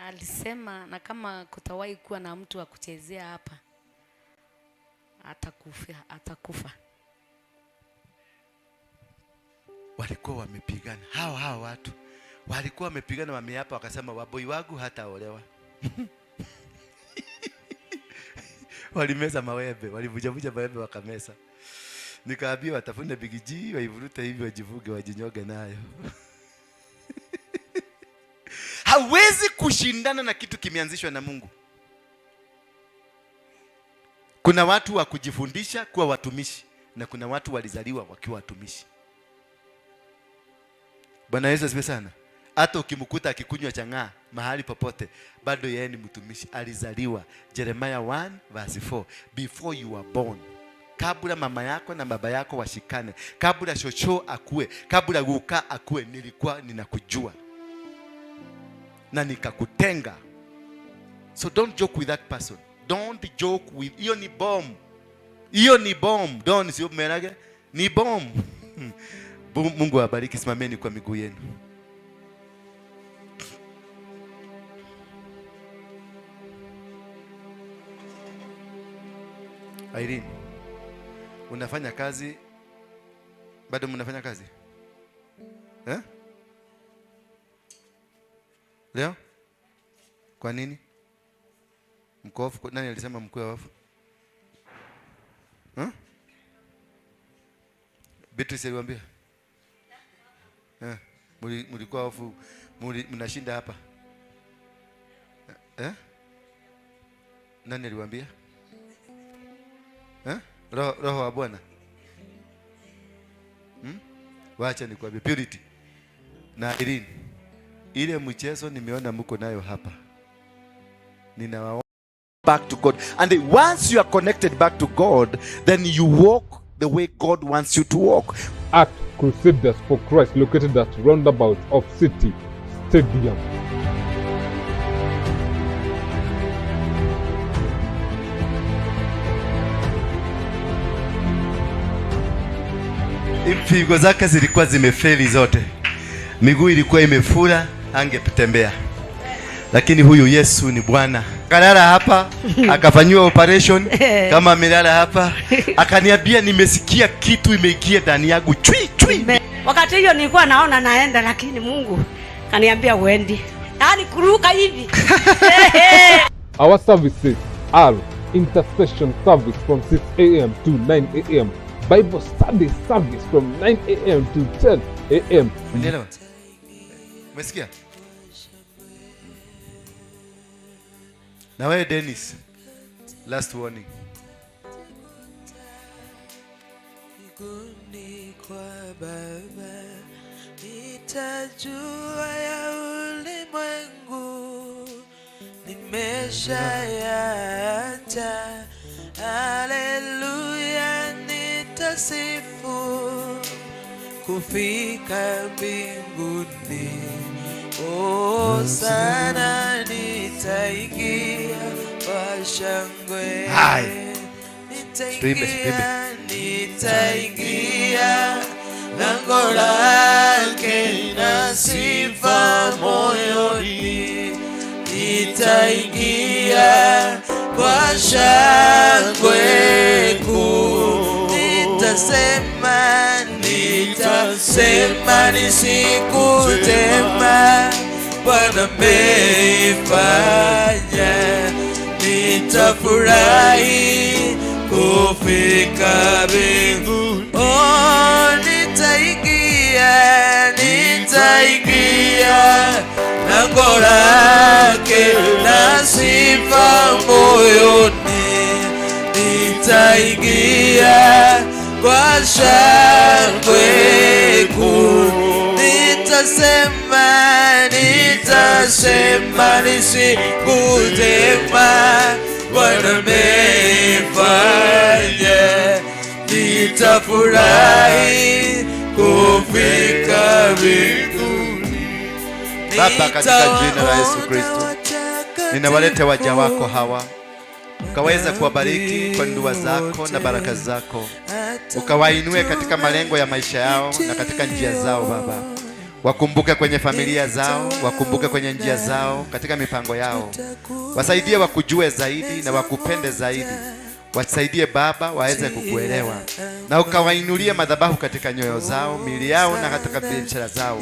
Alisema na kama kutawahi kuwa na mtu wa kuchezea hapa atakufa. Walikuwa wamepigana. Hao watu walikuwa wamepigana, wameapa wakasema waboi wangu hataolewa. Walimeza mawembe, walivujavuja mawembe wakameza. Nikaambia watafune bigiji, waivurute hivi, wajivuge, wajinyoge nayo. Hawezi kushindana na kitu kimeanzishwa na Mungu. Kuna watu wa kujifundisha kuwa watumishi na kuna watu walizaliwa wakiwa watumishi. Bwana Yesu asifiwe sana. Hata ukimkuta akikunywa chang'aa mahali popote, bado yeye ni mtumishi. Alizaliwa. Jeremiah 1 verse 4. Before you were born, Kabla mama yako na baba yako washikane, kabla shosho akue, kabla guka akue, nilikuwa ninakujua na nikakutenga. So don't joke with that person. Don't joke with, hiyo ni bomb. Hiyo ni bomb. Don't, sio mmenage? Ni bomb. Mungu awabariki. Simameni kwa miguu yenu. Irene, unafanya kazi bado? Mnafanya kazi eh? Leo? Kwa nini mko off? Nani alisema mkuwe off? Huh? Beatrice aliwaambia? Eh, mlikuwa off, mnashinda hapa eh? Nani aliwaambia? Eh? Roho wa Bwana. Wacha nikwambie, Purity na Irene, ile mchezo nimeona mko nayo hapa, ninawaona back to God. And once you are connected back to God, then you walk the way God wants you to walk. At Crusaders for Christ, located at roundabout of City Stadium. Figo zake zilikuwa zimefeli zote, miguu ilikuwa imefura, angetembea. Lakini huyu Yesu ni Bwana. Akalala hapa, akafanyiwa operation kama amelala hapa, akaniambia nimesikia kitu imeingia ndani yangu chui chui. Wakati hiyo nilikuwa naona naenda, lakini Mungu kaniambia uendi. Yaani kuruka hivi. Our services are intercession service from 6 a.m. to 9 a.m., Bible study service from 9 a.m. to 10 a.m. Unielewa? Umesikia? Na wewe Dennis, last warning. Mbinguni kwa Baba nitajua ya ulimwengu nimeshayaacha. Haleluya, nitasifu kufika mbinguni. Oh, sana nitaingia kwa shangwe. Hai. Tuimbe, tuimbe. Nitaingia lango lake na sifa moyoni, nitaingia kwa shangwe kuu, nitasema, nitasema ni siku njema Bwana ameifanya, nitafurahi kufika mbinguni. Oh, nitaingia, nitaingia lango lake na sifa moyoni, nitaingia kwa shangwe kuu, nitasema, nitasema ni siku njema Bwana ameifanya, nitafurahi kufika mbinguni. Baba, katika jina la Yesu Kristo, ninawaleta waja wako hawa, ukaweza kuwabariki kwa ndoa zako na baraka zako, ukawainue katika malengo ya maisha yao na katika njia zao. Baba, wakumbuke kwenye familia zao, wakumbuke kwenye njia zao, katika mipango yao, wasaidie wakujue zaidi na wakupende zaidi. Wasaidie Baba waweze kukuelewa, na ukawainulie madhabahu katika nyoyo zao, miili yao na katika biashara zao,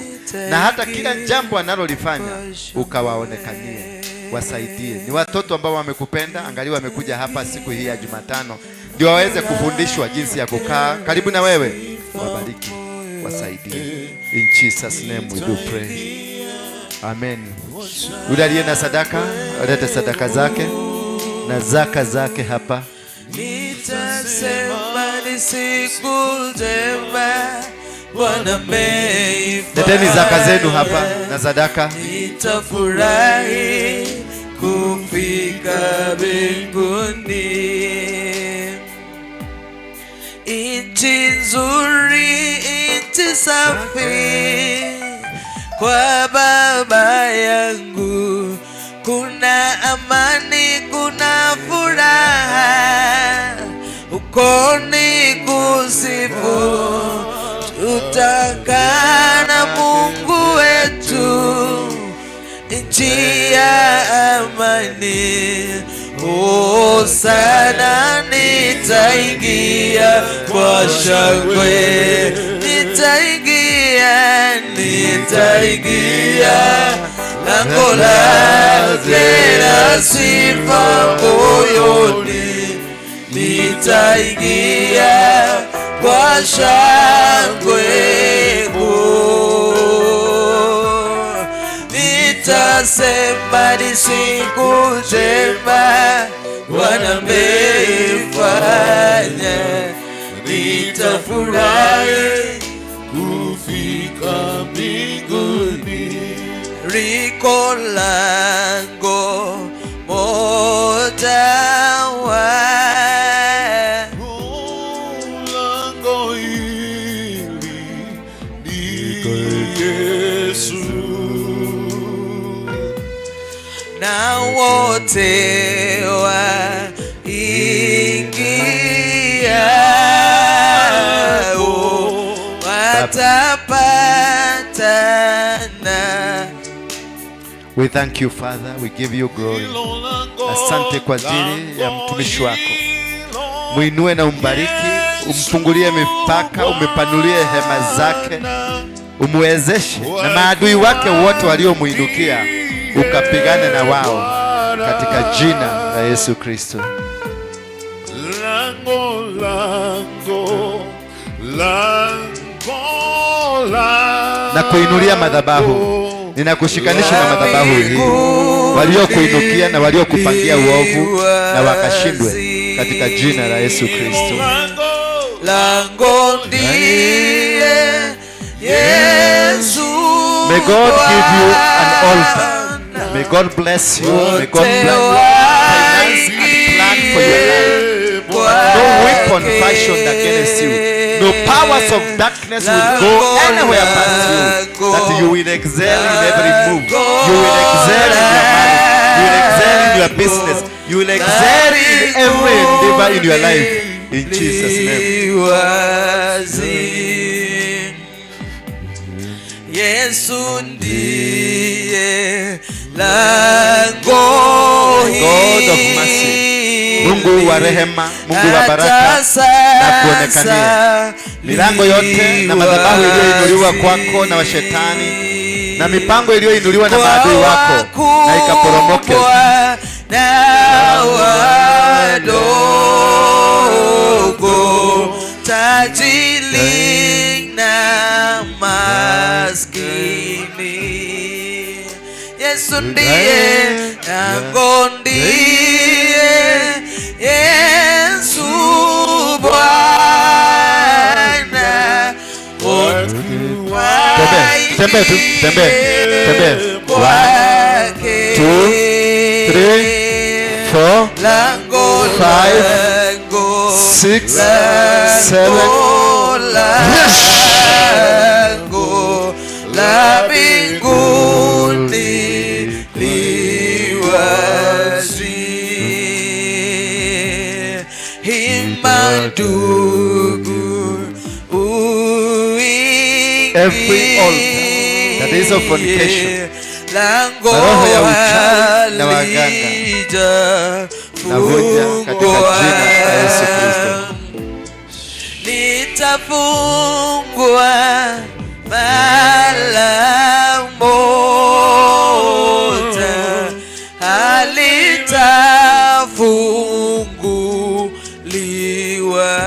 na hata kila jambo analolifanya ukawaonekanie. Wasaidie. Ni watoto ambao wamekupenda, angalia wamekuja hapa siku hii ya Jumatano ndio waweze kufundishwa jinsi ya kukaa karibu na wewe. Wabariki, wasaidie. In Jesus name we do pray. Amen. Yule aliye na sadaka alete sadaka zake na zaka zake hapa. Nitasema ni siku njema Bwana ameifanya. Leteni zaka zenu hapa na sadaka. Nitafurahi kufika mbinguni. Nchi nzuri, nchi safi, kwa Baba yangu kuna amani, kuna furaha, huko ni kusifu, tutakaa na Mungu wetu, nchi ya amani. Oh, sana nitaingia kwa shangwe, nitaingia, nitaingia lango lake la sifa moyoni, nitaingia kwa shangwe kuu. Nitasema ni siku njema Bwana ameifanya, nitafurahi kufika mbinguni. Liko lango moja wa Lango hili ni Yesu, na wote waingiao watapatana. We thank you, Father, we give you glory. Asante kwa ajili ya mtumishi wako, muinue na umbariki, umfungulie mipaka, umepanulie hema zake, umwezeshe na maadui wake wote waliomuinukia, ukapigane na wao katika jina la Yesu Kristo. Lango, lango, lango, lango Na kuinulia madhabahu, ninakushikanisha na madhabahu hii, waliokuinukia na waliokupangia uovu na wakashindwe katika jina la Yesu Kristo. Lango ndiye Yesu. May God give you an altar. May God bless you. May God bless finance and plan for your life. No weapon fashioned against you, no powers of darkness will go anywhere past you. That you will excel in every move. You will excel in your marriage. You will excel in your business. You will excel in every endeavor in your life. In Jesus' name. Wazi. Yesu ndiye lango. God of mercy, Mungu wa rehema, Mungu wa baraka, na kuonekania milango yote na madhabahu iliyoinuliwa kwako na washetani na mipango iliyoinuliwa na maadui wako na ikaporomoke. Na wadogo, tajiri na maskini. Yesu ndiye lango, ndiye Yesu Bwana. Tembee, tembee tu, tembee, tembee. One, two, three, four, Lango, five, lango, six, seven. Lango la mbinguni li wazi. Imba ndugu, Every altar that is of fornication, lango roho ya uchawi na waganga, navunja katika jina la Yesu Kristo. Litafungwa mara moja, halitafunguliwa.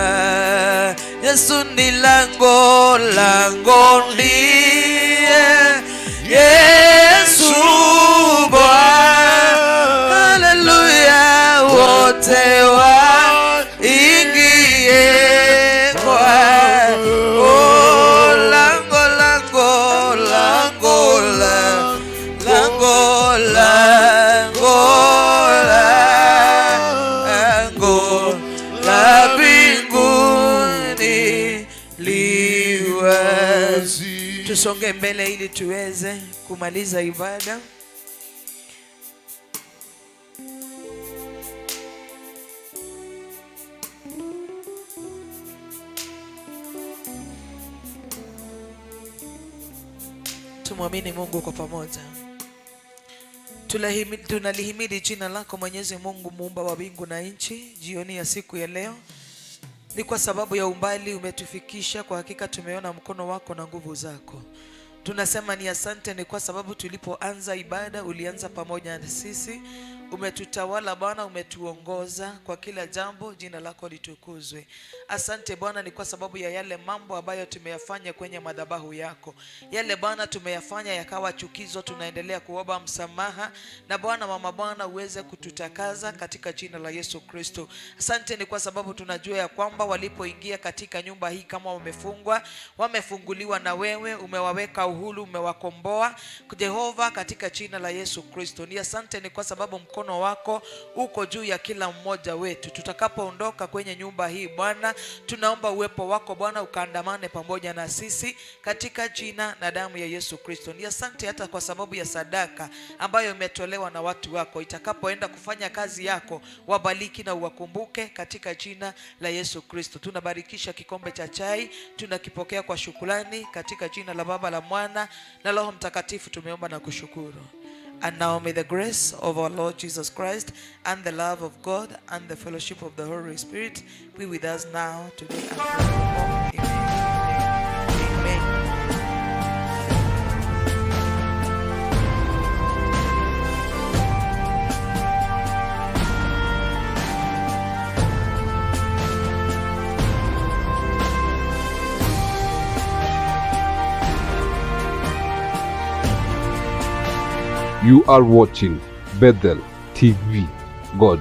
Yesu ni lango, lango ndiye Yesu Bwana. Haleluya, wote waingie kwa, oh, lango, lango, lango, lango, lango, lango la mbinguni. Wazi. Tusonge mbele ili tuweze kumaliza ibada. Tumwamini Mungu kwa pamoja. Tunalihimidi jina lako Mwenyezi Mungu, muumba wa mbingu na nchi. Jioni ya siku ya leo ni kwa sababu ya umbali umetufikisha. Kwa hakika tumeona mkono wako na nguvu zako. Tunasema ni asante, ni kwa sababu tulipoanza ibada ulianza pamoja na sisi. Umetutawala Bwana, umetuongoza kwa kila jambo, jina lako litukuzwe. Asante Bwana, ni kwa sababu ya yale mambo ambayo tumeyafanya kwenye madhabahu yako. Yale Bwana tumeyafanya yakawa chukizo, tunaendelea kuomba msamaha, na Bwana mama Bwana uweze kututakaza katika jina la Yesu Kristo. Asante ni kwa sababu tunajua ya kwamba walipoingia katika nyumba hii kama wamefungwa, wamefunguliwa na wewe, umewaweka uhuru, umewakomboa Jehova katika jina la Yesu Kristo. Ni asante ni kwa sababu mkono wako uko juu ya kila mmoja wetu. Tutakapoondoka kwenye nyumba hii Bwana, tunaomba uwepo wako Bwana ukaandamane pamoja na sisi katika jina na damu ya Yesu Kristo. Ni asante hata kwa sababu ya sadaka ambayo imetolewa na watu wako, itakapoenda kufanya kazi yako, wabariki na uwakumbuke katika jina la Yesu Kristo. Tunabarikisha kikombe cha chai, tunakipokea kwa shukrani katika jina la Baba, la Mwana na Roho Mtakatifu, tumeomba na kushukuru. And now may the grace of our Lord Jesus Christ and the love of God and the fellowship of the Holy Spirit be with us now, today, and forevermore. Amen. Amen. You are watching Bethel TV. God